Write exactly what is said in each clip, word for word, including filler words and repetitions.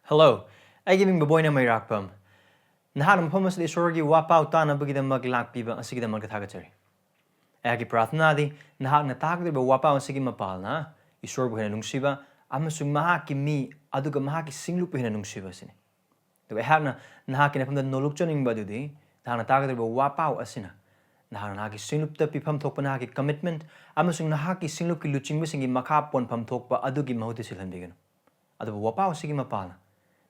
Hello, ꯑꯩꯒꯤ ꯃꯤꯡ ꯕꯕꯣꯏꯅ ꯃꯩꯔꯥꯛꯄꯝ꯫ ꯅꯍꯥꯛꯅ ꯃꯐꯝ ꯑꯁꯤꯗ ꯏꯁꯣꯔꯒꯤ ꯋꯥꯄꯥꯎ ꯇꯥꯅꯕꯒꯤꯗꯃꯛ ꯂꯥꯛꯄꯤꯕ ꯑꯁꯤꯒꯤꯗꯃꯛꯇ ꯊꯥꯒꯠꯆꯔꯤ꯫ ꯑꯩꯍꯥꯛꯀꯤ ꯄ꯭ꯔꯥꯔꯊꯅꯥꯗꯤ ꯅꯍꯥꯛꯅ ꯇꯥꯒꯗꯧꯔꯤꯕ ꯋꯥꯄꯥꯎ ꯑꯁꯤꯒꯤ ꯃꯄꯥꯜꯅ ꯏꯁꯣꯔꯕꯨ ꯍꯦꯟꯅ ꯅꯨꯡꯁꯤꯕ ꯑꯃꯁꯨꯡ ꯃꯍꯥꯛꯀꯤ ꯃꯤ ꯑꯗꯨꯒ ꯃꯍꯥꯛꯀꯤ ꯁꯤꯡꯂꯨꯞꯄꯨ ꯍꯦꯟꯅ ꯅꯨꯡꯁꯤꯕ ꯑꯁꯤꯅꯤ꯫ ꯑꯗꯨꯒ ꯑꯩꯍꯥꯛꯅ ꯅꯍꯥꯛꯀꯤ ꯅꯐꯝꯗ ꯅꯣꯂꯨꯛꯆꯅꯤꯡꯕ ꯑꯗꯨꯗꯤ ꯅꯍꯥꯛꯅ ꯇꯥꯒꯗꯧꯔꯤꯕ ꯋꯥꯄꯥꯎ ꯑꯁꯤꯅ ꯅꯍꯥꯛꯅ ꯅꯍꯥꯛꯀꯤ ꯁꯤꯡꯂꯨꯞꯇ ꯄꯤꯐꯝ ꯊꯣꯛꯄ ꯅꯍꯥꯛꯀꯤ commitment ꯑꯃꯁꯨꯡ ꯅꯍꯥꯛꯀꯤ ꯁꯤꯡꯂꯨꯞꯀꯤ ꯂꯨꯆꯤꯡꯕꯁꯤꯡꯒꯤ ꯃꯈꯥ ꯄꯣꯟꯐꯝ ꯊꯣꯛꯄ ꯑꯗꯨꯒꯤ ꯃꯍꯨꯠꯇ ꯁꯤꯜꯍꯟꯕꯤꯒꯅꯨ꯫ ꯑꯗꯨꯕꯨ ꯋꯥꯄꯥꯎ ꯑꯁꯤꯒꯤ ꯃꯄꯥꯜꯅ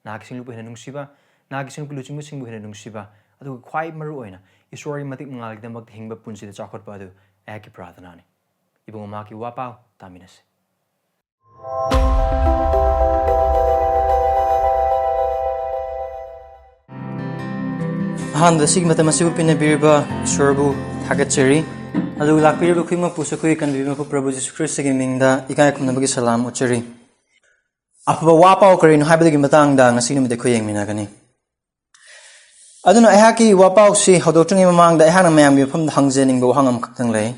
ꯅꯍꯥꯛꯀꯤ ꯁꯤꯡꯂꯨꯞꯄꯨ ꯍꯦꯟꯅ ꯅꯨꯡꯁꯤꯕ, ꯅꯍꯥꯛꯀꯤ ꯁꯤꯡꯂꯨꯞꯀꯤ ꯂꯨꯆꯤꯡꯕꯁꯤꯡꯕꯨ ꯍꯦꯟꯅ ꯅꯨꯡꯁꯤꯕ, ꯑꯗꯨꯒ ꯈ꯭ꯋꯥꯏ ꯃꯔꯨ ꯑꯣꯏꯅ ꯏꯁꯣꯔꯒꯤ ꯃꯇꯤꯛ ꯃꯉꯥꯜꯒꯤꯗꯃꯛꯇ ꯍꯤꯡꯕ ꯄꯨꯟꯁꯤꯗ ꯆꯥꯎꯈꯠꯄ ꯑꯗꯨ ꯑꯩꯍꯥꯛꯀꯤ ꯄ꯭ꯔꯥꯔꯊꯅꯥꯅꯤ꯫ ꯏꯕꯨꯡꯉꯣ, ꯃꯍꯥꯛꯀꯤ ꯋꯥꯄꯥꯎ ꯇꯥꯃꯤꯟꯅꯁꯤ꯫ ꯑꯍꯥꯟꯕꯗ ꯁꯤꯒꯤ ꯃꯇꯝ ꯑꯁꯤꯕꯨ ꯄꯤꯅꯕꯤꯔꯤꯕ ꯏꯁꯣꯔꯕꯨ ꯊꯥꯒꯠꯆꯔꯤ꯫ ꯑꯗꯨꯒ ꯂꯥꯛꯄꯤꯔꯤꯕ ꯈꯨꯗꯤꯡꯃꯛꯄꯨꯁꯨ ꯑꯩꯈꯣꯏꯒꯤ ꯀꯟꯕꯤꯕ ꯃꯄꯨ ꯄ꯭ꯔꯚꯨ ꯖꯤꯁꯨ ꯈ꯭ꯔꯤꯁꯇꯒꯤ ꯃꯤꯡꯗ ꯏꯀꯥꯏ ꯈꯨꯝꯅꯕꯒꯤ ꯁꯂꯥꯝ ꯎꯠꯆꯔꯤ꯫ ꯑꯐꯕ ꯋꯥ ꯄꯥꯎ ꯀꯔꯤꯅꯣ ꯍꯥꯏꯕꯗꯨꯒꯤ ꯃꯇꯥꯡꯗ ꯉꯁꯤ ꯅꯨꯃꯤꯠ ꯑꯩꯈꯣꯏ ꯌꯦꯡꯃꯤꯟꯅꯒꯅꯤ꯫ ꯑꯗꯨꯅ ꯑꯩꯍꯥꯛꯀꯤ ꯋꯥ ꯄꯥꯎꯁꯤ ꯍꯧꯗꯣꯛꯇ꯭ꯔꯤꯉꯩ ꯃꯃꯥꯡꯗ ꯑꯩꯍꯥꯛꯅ ꯃꯌꯥꯝꯒꯤ ꯃꯐꯝꯗ ꯍꯪꯖꯅꯤꯡꯕ ꯋꯥꯍꯪ ꯑꯃꯈꯛꯇꯪ ꯂꯩ꯫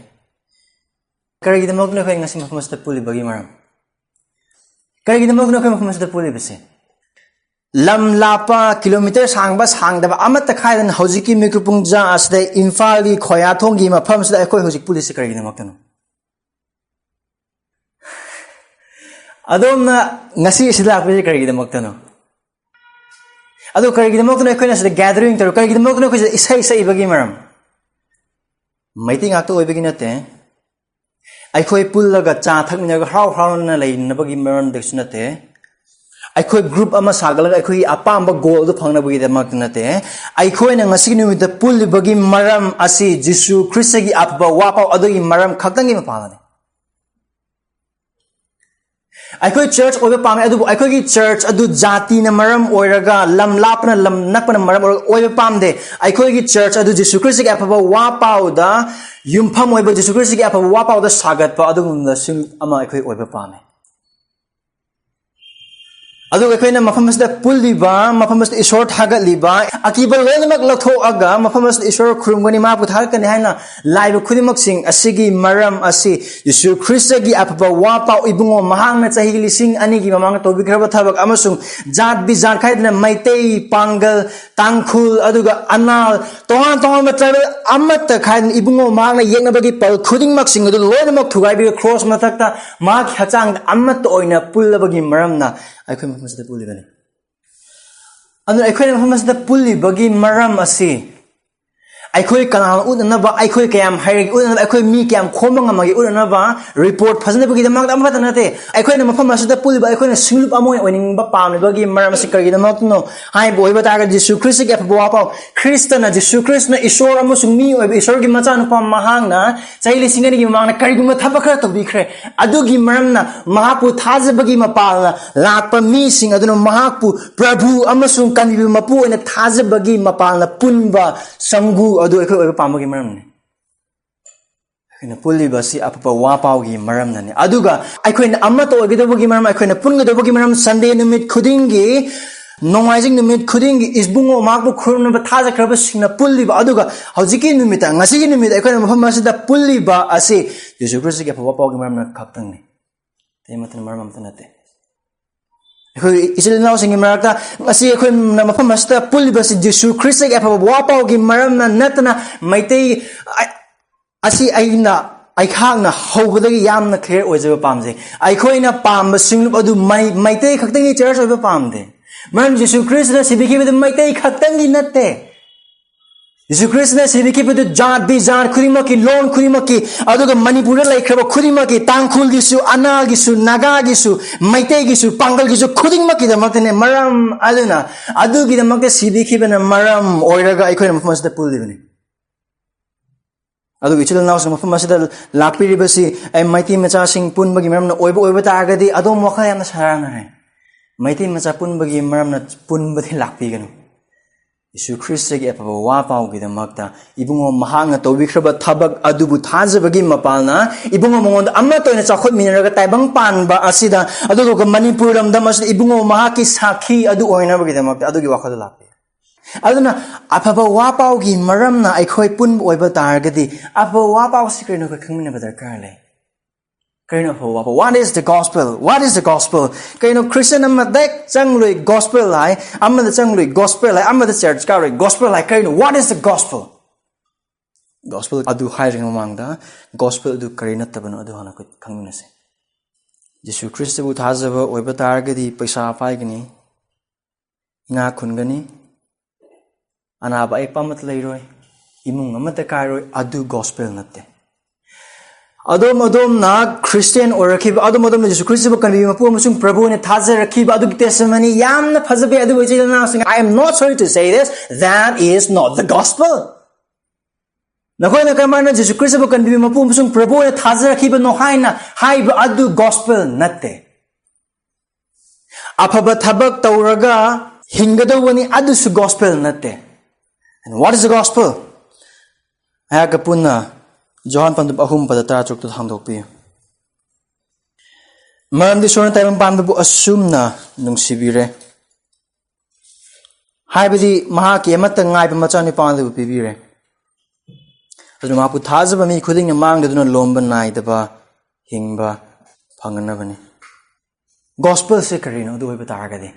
ꯀꯔꯤꯒꯤꯗꯃꯛꯇꯅꯣ ꯑꯩꯈꯣꯏ ꯉꯁꯤ ꯃꯐꯝ ꯑꯁꯤꯗ ꯄꯨꯜꯂꯤꯕꯒꯤ ꯃꯔꯝ? ꯀꯔꯤꯒꯤꯗꯃꯛꯇꯅꯣ ꯑꯩꯈꯣꯏ ꯃꯐꯝ ꯑꯁꯤꯗ ꯄꯨꯜꯂꯤꯕꯁꯦ? ꯂꯝ ꯂꯥꯞꯄ, ꯀꯤꯂꯣꯃꯤꯇꯔ ꯁꯥꯡꯕ ꯁꯥꯡꯗꯕ ꯑꯃꯠꯇ ꯈꯥꯏꯗꯅ ꯍꯧꯖꯤꯛꯀꯤ ꯃꯤꯀꯨꯞ ꯄꯨꯡꯖꯥ ꯑꯁꯤꯗ ꯏꯝꯐꯥꯜꯒꯤ ꯈꯣꯌꯥꯊꯣꯡꯒꯤ ꯃꯐꯝꯁꯤꯗ ꯑꯩꯈꯣꯏ ꯍꯧꯖꯤꯛ ꯄꯨꯜꯂꯤꯁꯤ ꯀꯔꯤꯒꯤꯗꯃꯛꯇꯅꯣ? ꯑꯗꯣꯝꯅ ꯉꯁꯤ ꯑꯁꯤꯗ ꯂꯥꯛꯄꯁꯤ ꯀꯔꯤꯒꯤꯗꯃꯛꯇꯅꯣ? ꯑꯗꯨ ꯀꯔꯤꯒꯤꯗꯃꯛꯇꯅꯣ ꯑꯩꯈꯣꯏꯅ ꯁꯤꯗ gathering ꯇꯧꯔꯤ? ꯀꯔꯤꯒꯤꯗꯃꯛꯇꯅꯣ ꯑꯩꯈꯣꯏ ꯁꯤꯗ ꯏꯁꯩ ꯁꯛꯏꯕꯒꯤ ꯃꯔꯝ? ꯃꯩꯇꯩ ꯉꯥꯛꯇ ꯑꯣꯏꯕꯒꯤ ꯅꯠꯇꯦ꯫ ꯑꯩꯈꯣꯏ ꯄꯨꯜꯂꯒ ꯆꯥ ꯊꯛꯃꯤꯟꯅꯔꯒ ꯍꯔꯥꯎ ꯍꯔꯥꯎꯅ ꯂꯩꯅꯕꯒꯤ ꯃꯔꯝꯗꯁꯨ ꯅꯠꯇꯦ꯫ ꯑꯩꯈꯣꯏ group ꯑꯃ ꯁꯥꯒꯠꯂꯒ ꯑꯩꯈꯣꯏꯒꯤ ꯑꯄꯥꯝꯕ goal ꯑꯗꯨ ꯐꯪꯅꯕꯒꯤꯗꯃꯛꯇ ꯅꯠꯇꯦ꯫ ꯑꯩꯈꯣꯏꯅ ꯉꯁꯤꯒꯤ ꯅꯨꯃꯤꯠꯇ ꯄꯨꯜꯂꯤꯕꯒꯤ ꯃꯔꯝ ꯑꯁꯤ ꯖꯤꯁꯨ ꯈ꯭ꯔꯤꯁꯇꯒꯤ ꯑꯐꯕ ꯋꯥꯐꯥꯎ ꯑꯗꯨꯒꯤ ꯃꯔꯝ ꯈꯛꯇꯪꯒꯤ ꯃꯄꯥꯟꯗꯅꯤ꯫ ꯑꯩꯈꯣꯏ church ꯑꯣꯏꯕ ꯄꯥꯝꯃꯤ, ꯑꯗꯨꯕꯨ ꯑꯩꯈꯣꯏꯒꯤ church ꯑꯗꯨ ꯖꯥꯇꯤꯅ ꯃꯔꯝ ꯑꯣꯏꯔꯒ, ꯂꯝ ꯂꯥꯞꯄꯅ, ꯂꯝ ꯅꯛꯄꯅ ꯃꯔꯝ ꯑꯣꯏꯔꯒ ꯑꯣꯏꯕ ꯄꯥꯝꯗꯦ꯫ ꯑꯩꯈꯣꯏꯒꯤ church ꯑꯗꯨ ꯖꯤꯁꯨ ꯈ꯭ꯔꯤꯁꯇꯒꯤ ꯑꯐꯕ ꯋꯥ ꯄꯥꯎꯗ ꯌꯨꯝꯐꯝ ꯑꯣꯏꯕ, ꯖꯤꯁꯨ ꯈ꯭ꯔꯤꯁꯇꯒꯤ ꯑꯐꯕ ꯋꯥ ꯄꯥꯎꯗ ꯁꯥꯒꯠꯄ ꯑꯗꯨꯒꯨꯝꯕ ꯁꯤꯡ ꯑꯃ ꯑꯩꯈꯣꯏ ꯑꯣꯏꯕ ꯄꯥꯝꯃꯤ꯫ ꯑꯗꯨꯒ ꯑꯩꯈꯣꯏꯅ ꯃꯐꯝ ꯑꯁꯤꯗ ꯄꯨꯜꯂꯤꯕ, ꯃꯐꯝ ꯑꯁꯤꯗ ꯏꯁꯣꯔ ꯊꯥꯒꯠꯂꯤꯕ, ꯑꯀꯤꯕ ꯂꯣꯏꯅꯃꯛ ꯂꯧꯊꯣꯛꯑꯒ ꯃꯐꯝ ꯑꯁꯤꯗ ꯏꯁꯣꯔ ꯈꯨꯔꯨꯝꯒꯅꯤ, ꯃꯍꯥꯛꯄꯨ ꯊꯥꯒꯠꯀꯅꯤ ꯍꯥꯏꯅ ꯂꯥꯛꯏꯕ ꯈꯨꯗꯤꯡꯃꯛꯁꯤꯡ ꯑꯁꯤꯒꯤ ꯃꯔꯝ ꯑꯁꯤ ꯖꯤꯁꯨ ꯈ꯭ꯔꯤꯁꯇꯒꯤ ꯑꯐꯕ ꯋꯥ ꯄꯥꯎ ꯏꯕꯨꯡꯉꯣ ꯃꯍꯥꯛꯅ ꯆꯍꯤ ꯂꯤꯁꯤꯡ ꯑꯅꯤꯒꯤ ꯃꯃꯥꯡꯗ ꯇꯧꯕꯤꯈ꯭ꯔꯕ ꯊꯕꯛ ꯑꯃꯁꯨꯡ ꯖꯥꯠ ꯕꯤꯖꯥꯠ ꯈꯥꯏꯗꯅ ꯃꯩꯇꯩ, ꯄꯥꯡꯒꯜ, ꯇꯥꯡꯈꯨꯜ, ꯑꯗꯨꯒ ꯑꯅꯥꯜ, ꯇꯣꯉꯥꯟ ꯇꯣꯉꯥꯟꯕ ꯇ꯭ꯔꯥꯏꯕꯦꯜ ꯑꯃꯠꯇ ꯈꯥꯏꯗꯅ ꯏꯕꯨꯡꯉꯣ ꯃꯍꯥꯛꯅ ꯌꯦꯛꯅꯕꯒꯤ ꯄꯜ ꯈꯨꯗꯤꯡꯃꯛꯁꯤꯡ ꯑꯗꯨ ꯂꯣꯏꯅꯃꯛ ꯊꯨꯒꯥꯏꯕꯤꯔꯒ ꯀ꯭ꯔꯣꯁ ꯃꯊꯛꯇ ꯃꯍꯥꯛꯀꯤ ꯍꯛꯆꯥꯡꯗ ꯑꯃꯠꯇ ꯑꯣꯏꯅ ꯄꯨꯜꯂꯕꯒꯤ ꯃꯔꯝꯅ ꯑꯩꯈꯣꯏ ꯃꯐꯝ ꯑꯁꯤꯗ ꯄꯨꯜꯂꯤꯕꯅꯤ꯫ ꯑꯗꯨꯅ ꯑꯩꯈꯣꯏꯅ ꯃꯐꯝ ꯑꯁꯤꯗ ꯄꯨꯜꯂꯤꯕꯒꯤ ꯃꯔꯝ ꯑꯁꯤ ꯑꯩꯈꯣꯏ ꯀꯅꯥꯅ ꯎꯠꯅꯅꯕ, ꯑꯩꯈꯣꯏ ꯀꯌꯥꯝ ꯍꯩꯔꯒꯦ ꯎꯠꯅꯅꯕ, ꯑꯩꯈꯣꯏ ꯃꯤ ꯀꯌꯥꯝ ꯈꯣꯝꯕ ꯉꯝꯃꯒꯦ ꯎꯠꯅꯅꯕ ꯔꯤꯄꯣꯔꯠ ꯐꯖꯅꯕꯒꯤꯗꯃꯛꯇ ꯑꯃꯈꯛꯇ ꯅꯠꯇꯦ꯫ ꯑꯩꯈꯣꯏꯅ ꯃꯐꯝ ꯑꯁꯤꯗ ꯄꯨꯜꯂꯤꯕ, ꯑꯩꯈꯣꯏꯅ ꯁꯤꯡꯂꯨꯞ ꯑꯃ ꯑꯣꯏꯅ ꯑꯣꯏꯅꯤꯡꯕ ꯄꯥꯝꯂꯤꯕꯒꯤ ꯃꯔꯝ ꯑꯁꯤ ꯀꯔꯤꯒꯤꯗꯃꯛꯇꯅꯣ ꯍꯥꯏꯕ ꯑꯣꯏꯕ ꯇꯥꯔꯒꯗꯤ, ꯖꯤꯁꯨ ꯈ꯭ꯔꯤꯁꯇꯒꯤ ꯑꯐꯕ ꯋꯥꯄꯥꯎ, ꯈ꯭ꯔꯤꯁꯇꯅ, ꯖꯤꯁꯨ ꯈ꯭ꯔꯤꯁꯇꯅ ꯏꯁꯣꯔ ꯑꯃꯁꯨꯡ ꯃꯤ ꯑꯣꯏꯕ ꯏꯁꯣꯔꯒꯤ ꯃꯆꯥꯅꯨꯄꯥ ꯃꯍꯥꯛꯅ ꯆꯍꯤ ꯂꯤꯁꯤꯡ ꯑꯅꯤꯒꯤ ꯃꯃꯥꯡꯗ ꯀꯔꯤꯒꯨꯝꯕ ꯊꯕꯛ ꯈꯔ ꯇꯧꯕꯤꯈ꯭ꯔꯦ꯫ ꯑꯗꯨꯒꯤ ꯃꯔꯝꯅ ꯃꯍꯥꯛꯄꯨ ꯊꯥꯖꯕꯒꯤ ꯃꯄꯥꯜꯅ ꯂꯥꯛꯄ ꯃꯤꯁꯤꯡ ꯑꯗꯨꯅ ꯃꯍꯥꯛꯄꯨ ꯄ꯭ꯔꯚꯨ ꯑꯃꯁꯨꯡ ꯀꯟꯕꯤꯕ ꯃꯄꯨ ꯑꯣꯏꯅ ꯊꯥꯖꯕꯒꯤ ꯃꯄꯥꯜꯅ ꯄꯨꯟꯕ ꯁꯪꯒꯨ ꯑꯗꯨ ꯑꯩꯈꯣꯏ ꯑꯣꯏꯕ ꯄꯥꯝꯕꯒꯤ ꯃꯔꯝꯅꯤ꯫ ꯑꯩꯈꯣꯏꯅ ꯄꯨꯜꯂꯤꯕ ꯑꯁꯤ ꯑꯐꯕ ꯋꯥ ꯄꯥꯎꯒꯤ ꯃꯔꯝꯅꯅꯤ꯫ ꯑꯗꯨꯒ ꯑꯩꯈꯣꯏꯅ ꯑꯃꯠꯇ ꯑꯣꯏꯒꯗꯧꯕꯒꯤ ꯃꯔꯝ, ꯑꯩꯈꯣꯏꯅ ꯄꯨꯟꯒꯗꯧꯕꯒꯤ ꯃꯔꯝ, ꯁꯟꯗꯦ ꯅꯨꯃꯤꯠ ꯈꯨꯗꯤꯡꯒꯤ, ꯅꯣꯡꯃꯥꯏꯖꯤꯡ ꯅꯨꯃꯤꯠ ꯈꯨꯗꯤꯡꯒꯤ ꯏꯕꯨꯡꯉꯣ ꯃꯍꯥꯛꯄꯨ ꯈꯨꯔꯨꯝꯅꯕ ꯊꯥꯖꯈ꯭ꯔꯕꯁꯤꯡꯅ ꯄꯨꯜꯂꯤꯕ, ꯑꯗꯨꯒ ꯍꯧꯖꯤꯛꯀꯤ ꯅꯨꯃꯤꯠꯇ, ꯉꯁꯤꯒꯤ ꯅꯨꯃꯤꯠꯇ ꯑꯩꯈꯣꯏꯅ ꯃꯐꯝ ꯑꯁꯤꯗ ꯄꯨꯜꯂꯤꯕ ꯑꯁꯤ ꯌꯤꯁꯨ ꯈ꯭ꯔꯤꯁꯇꯒꯤ ꯑꯐꯕ ꯄꯥꯎꯒꯤ ꯃꯔꯝꯅ ꯈꯛꯇꯪꯅꯤ꯫ ꯑꯇꯩ ꯑꯃꯠꯇꯅ ꯃꯔꯝ ꯑꯃꯠꯇ ꯅꯠꯇꯦ꯫ ꯑꯩꯈꯣꯏ ꯏꯆꯤꯜ ꯏꯅꯥꯎꯁꯤꯡꯒꯤ ꯃꯔꯛꯇ ꯉꯁꯤ ꯑꯩꯈꯣꯏꯅ ꯃꯐꯝ ꯑꯁꯤꯗ ꯄꯨꯜꯂꯤꯕꯁꯤ ꯖꯤꯁꯨ ꯈ꯭ꯔꯤꯁꯇꯒꯤ ꯑꯐꯕ ꯋꯥ ꯄꯥꯎꯒꯤ ꯃꯔꯝꯅ ꯅꯠꯇꯅ, ꯃꯩꯇꯩ ꯑ-, ꯑꯁꯤ ꯑꯩꯅ, ꯑꯩꯍꯥꯛꯅ ꯍꯧꯕꯗꯒꯤ ꯌꯥꯝꯅ ꯀ꯭ꯂꯤꯌꯥꯔ ꯑꯣꯏꯖꯕ ꯄꯥꯝꯖꯩ꯫ ꯑꯩꯈꯣꯏꯅ ꯄꯥꯝꯕ ꯁꯤꯡꯂꯨꯞ ꯑꯗꯨ ꯃꯩ-, ꯃꯩꯇꯩ ꯈꯛꯇꯪꯒꯤ ꯆꯔꯆ ꯑꯣꯏꯕ ꯄꯥꯝꯗꯦ꯫ ꯃꯔꯝ ꯖꯤꯁꯨ ꯈ꯭ꯔꯤꯁꯇꯅ ꯁꯤꯕꯤꯈꯤꯕꯗꯨ ꯃꯩꯇꯩ ꯈꯛꯇꯪꯒꯤ ꯅꯠꯇꯦ꯫ ꯖꯤꯁꯨ ꯈ꯭ꯔꯤꯁꯇꯅ ꯁꯤꯕꯤꯈꯤꯕꯗꯨ ꯖꯥꯠ ꯕꯤꯖꯥꯠ ꯈꯨꯗꯤꯡꯃꯛꯀꯤ, ꯂꯣꯟ ꯈꯨꯗꯤꯡꯃꯛꯀꯤ, ꯑꯗꯨꯒ ꯃꯅꯤꯄꯨꯔꯗ ꯂꯩꯈ꯭ꯔꯕ ꯈꯨꯗꯤꯡꯃꯛꯀꯤ, ꯇꯥꯡꯈꯨꯜꯒꯤꯁꯨ, ꯑꯅꯥꯜꯒꯤꯁꯨ, ꯅꯥꯒꯥꯒꯤꯁꯨ, ꯃꯩꯇꯩꯒꯤꯁꯨ, ꯄꯥꯡꯒꯜꯒꯤꯁꯨ, ꯈꯨꯗꯤꯡꯃꯛꯀꯤꯗꯃꯛꯇꯅꯦ꯫ ꯃꯔꯝ ꯑꯗꯨꯅ, ꯑꯗꯨꯒꯤꯗꯃꯛꯇ ꯁꯤꯕꯤꯈꯤꯕꯅ ꯃꯔꯝ ꯑꯣꯏꯔꯒ ꯑꯩꯈꯣꯏꯅ ꯃꯐꯝ ꯑꯁꯤꯗ ꯄꯨꯜꯂꯤꯕꯅꯤ꯫ ꯑꯗꯨꯒ ꯏꯆꯤꯜ ꯏꯅꯥꯎꯁꯤꯡ ꯃꯐꯝ ꯑꯁꯤꯗ ꯂꯥꯛꯄꯤꯔꯤꯕꯁꯤ ꯑꯩ ꯃꯩꯇꯩ ꯃꯆꯥꯁꯤꯡ ꯄꯨꯟꯕꯒꯤ ꯃꯔꯝꯅ ꯑꯣꯏꯕ ꯑꯣꯏꯕ ꯇꯥꯔꯒꯗꯤ ꯑꯗꯣꯝ ꯋꯥꯈꯜ ꯌꯥꯝꯅ ꯁꯥꯔꯥꯡꯅꯔꯦ꯫ ꯃꯩꯇꯩ ꯃꯆꯥ ꯄꯨꯟꯕꯒꯤ ꯃꯔꯝꯅ ꯄꯨꯟꯕꯗꯤ ꯂꯥꯛꯄꯤꯒꯅꯨ꯫ ꯌꯤꯁꯨ ꯈ꯭ꯔꯤꯁꯇꯒꯤ ꯑꯐꯕ ꯋꯥ ꯄꯥꯎꯒꯤꯗꯃꯛꯇ ꯏꯕꯨꯡꯉꯣ ꯃꯍꯥꯛꯅ ꯇꯧꯕꯤꯈ꯭ꯔꯕ ꯊꯕꯛ ꯑꯗꯨꯕꯨ ꯊꯥꯖꯕꯒꯤ ꯃꯄꯥꯜꯅ ꯏꯕꯨꯡꯉꯣ ꯃꯉꯣꯟꯗ ꯑꯃꯠꯇ ꯑꯣꯏꯅ ꯆꯥꯎꯈꯠꯃꯤꯟꯅꯔꯒ ꯇꯥꯏꯕꯪ ꯄꯥꯟꯕ ꯑꯁꯤꯗ, ꯑꯗꯨꯒ ꯃꯅꯤꯄꯨꯔ ꯂꯝꯗꯝ ꯑꯁꯤꯗ ꯏꯕꯨꯡꯉꯣ ꯃꯍꯥꯛꯀꯤ ꯁꯥꯈꯤ ꯑꯗꯨ ꯑꯣꯏꯅꯕꯒꯤꯗꯃꯛꯇ ꯑꯗꯨꯒꯤ ꯋꯥꯈꯜꯗꯨ ꯂꯥꯛꯄꯤ꯫ ꯑꯗꯨꯅ ꯑꯐꯕ ꯋꯥ ꯄꯥꯎꯒꯤ ꯃꯔꯝꯅ ꯑꯩꯈꯣꯏ ꯄꯨꯟꯕ ꯑꯣꯏꯕ ꯇꯥꯔꯒꯗꯤ ꯑꯐꯕ ꯋꯥ ꯄꯥꯎꯁꯤ ꯀꯔꯤꯅꯣ ꯑꯩꯈꯣꯏ ꯈꯪꯃꯤꯟꯅꯕ ꯗꯔꯀꯥꯔ ꯂꯩ꯫ ꯀꯔꯤꯅꯣ ꯑꯐꯕ ꯋꯥ ꯄꯥꯎ? What is the gospel? What is the gospel? ꯀꯩꯅꯣ ꯈ꯭ꯔꯤꯁꯇꯤꯌꯟ ꯑꯃꯗ ꯆꯪꯂꯣꯏ gospel ꯍꯥꯏ, ꯑꯃꯗ ꯆꯪꯂꯣꯏ gospel ꯍꯥꯏ, ꯑꯃꯗ ꯆꯔꯆ ꯀꯥꯔꯣꯏ gospel ꯍꯥꯏ꯫ ꯀꯔꯤꯅꯣ? What is the gospel? Gospel ꯑꯗꯨ ꯍꯥꯏꯗ꯭ꯔꯤꯉꯩ ꯃꯃꯥꯡꯗ gospel ꯑꯗꯨ ꯀꯔꯤ ꯅꯠꯇꯕꯅꯣ ꯑꯗꯨ ꯍꯥꯟꯅ ꯑꯩꯈꯣꯏ ꯈꯪꯃꯤꯟꯅꯁꯦ꯫ ꯌꯤꯁꯨ ꯈ꯭ꯔꯤꯁꯇꯕꯨ ꯊꯥꯖꯕ ꯑꯣꯏꯕ ꯇꯥꯔꯒꯗꯤ ꯄꯩꯁꯥ ꯄꯥꯏꯒꯅꯤ, ꯏꯅꯥꯛ ꯈꯨꯟꯒꯅꯤ, ꯑꯅꯥꯕ ꯑꯌꯦꯛꯄ ꯑꯃꯠꯇ ꯂꯩꯔꯣꯏ, ꯏꯃꯨꯡ ꯑꯃꯠꯇ ꯀꯥꯏꯔꯣꯏ, ꯑꯗꯨ gospel ꯅꯠꯇꯦ꯫ ꯑꯗꯣꯝ ꯑꯗꯣꯝꯅ ꯈ꯭ꯔꯤꯁꯇꯤꯌꯟ ꯑꯣꯏꯔꯛꯈꯤꯕ, ꯑꯗꯣꯝ ꯑꯗꯣꯝꯅ ꯌꯤꯁꯨ ꯈ꯭ꯔꯤꯁꯇꯕꯨ ꯀꯟꯕꯤꯕ ꯃꯄꯨ ꯑꯃꯁꯨꯡ ꯄ꯭ꯔꯚꯨ ꯑꯣꯏꯅ ꯊꯥꯖꯔꯛꯈꯤꯕ ꯑꯗꯨꯒꯤ testimony ꯌꯥꯝꯅ ꯐꯖꯕ, ꯑꯗꯨꯕꯨ ꯏꯆꯤꯜ ꯏꯅꯥꯎꯁꯤꯡ, I am not sorry to say this, that is not the gospel. ꯅꯈꯣꯏꯅ ꯀꯔꯝꯍꯥꯏꯅ ꯌꯤꯁꯨ ꯈ꯭ꯔꯤꯁꯇꯕꯨ ꯀꯟꯕꯤꯕ ꯃꯄꯨ ꯑꯃꯁꯨꯡ ꯄ꯭ꯔꯚꯨ ꯑꯣꯏꯅ ꯊꯥꯖꯔꯛꯈꯤꯕꯅꯣ ꯍꯥꯏꯅ ꯍꯥꯏꯕ ꯑꯗꯨ gospel ꯅꯠꯇꯦ꯫ ꯑꯐꯕ ꯊꯕꯛ ꯇꯧꯔꯒ ꯍꯤꯡꯒꯗꯧꯕꯅꯤ, ꯑꯗꯨꯁꯨ gospel ꯅꯠꯇꯦ꯫ And what is the gospel? ꯑꯩꯍꯥꯛꯀ ꯄꯨꯟꯅ ꯖꯣꯍꯥꯟ ꯄꯟꯗꯨꯞ ꯑꯍꯨꯝ ꯄꯗ ꯇꯔꯥꯇꯔꯨꯛꯇ ꯍꯥꯡꯗꯣꯛꯄꯤꯌꯨ꯫ ꯃꯔꯝꯗꯤ ꯏꯁꯣꯔꯅ ꯇꯥꯏꯕꯪ ꯄꯥꯟꯕꯕꯨ ꯑꯁꯨꯝꯅ ꯅꯨꯡꯁꯤꯕꯤꯔꯦ, ꯍꯥꯏꯕꯗꯤ ꯃꯍꯥꯛꯀꯤ ꯑꯃꯠꯇ ꯉꯥꯏꯕ ꯃꯆꯥꯅꯨꯄꯥ ꯑꯗꯨꯕꯨ ꯄꯤꯕꯤꯔꯦ, ꯑꯗꯨꯅ ꯃꯍꯥꯛꯄꯨ ꯊꯥꯖꯕ ꯃꯤ ꯈꯨꯗꯤꯡꯅ ꯃꯥꯡꯗꯗꯨꯅ ꯂꯣꯝꯕ ꯅꯥꯏꯗꯕ ꯍꯤꯡꯕ ꯐꯪꯅꯅꯕꯅꯤ꯫ Gospelꯁꯦ ꯀꯔꯤꯅꯣ? ꯑꯗꯨ ꯑꯣꯏꯕ ꯇꯥꯔꯒꯗꯤ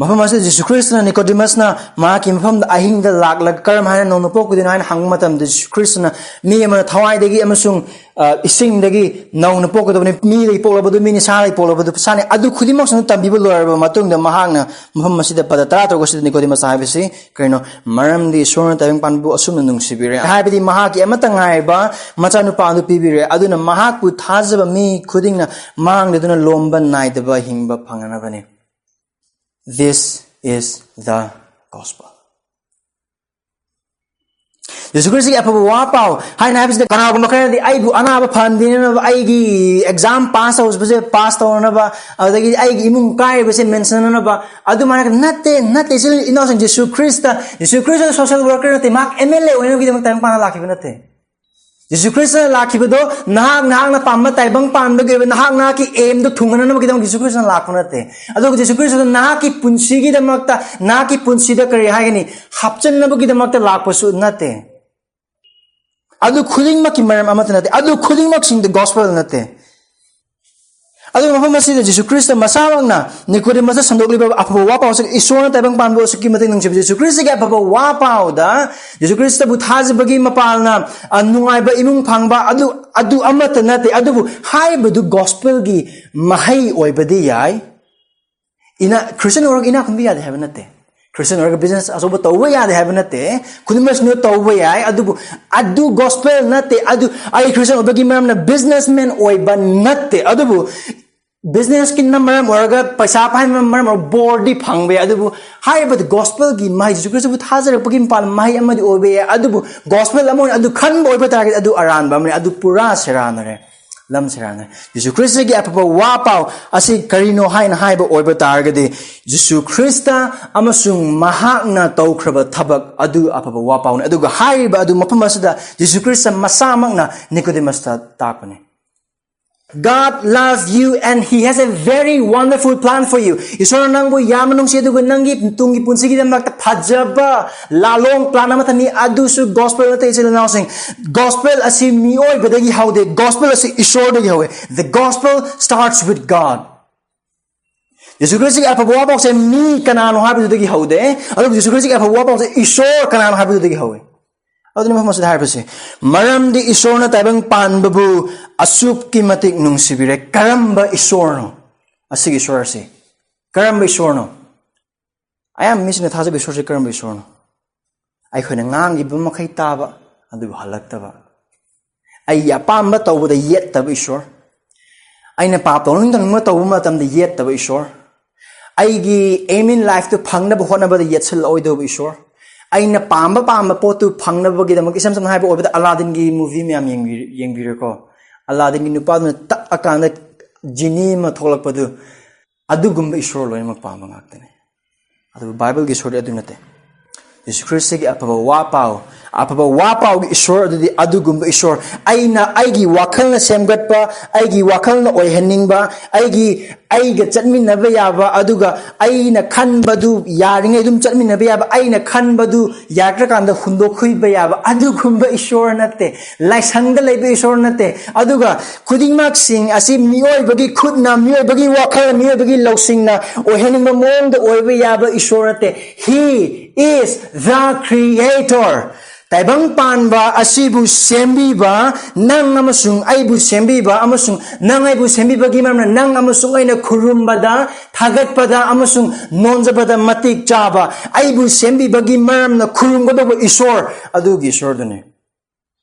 ꯃꯐꯝ ꯑꯁꯤꯗ ꯖꯤꯁꯨ ꯈ꯭ꯔꯤꯁꯇꯅ ꯅꯤꯀꯣꯗꯤꯃꯁꯅ ꯃꯍꯥꯛꯀꯤ ꯃꯐꯝꯗ ꯑꯍꯤꯡꯗ ꯂꯥꯛꯂꯒ ꯀꯔꯝ ꯍꯥꯏꯅ ꯅꯧꯅ ꯄꯣꯛꯀꯗꯣꯏꯅꯣ ꯍꯥꯏꯅ ꯍꯪꯕ ꯃꯇꯝꯗ, ꯖꯤꯁꯨ ꯈ꯭ꯔꯤꯁꯇꯅ ꯃꯤ ꯑꯃꯅ ꯊꯋꯥꯏꯗꯒꯤ ꯑꯃꯁꯨꯡ, ꯑ, ꯏꯁꯤꯡꯗꯒꯤ ꯅꯧꯅ ꯄꯣꯛꯀꯗꯕꯅꯤ, ꯃꯤꯗꯒꯤ ꯄꯣꯛꯂꯕꯗꯨ ꯃꯤꯅꯤ, ꯁꯥꯗꯒꯤ ꯄꯣꯛꯂꯕꯗꯨ ꯁꯥꯅꯤ, ꯑꯗꯨ ꯈꯨꯗꯤꯡꯃꯛꯁꯨ ꯇꯝꯕꯤꯕ ꯂꯣꯏꯔꯕ ꯃꯇꯨꯡꯗ ꯃꯍꯥꯛꯅ ꯃꯐꯝ ꯑꯁꯤꯗ ꯄꯗ ꯇꯔꯥꯇꯔꯨꯛ ꯑꯁꯤꯗ ꯅꯤꯀꯣꯗꯤꯃꯁ ꯍꯥꯏꯕꯁꯤ ꯀꯔꯤꯅꯣ? ꯃꯔꯝꯗꯤ ꯏꯁꯣꯔꯅ ꯇꯥꯏꯕꯪ ꯄꯥꯟꯕꯕꯨ ꯑꯁꯨꯝꯅ ꯅꯨꯡꯁꯤꯕꯤꯔꯦ, ꯍꯥꯏꯕꯗꯤ ꯃꯍꯥꯛꯀꯤ ꯑꯃꯠꯇ ꯉꯥꯏꯔꯕ ꯃꯆꯥꯅꯨꯄꯥ ꯑꯗꯨ ꯄꯤꯕꯤꯔꯦ, ꯑꯗꯨꯅ ꯃꯍꯥꯛꯄꯨ ꯊꯥꯖꯕ ꯃꯤ ꯈꯨꯗꯤꯡꯅ ꯃꯥꯡꯗꯗꯨꯅ ꯂꯣꯝꯕ ꯅꯥꯏꯗꯕ ꯍꯤꯡꯕ ꯐꯪꯅꯅꯕꯅꯤ꯫ This is the gospel. ꯖꯤꯁꯨ ꯈ꯭ꯔꯤꯁꯇꯒꯤ ꯑꯐꯕ ꯋꯥ ꯄꯥꯎ ꯍꯥꯏꯅ ꯍꯥꯏꯕꯁꯤꯗ, ꯀꯅꯥꯒꯨꯝꯕ ꯈꯔꯅꯗꯤ ꯑꯩꯕꯨ ꯑꯅꯥꯕ ꯐꯍꯟꯕꯤꯅꯅꯕ, ꯑꯩꯒꯤ ꯑꯦꯛꯖꯥꯝ ꯄꯥꯁ ꯇꯧꯕꯁꯦ ꯄꯥꯁ ꯇꯧꯅꯅꯕ, ꯑꯗꯨꯗꯒꯤꯗꯤ ꯑꯩꯒꯤ ꯏꯃꯨꯡ ꯀꯥꯏꯔꯤꯕꯁꯦ ꯃꯦꯟꯁꯤꯟꯅꯅꯕ, ꯑꯗꯨꯃꯥꯏꯅ ꯅꯠꯇꯦ, ꯅꯠꯇꯦ꯫ ꯏꯆꯤꯜ ꯏꯅꯥꯎꯁꯤꯡ, Jesus Christ, Jesus Christ social worker ꯅꯠꯇꯦ, ꯃꯍꯥꯛ ꯑꯦꯝ ꯑꯦꯜ ꯑꯦ ꯑꯣꯏꯅꯕꯒꯤꯗꯃꯛꯇ ꯇꯥꯏꯕꯪ ꯄꯥꯟꯕ ꯂꯥꯛꯈꯤꯕ ꯅꯠꯇꯦ꯫ ꯖꯤꯁꯨ ꯈ꯭ꯔꯤꯁꯇꯅ ꯂꯥꯛꯈꯤꯕꯗꯣ ꯅꯍꯥꯛ, ꯅꯍꯥꯛꯅ ꯄꯥꯝꯕ ꯇꯥꯏꯕꯪ ꯄꯥꯟꯕꯒꯤ ꯑꯣꯏꯕ ꯅꯍꯥꯛ, ꯅꯍꯥꯛꯀꯤ ꯑꯦꯝꯗꯣ ꯊꯨꯡꯍꯟꯅꯕꯒꯤꯗꯃꯛ ꯖꯤꯁꯨ ꯈ꯭ꯔꯤꯁꯇꯅ ꯂꯥꯛꯄ ꯅꯠꯇꯦ꯫ ꯑꯗꯨꯒ ꯖꯤꯁꯨ ꯈ꯭ꯔꯤꯁꯇꯅ ꯅꯍꯥꯛꯀꯤ ꯄꯨꯟꯁꯤꯒꯤꯗꯃꯛꯇ, ꯅꯍꯥꯛꯀꯤ ꯄꯨꯟꯁꯤꯗ ꯀꯔꯤ ꯍꯥꯏꯒꯅꯤ, ꯍꯥꯞꯆꯤꯟꯅꯕꯒꯤꯗꯃꯛꯇ ꯂꯥꯛꯄꯁꯨ ꯅꯠꯇꯦ꯫ ꯑꯗꯨ ꯈꯨꯗꯤꯡꯃꯛꯀꯤ ꯃꯔꯝ ꯑꯃꯠꯇ ꯅꯠꯇꯦ꯫ ꯑꯗꯨ ꯈꯨꯗꯤꯡꯃꯛꯁꯤꯡꯗꯤ ꯒꯣꯁꯄꯦꯜ ꯅꯠꯇꯦ꯫ ꯑꯗꯨꯒ ꯃꯐꯝ ꯑꯁꯤꯗ ꯖꯤꯁꯨ ꯈ꯭ꯔꯤꯁꯇ ꯃꯁꯥꯃꯛꯅ ꯅꯤꯀꯣꯗꯤꯃꯁꯇ ꯁꯟꯗꯣꯛꯂꯤꯕ ꯑꯐꯕ ꯋꯥ ꯄꯥꯎꯁꯦ, ꯏꯁꯣꯔꯅ ꯇꯥꯏꯕꯪ ꯄꯥꯟꯕ ꯑꯁꯨꯛꯀꯤ ꯃꯇꯤꯛ ꯅꯨꯡꯁꯤꯕ ꯖꯤꯁꯨ ꯈ꯭ꯔꯤꯁꯇꯒꯤ ꯑꯐꯕ ꯋꯥ ꯄꯥꯎꯗ, ꯖꯤꯁꯨ ꯈ꯭ꯔꯤꯁꯇꯕꯨ ꯊꯥꯖꯕꯒꯤ ꯃꯄꯥꯜꯅ, ꯑ, ꯅꯨꯡꯉꯥꯏꯕ ꯏꯃꯨꯡ ꯐꯪꯕ, ꯑꯗꯨ, ꯑꯗꯨ ꯑꯃꯠꯇ ꯅꯠꯇꯦ꯫ ꯑꯗꯨꯕꯨ ꯍꯥꯏꯔꯤꯕꯗꯨ ꯒꯣꯁꯄꯦꯜꯒꯤ ꯃꯍꯩ ꯑꯣꯏꯕꯗꯤ ꯌꯥꯏ꯫ ꯏꯅꯥ-, ꯈ꯭ꯔꯤꯁꯇꯤꯌꯟ ꯑꯣꯏꯔꯒ ꯏꯅꯥꯛ ꯈꯨꯟꯕ ꯌꯥꯗꯦ ꯍꯥꯏꯕ ꯅꯠꯇꯦ꯫ ꯈ꯭ꯔꯤꯁꯇꯤꯌꯟ ꯑꯣꯏꯔꯒ ꯕꯤꯖꯤꯅꯦꯁ ꯑꯆꯧꯕ ꯇꯧꯕ ꯌꯥꯗꯦ ꯍꯥꯏꯕ ꯅꯠꯇꯦ꯫ ꯈꯨꯗꯤꯡꯃꯛꯁꯤꯡꯗꯨ ꯇꯧꯕ ꯌꯥꯏ, ꯑꯗꯨꯕꯨ ꯑꯗꯨ ꯒꯣꯁꯄꯦꯜ ꯅꯠꯇꯦ꯫ ꯑꯗꯨ ꯑꯩ ꯈ꯭ꯔꯤꯁꯇꯤꯌꯟ ꯑꯣꯏꯕꯒꯤ ꯃꯔꯝꯅ ꯕꯤꯖꯤꯅꯦꯁꯃꯦꯟ ꯑꯣꯏꯕ ꯅꯠꯇꯦ꯫ ꯑꯗꯨꯕꯨ ꯕꯤꯖꯤꯅꯦꯁꯀꯤꯅ ꯃꯔꯝ ꯑꯣꯏꯔꯒ, ꯄꯩꯁꯥ ꯄꯥꯏꯕꯅ ꯃꯔꯝ ꯑꯣꯏꯔꯒ ꯕꯣꯔꯗꯤ ꯐꯪꯕ ꯌꯥꯏ, ꯑꯗꯨꯕꯨ ꯍꯥꯏꯔꯤꯕ ꯒꯣꯁꯄꯦꯜꯒꯤ ꯃꯍꯩ, ꯖꯤꯁꯨ ꯈ꯭ꯔꯤꯁꯇꯕꯨ ꯊꯥꯖꯔꯛꯄꯒꯤ ꯃꯄꯥꯟ ꯃꯍꯩ ꯑꯃꯗꯤ ꯑꯣꯏꯕ ꯌꯥꯏ, ꯑꯗꯨꯕꯨ ꯒꯣꯁꯄꯦꯜ ꯑꯃ ꯑꯣꯏꯅ ꯑꯗꯨ ꯈꯟꯕ ꯑꯣꯏꯕ ꯇꯥꯔꯒꯗꯤ ꯑꯗꯨ ꯑꯔꯥꯟꯕ ꯑꯃꯅꯤ, ꯑꯗꯨ ꯄꯨꯔꯥ ꯁꯦꯔꯥꯟꯅꯔꯦ꯫ ꯂꯝ ꯁꯦꯔꯥꯟꯅꯔꯦ꯫ ꯖꯤꯁꯨ ꯈ꯭ꯔꯤꯁꯇꯒꯤ ꯑꯐꯕ ꯋꯥ ꯄꯥꯎ ꯑꯁꯤ ꯀꯔꯤꯅꯣ ꯍꯥꯏꯅ ꯍꯥꯏꯕ ꯑꯣꯏꯕ ꯇꯥꯔꯒꯗꯤ, ꯖꯤꯁꯨ ꯈ꯭ꯔꯤꯁꯇ ꯑꯃꯁꯨꯡ ꯃꯍꯥꯛꯅ ꯇꯧꯈ꯭ꯔꯕ ꯊꯕꯛ ꯑꯗꯨ ꯑꯐꯕ ꯋꯥ ꯄꯥꯎꯅꯤ꯫ ꯑꯗꯨꯒ ꯍꯥꯏꯔꯤꯕ ꯑꯗꯨ ꯃꯐꯝ ꯑꯁꯤꯗ Jesus Christ ꯃꯁꯥꯃꯛꯅ ꯅꯤꯀꯣꯗꯤꯃꯁꯇ ꯇꯥꯛꯄꯅꯤ꯫ God loves you and He has a very wonderful plan for you. ꯏꯁꯣꯔꯅ ꯅꯪꯕꯨ ꯌꯥꯝꯅ ꯅꯨꯡꯁꯤ, ꯑꯗꯨꯒ ꯅꯪꯒꯤ ꯇꯨꯡꯒꯤ ꯄꯨꯟꯁꯤꯒꯤꯗꯃꯛꯇ ꯐꯖꯕ ꯂꯥꯂꯣꯡ ꯄ꯭ꯂꯥꯟ ꯑꯃ ꯊꯝꯃꯤ꯫ ꯑꯗꯨꯁꯨ ꯒꯣꯁꯄꯦꯜ ꯅꯠꯇꯦ, ꯏꯆꯤꯜ ꯏꯅꯥꯎꯁꯤꯡ꯫ ꯒꯣꯁꯄꯦꯜ ꯑꯁꯤ ꯃꯤꯑꯣꯏꯕꯗꯒꯤ ꯍꯧꯗꯦ, ꯒꯣꯁꯄꯦꯜ ꯑꯁꯤ ꯏꯁꯣꯔꯗꯒꯤ ꯍꯧꯋꯦ꯫ The gospel starts with God. ꯖꯤꯁꯨ ꯈ꯭ꯔꯤꯁꯇꯒꯤ ꯑꯐꯕ ꯋꯥ ꯄꯥꯎꯁꯦ ꯃꯤ ꯀꯅꯥꯅꯣ ꯍꯥꯏꯕꯗꯨꯗꯒꯤ ꯍꯧꯗꯦ, ꯑꯗꯨꯕꯨ ꯖꯤꯁꯨ ꯈ꯭ꯔꯤꯁꯇꯒꯤ ꯑꯐꯕ ꯋꯥ ꯄꯥꯎꯁꯦ ꯏꯁꯣꯔ ꯀꯅꯥꯅꯣ ꯍꯥꯏꯕꯗꯨꯗꯒꯤ ꯍꯧꯋꯦ꯫ ꯑꯗꯨꯅ ꯃꯐꯝ ꯑꯁꯤꯗ ꯍꯥꯏꯔꯤꯕꯁꯤ, "ꯃꯔꯝꯗꯤ ꯏꯁꯣꯔꯅ ꯇꯥꯏꯕꯪ ꯄꯥꯟꯕꯕꯨ ꯑꯁꯨꯛꯀꯤ ꯃꯇꯤꯛ ꯅꯨꯡꯁꯤꯕꯤꯔꯦ꯫" ꯀꯔꯝꯕ ꯏꯁꯣꯔꯅꯣ? ꯑꯁꯤꯒꯤ ꯏꯁꯣꯔ ꯑꯁꯤ ꯀꯔꯝꯕ ꯏꯁꯣꯔꯅꯣ? ꯑꯌꯥꯝꯕ ꯃꯤꯁꯤꯡꯅ ꯊꯥꯖꯕ ꯏꯁꯣꯔꯁꯤ ꯀꯔꯝꯕ ꯏꯁꯣꯔꯅꯣ? ꯑꯩꯈꯣꯏꯅ ꯉꯥꯡꯂꯤꯕ ꯃꯈꯩ ꯇꯥꯕ, ꯑꯗꯨꯕꯨ ꯍꯜꯂꯛꯇꯕ꯫ ꯑꯩꯒꯤ ꯑꯄꯥꯝꯕ ꯇꯧꯕꯗ ꯌꯦꯠꯇꯕ ꯏꯁꯣꯔ꯫ ꯑꯩꯅ ꯄꯥꯞ ꯇꯧꯅꯤꯡ ꯇꯧꯅꯤꯡꯕ ꯇꯧꯕ ꯃꯇꯝꯗ ꯌꯦꯠꯇꯕ ꯏꯁꯣꯔ꯫ ꯑꯩꯒꯤ aim in life ꯇꯨ ꯐꯪꯅꯕ ꯍꯣꯠꯅꯕꯗ ꯌꯦꯠꯁꯤꯜꯂꯛꯑꯣꯏꯗꯧꯕ ꯏꯁꯣꯔ꯫ ꯑꯩꯅ ꯄꯥꯝꯕ ꯄꯥꯝꯕ ꯄꯣꯠꯇꯨ ꯐꯪꯅꯕꯒꯤꯗꯃꯛ, ꯏꯁꯝ ꯁꯝꯅ ꯍꯥꯏꯕ ꯑꯣꯏꯕꯗ ꯑꯂꯥꯗꯤꯟꯒꯤ movie ꯃꯌꯥꯝ ꯌꯦꯡꯕꯤꯔꯦꯀꯣ꯫ ꯑꯂꯥꯗꯤꯟꯒꯤ ꯅꯨꯄꯥꯗꯨꯅ ꯇꯛꯑꯀꯥꯟꯗ ꯖꯤꯅꯤ ꯑꯃ ꯊꯣꯛꯂꯛꯄꯗꯨ, ꯑꯗꯨꯒꯨꯝꯕ ꯏꯁꯣꯔ ꯂꯣꯏꯅꯃꯛ ꯄꯥꯝꯕ ꯉꯥꯛꯇꯅꯤ꯫ ꯑꯗꯨꯕꯨ ꯕꯥꯏꯕꯜꯒꯤ ꯏꯁꯣꯔꯗꯤ ꯑꯗꯨ ꯅꯠꯇꯦ꯫ ꯌꯦꯁꯨ ꯈ꯭ꯔꯤꯁꯇꯒꯤ ꯑꯐꯕ ꯋꯥ ꯄꯥꯎ, ꯑꯐꯕ ꯋꯥ ꯄꯥꯎꯒꯤ ꯏꯁꯣꯔ ꯑꯗꯨꯗꯤ ꯑꯗꯨꯒꯨꯝꯕ ꯏꯁꯣꯔ, ꯑꯩꯅ, ꯑꯩꯒꯤ ꯋꯥꯈꯜꯅ ꯁꯦꯝꯒꯠꯄ, ꯑꯩꯒꯤ ꯋꯥꯈꯜꯅ ꯑꯣꯏꯍꯟꯅꯤꯡꯕ, ꯑꯩꯒꯤ, ꯑꯩꯒ ꯆꯠꯃꯤꯟꯅꯕ ꯌꯥꯕ, ꯑꯗꯨꯒ ꯑꯩꯅ ꯈꯟꯕꯗꯨ ꯌꯥꯔꯤꯉꯩ ꯑꯗꯨꯝ ꯆꯠꯃꯤꯟꯅꯕ ꯌꯥꯕ, ꯑꯩꯅ ꯈꯟꯕꯗꯨ ꯌꯥꯗ꯭ꯔꯀꯥꯟꯗ ꯍꯨꯟꯗꯣꯛꯈꯤꯕ ꯌꯥꯕ, ꯑꯗꯨꯒꯨꯝꯕ ꯏꯁꯣꯔ ꯅꯠꯇꯦ꯫ ꯂꯥꯏꯁꯪꯗ ꯂꯩꯕ ꯏꯁꯣꯔ ꯅꯠꯇꯦ꯫ ꯑꯗꯨꯒ ꯈꯨꯗꯤꯡꯃꯛꯁꯤꯡ ꯑꯁꯤ ꯃꯤꯑꯣꯏꯕꯒꯤ ꯈꯨꯠꯅ, ꯃꯤꯑꯣꯏꯕꯒꯤ ꯋꯥꯈꯜ, ꯃꯤꯑꯣꯏꯕꯒꯤ ꯂꯧꯁꯤꯡꯅ ꯑꯣꯏꯍꯟꯅꯤꯡꯕ ꯃꯑꯣꯡꯗ ꯑꯣꯏꯕ ꯌꯥꯕ ꯏꯁꯣꯔ ꯅꯠꯇꯦ꯫ He is the creator. ꯇꯥꯏꯕꯪ ꯄꯥꯟꯕ ꯑꯁꯤꯕꯨ ꯁꯦꯝꯕꯤꯕ ꯅꯪ ꯑꯃꯁꯨꯡ ꯑꯩꯕꯨ ꯁꯦꯝꯕꯤꯕ ꯑꯃꯁꯨꯡ ꯅꯪ ꯑꯩꯕꯨ ꯁꯦꯝꯕꯤꯕꯒꯤ ꯃꯔꯝꯅ ꯅꯪ ꯑꯃꯁꯨꯡ ꯑꯩꯅ ꯈꯨꯔꯨꯝꯕꯗ, ꯊꯥꯒꯠꯄꯗ ꯑꯃꯁꯨꯡ ꯅꯣꯟꯖꯕꯗ ꯃꯇꯤꯛ ꯆꯥꯕ, ꯑꯩꯕꯨ ꯁꯦꯝꯕꯤꯕꯒꯤ ꯃꯔꯝꯅ ꯈꯨꯔꯨꯝꯒꯗꯧꯕ ꯏꯁꯣꯔ, ꯑꯗꯨꯒꯤ ꯏꯁꯣꯔꯗꯨꯅꯤ꯫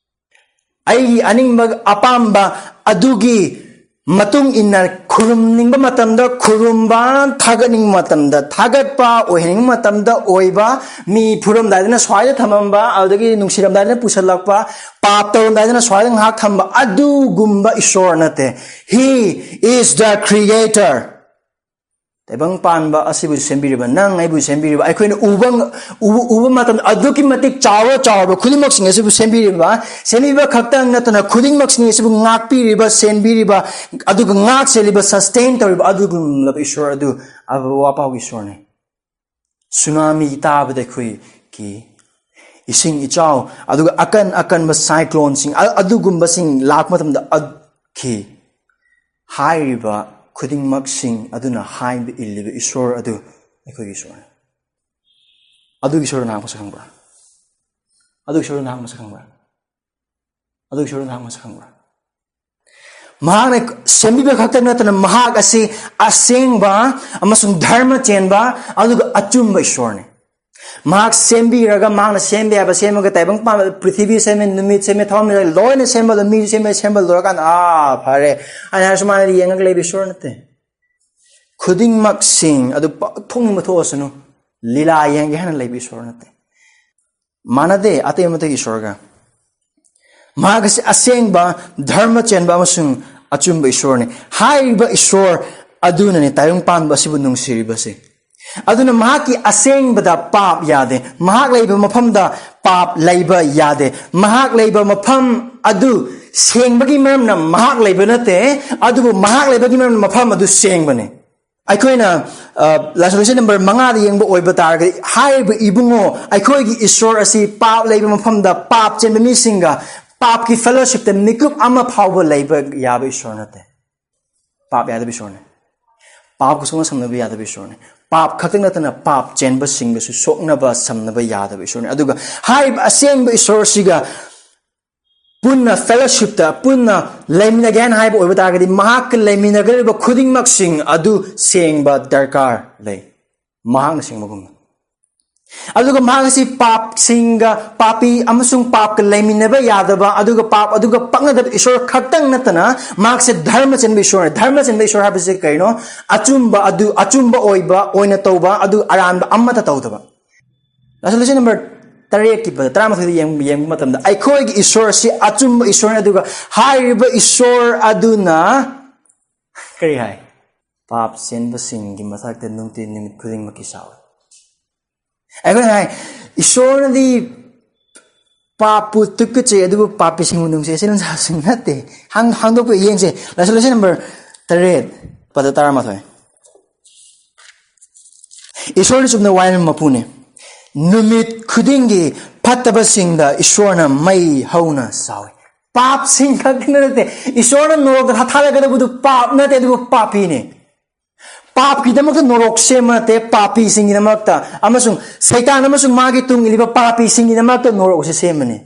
ꯑꯩꯒꯤ ꯑꯅꯤꯡꯕ ꯑꯄꯥꯝꯕ ꯑꯗꯨꯒꯤ ꯃꯇꯨꯡ ꯏꯟꯅ ꯈꯨꯔꯨꯝꯅꯤꯡꯕ ꯃꯇꯝꯗ ꯈꯨꯔꯨꯝꯕ, ꯊꯥꯒꯠꯅꯤꯡꯕ ꯃꯇꯝꯗ ꯊꯥꯒꯠꯄ, ꯑꯣꯏꯍꯟꯅꯤꯡꯕ ꯃꯇꯝꯗ ꯑꯣꯏꯕ, ꯃꯤ ꯐꯨꯔꯝꯗꯥꯏꯗꯅ ꯁ꯭ꯋꯥꯏꯗ ꯊꯝꯃꯝꯕ, ꯑꯗꯨꯗꯒꯤ ꯅꯨꯡꯁꯤꯔꯝꯗꯥꯏꯗꯅ ꯄꯨꯁꯜꯂꯛꯄ, ꯄꯥꯞ ꯇꯧꯔꯝꯗꯥꯏꯗꯅ ꯁ꯭ꯋꯥꯏꯗ ꯉꯥꯏꯍꯥꯛ ꯊꯝꯕ, ꯑꯗꯨꯒꯨꯝꯕ ꯏꯁꯣꯔ ꯅꯠꯇꯦ꯫ He is the creator. ꯇꯥꯏꯕꯪ ꯄꯥꯟꯕ ꯑꯁꯤꯕꯨ ꯁꯦꯝꯕꯤꯔꯤꯕ, ꯅꯪ ꯑꯩꯕꯨ ꯁꯦꯝꯕꯤꯔꯤꯕ, ꯑꯩꯈꯣꯏꯅ ꯎꯕ, ꯎꯕ, ꯎꯕ ꯃꯇꯝꯗ ꯑꯗꯨꯛꯀꯤ ꯃꯇꯤꯛ ꯆꯥꯎꯔ ꯆꯥꯎꯔꯕ ꯈꯨꯗꯤꯡꯃꯛꯁꯤꯡ ꯑꯁꯤꯕꯨ ꯁꯦꯝꯕꯤꯔꯤꯕ, ꯁꯦꯝꯕꯤꯕ ꯈꯛꯇꯪ ꯅꯠꯇꯅ ꯈꯨꯗꯤꯡꯃꯛꯁꯤꯡ ꯑꯁꯤꯕꯨ ꯉꯥꯛꯄꯤꯔꯤꯕ, ꯁꯦꯝꯕꯤꯔꯤꯕ, ꯑꯗꯨꯒ ꯉꯥꯛ ꯁꯦꯜꯂꯤꯕ, sustain ꯇꯧꯔꯤꯕ ꯑꯗꯨꯒꯨꯝꯂꯕ ꯏꯁꯣꯔ ꯑꯗꯨ ꯑꯐꯕ ꯋꯥꯄꯥꯎꯒꯤ ꯏꯁꯣꯔꯅꯤ꯫ ꯁꯨꯅꯥꯃꯤ ꯇꯥꯕꯗ ꯑꯩꯈꯣꯏ ꯀꯤ, ꯏꯁꯤꯡ ꯏꯆꯥꯎ, ꯑꯗꯨꯒ ꯑꯀꯟ ꯑꯀꯟꯕ cycloneꯁꯤꯡ, ꯑ-, ꯑꯗꯨꯒꯨꯝꯕꯁꯤꯡ ꯂꯥꯛꯄ ꯃꯇꯝꯗ ꯑ-, ꯀꯤ, ꯍꯥꯏꯔꯤꯕ ꯈꯨꯗꯤꯡꯃꯛꯁꯤꯡ ꯑꯗꯨꯅ ꯍꯥꯏꯕ ꯏꯜꯂꯤꯕ ꯏꯁꯣꯔ ꯑꯗꯨ ꯑꯩꯈꯣꯏꯒꯤ ꯏꯁꯣꯔꯅꯤ꯫ ꯑꯗꯨꯒꯤ ꯏꯁꯣꯔꯗꯨ ꯅꯍꯥꯛ ꯃꯁꯛ ꯈꯪꯕ꯭ꯔꯥ? ꯑꯗꯨꯒꯤ ꯏꯁꯣꯔꯗꯨ ꯅꯍꯥꯛ ꯃꯁꯛ ꯈꯪꯕ꯭ꯔꯥ? ꯑꯗꯨꯒꯤ ꯏꯁꯣꯔꯗꯨ ꯅꯍꯥꯛ ꯃꯁꯛ ꯈꯪꯕ꯭ꯔꯥ? ꯃꯍꯥꯛꯅ ꯁꯦꯝꯕꯤꯕ ꯈꯛꯇ ꯅꯠꯇꯅ ꯃꯍꯥꯛ ꯑꯁꯤ ꯑꯁꯦꯡꯕ ꯑꯃꯁꯨꯡ ꯙꯔꯃ ꯆꯦꯟꯕ ꯑꯗꯨꯒ ꯑꯆꯨꯝꯕ ꯏꯁꯣꯔꯅꯤ꯫ ꯃꯍꯥꯛ ꯁꯦꯝꯕꯤꯔꯒ, ꯃꯍꯥꯛꯅ ꯁꯦꯝꯕ ꯌꯥꯕ ꯁꯦꯝꯃꯒ, ꯇꯥꯏꯕꯪ ꯄꯥꯟꯕ, ꯄ꯭ꯔꯤꯊꯤꯕꯤ ꯁꯦꯝꯃꯦ, ꯅꯨꯃꯤꯠ ꯁꯦꯝꯃꯦ, ꯊꯋꯥꯟꯃꯤꯆꯥꯛ ꯂꯣꯏꯅ ꯁꯦꯝꯕꯗ, ꯃꯤꯁꯨ ꯁꯦꯝꯃꯦ, ꯁꯦꯝꯕ ꯂꯣꯏꯔꯀꯥꯟꯗ, "ꯑꯥ, ꯐꯔꯦ" ꯑꯩꯅ ꯍꯥꯏꯔ ꯁꯨꯃꯥꯏꯅ ꯌꯦꯡꯉꯒ ꯂꯩꯕ ꯏꯁꯣꯔ ꯅꯠꯇꯦ꯫ ꯈꯨꯗꯤꯡꯃꯛꯁꯤꯡ ꯑꯗꯨ ꯄ-, ꯊꯣꯛꯅꯤꯡꯕ ꯊꯣꯛꯑꯁꯅꯨ, ꯂꯤꯂꯥ ꯌꯦꯡꯒꯦ ꯍꯥꯏꯅ ꯂꯩꯕ ꯏꯁꯣꯔ ꯅꯠꯇꯦ꯫ ꯃꯥꯟꯅꯗꯦ ꯑꯇꯩ ꯑꯃꯠꯇꯒꯤ ꯏꯁꯣꯔꯒ꯫ ꯃꯍꯥꯛ ꯑꯁꯤ ꯑꯁꯦꯡꯕ, ꯙꯔꯃ ꯆꯦꯟꯕ ꯑꯃꯁꯨꯡ ꯑꯆꯨꯝꯕ ꯏꯁꯣꯔꯅꯤ꯫ ꯍꯥꯏꯔꯤꯕ ꯏꯁꯣꯔ ꯑꯗꯨꯅꯅꯤ ꯇꯥꯏꯕꯪ ꯄꯥꯟꯕ ꯑꯁꯤꯕꯨ ꯅꯨꯡꯁꯤꯔꯤꯕꯁꯤ꯫ ꯑꯗꯨꯅ ꯃꯍꯥꯛꯀꯤ ꯑꯁꯦꯡꯕꯗ ꯄꯥꯞ ꯌꯥꯗꯦ꯫ ꯃꯍꯥꯛ ꯂꯩꯕ ꯃꯐꯝꯗ ꯄꯥꯞ ꯂꯩꯕ ꯌꯥꯗꯦ꯫ ꯃꯍꯥꯛ ꯂꯩꯕ ꯃꯐꯝ ꯑꯗꯨ ꯁꯦꯡꯕꯒꯤ ꯃꯔꯝꯅ ꯃꯍꯥꯛ ꯂꯩꯕ ꯅꯠꯇꯦ, ꯑꯗꯨꯕꯨ ꯃꯍꯥꯛ ꯂꯩꯕꯒꯤ ꯃꯔꯝꯅ ꯃꯐꯝ ꯑꯗꯨ ꯁꯦꯡꯕꯅꯤ꯫ ꯑꯩꯈꯣꯏꯅ, ꯑ, ꯂꯥꯏꯁꯣꯟ ꯂꯩꯁꯟ ꯅꯝꯕꯔ ꯃꯉꯥꯗ ꯌꯦꯡꯕ ꯑꯣꯏꯕ ꯇꯥꯔꯒꯗꯤ, ꯍꯥꯏꯔꯤꯕ ꯏꯕꯨꯡꯉꯣ, ꯑꯩꯈꯣꯏꯒꯤ ꯏꯁꯣꯔ ꯑꯁꯤ ꯄꯥꯞ ꯂꯩꯕ ꯃꯐꯝꯗ ꯄꯥꯞ ꯆꯦꯟꯕ ꯃꯤꯁꯤꯡꯒ ꯄꯥꯞꯀꯤ ꯐꯦꯂꯣꯁꯤꯞꯇ ꯃꯤꯀꯨꯞ ꯑꯃ ꯐꯥꯎꯕ ꯂꯩꯕ ꯌꯥꯕ ꯏꯁꯣꯔ ꯅꯠꯇꯦ꯫ ꯄꯥꯞ ꯌꯥꯗꯕ ꯏꯁꯣꯔꯅꯤ꯫ ꯄꯥꯞꯀ ꯁꯨꯡꯅ ꯁꯝꯅꯕ ꯌꯥꯗꯕ ꯏꯁꯣꯔꯅꯤ꯫ ꯄꯥꯞ ꯈꯛꯇ ꯅꯠꯇꯅ ꯄꯥꯞ ꯆꯦꯟꯕꯁꯤꯡꯒꯁꯨ ꯁꯣꯛꯅꯕ ꯁꯝꯅꯕ ꯌꯥꯗꯕ ꯏꯁꯣꯔꯅꯤ꯫ ꯑꯗꯨꯒ ꯍꯥꯏꯔꯤꯕ ꯑꯁꯦꯡꯕ ꯏꯁꯣꯔꯁꯤꯒ ꯄꯨꯟꯅ ꯐꯦꯂꯣꯁꯤꯞꯇ, ꯄꯨꯟꯅ ꯂꯩꯃꯤꯟꯅꯒꯦ ꯍꯥꯏꯅ ꯍꯥꯏꯕ ꯑꯣꯏꯕ ꯇꯥꯔꯒꯗꯤ, ꯃꯍꯥꯛꯀ ꯂꯩꯃꯤꯟꯅꯒꯗꯧꯔꯤꯕ ꯈꯨꯗꯤꯡꯃꯛꯁꯤꯡ ꯑꯗꯨ ꯁꯦꯡꯕ ꯗꯔꯀꯥꯔ ꯂꯩ, ꯃꯍꯥꯛꯅ ꯁꯦꯡꯕꯒꯨꯝꯅ꯫ ꯑꯗꯨꯒ ꯃꯍꯥꯛ ꯑꯁꯤ ꯄꯥꯞꯁꯤꯡꯒ, ꯄꯥꯄꯤ ꯑꯃꯁꯨꯡ ꯄꯥꯞꯀ ꯂꯩꯃꯤꯟꯅꯕ ꯌꯥꯗꯕ, ꯑꯗꯨꯒ ꯄꯥꯞ ꯑꯗꯨꯒ ꯄꯛꯅꯗꯕ ꯏꯁꯣꯔ ꯈꯛꯇꯪ ꯅꯠꯇꯅ, ꯃꯍꯥꯛꯁꯦ ꯙꯔꯃ ꯆꯦꯟꯕ ꯏꯁꯣꯔꯅꯤ꯫ ꯙꯔꯃ ꯆꯦꯟꯕ ꯏꯁꯣꯔ ꯍꯥꯏꯕꯁꯤ ꯀꯩꯅꯣ? ꯑꯆꯨꯝꯕ ꯑꯗꯨ, ꯑꯆꯨꯝꯕ ꯑꯣꯏꯕ ꯑꯣꯏꯅ ꯇꯧꯕ, ꯑꯗꯨ ꯑꯔꯥꯟꯕ ꯑꯃꯠꯇ ꯇꯧꯗꯕ꯫ ꯂꯥꯏꯁꯣꯟ ꯂꯩꯁꯟ ꯅꯝꯕꯔ ꯇꯔꯦꯠꯀꯤ ꯄꯗ ꯇꯔꯥꯃꯥꯊꯣꯏꯗ ꯌꯦꯡ-, ꯌꯦꯡꯕ ꯃꯇꯝꯗ, ꯑꯩꯈꯣꯏꯒꯤ ꯏꯁꯣꯔ ꯑꯁꯤ ꯑꯆꯨꯝꯕ ꯏꯁꯣꯔꯅꯤ, ꯑꯗꯨꯒ ꯍꯥꯏꯔꯤꯕ ꯏꯁꯣꯔ ꯑꯗꯨꯅ ꯀꯔꯤ ꯍꯥꯏ? ꯄꯥꯞ ꯆꯦꯟꯕꯁꯤꯡꯒꯤ ꯃꯊꯛꯇ ꯅꯨꯡꯇꯤ ꯅꯨꯃꯤꯠ ꯈꯨꯗꯤꯡꯃꯛꯀꯤ ꯁꯥꯎꯏ꯫ ꯑꯩꯈꯣꯏꯅ ꯍꯥꯏ, ꯏꯁꯣꯔꯅꯗꯤ ꯄꯥꯞꯄꯨ ꯇꯨꯀꯠꯆꯩ, ꯑꯗꯨꯕꯨ ꯄꯥꯄꯤꯁꯤꯡꯕꯨ ꯅꯨꯡꯁꯤ꯫ ꯑꯁꯤ ꯂꯝꯖꯥꯜꯁꯤꯡ ꯅꯠꯇꯦ꯫ ꯍꯥꯡ-, ꯍꯥꯡꯗꯣꯛꯄ ꯌꯦꯡꯁꯦ꯫ ꯂꯥꯏꯁꯣꯟ ꯂꯩꯁꯟ ꯅꯝꯕꯔ ꯇꯔꯦꯠ, ꯄꯗ ꯇꯔꯥꯃꯥꯊꯣꯏ꯫ ꯏꯁꯣꯔꯗꯤ ꯆꯨꯝꯅ ꯋꯥꯌꯦꯜ ꯃꯄꯨꯅꯤ꯫ ꯅꯨꯃꯤꯠ ꯈꯨꯗꯤꯡꯒꯤ ꯐꯠꯇꯕꯁꯤꯡꯗ ꯏꯁꯣꯔꯅ ꯃꯩ ꯍꯧꯅ ꯁꯥꯎꯏ꯫ ꯄꯥꯞꯁꯤꯡ ꯈꯛꯇ ꯅꯠꯇꯦ꯫ ꯏꯁꯣꯔꯅ ꯅꯣꯔꯣꯛꯇ ꯊꯥ-, ꯊꯥꯗꯒꯗꯧꯕꯗꯨ ꯄꯥꯞ ꯅꯠꯇꯦ, ꯑꯗꯨꯕꯨ ꯄꯥꯄꯤꯅꯤ꯫ ꯄꯥꯞꯀꯤꯗꯃꯛꯇ ꯅꯣꯔꯣꯛ ꯁꯦꯝꯕ ꯅꯠꯇꯦ, ꯄꯥꯄꯤꯁꯤꯡꯒꯤꯗꯃꯛꯇ, ꯑꯃꯁꯨꯡ ꯁꯩꯇꯥꯟ ꯑꯃꯁꯨꯡ ꯃꯥꯒꯤ ꯇꯨꯡ ꯏꯜꯂꯤꯕ ꯄꯥꯄꯤꯁꯤꯡꯒꯤꯗꯃꯛꯇ ꯅꯣꯔꯣꯛ ꯑꯁꯤ ꯁꯦꯝꯕꯅꯤ꯫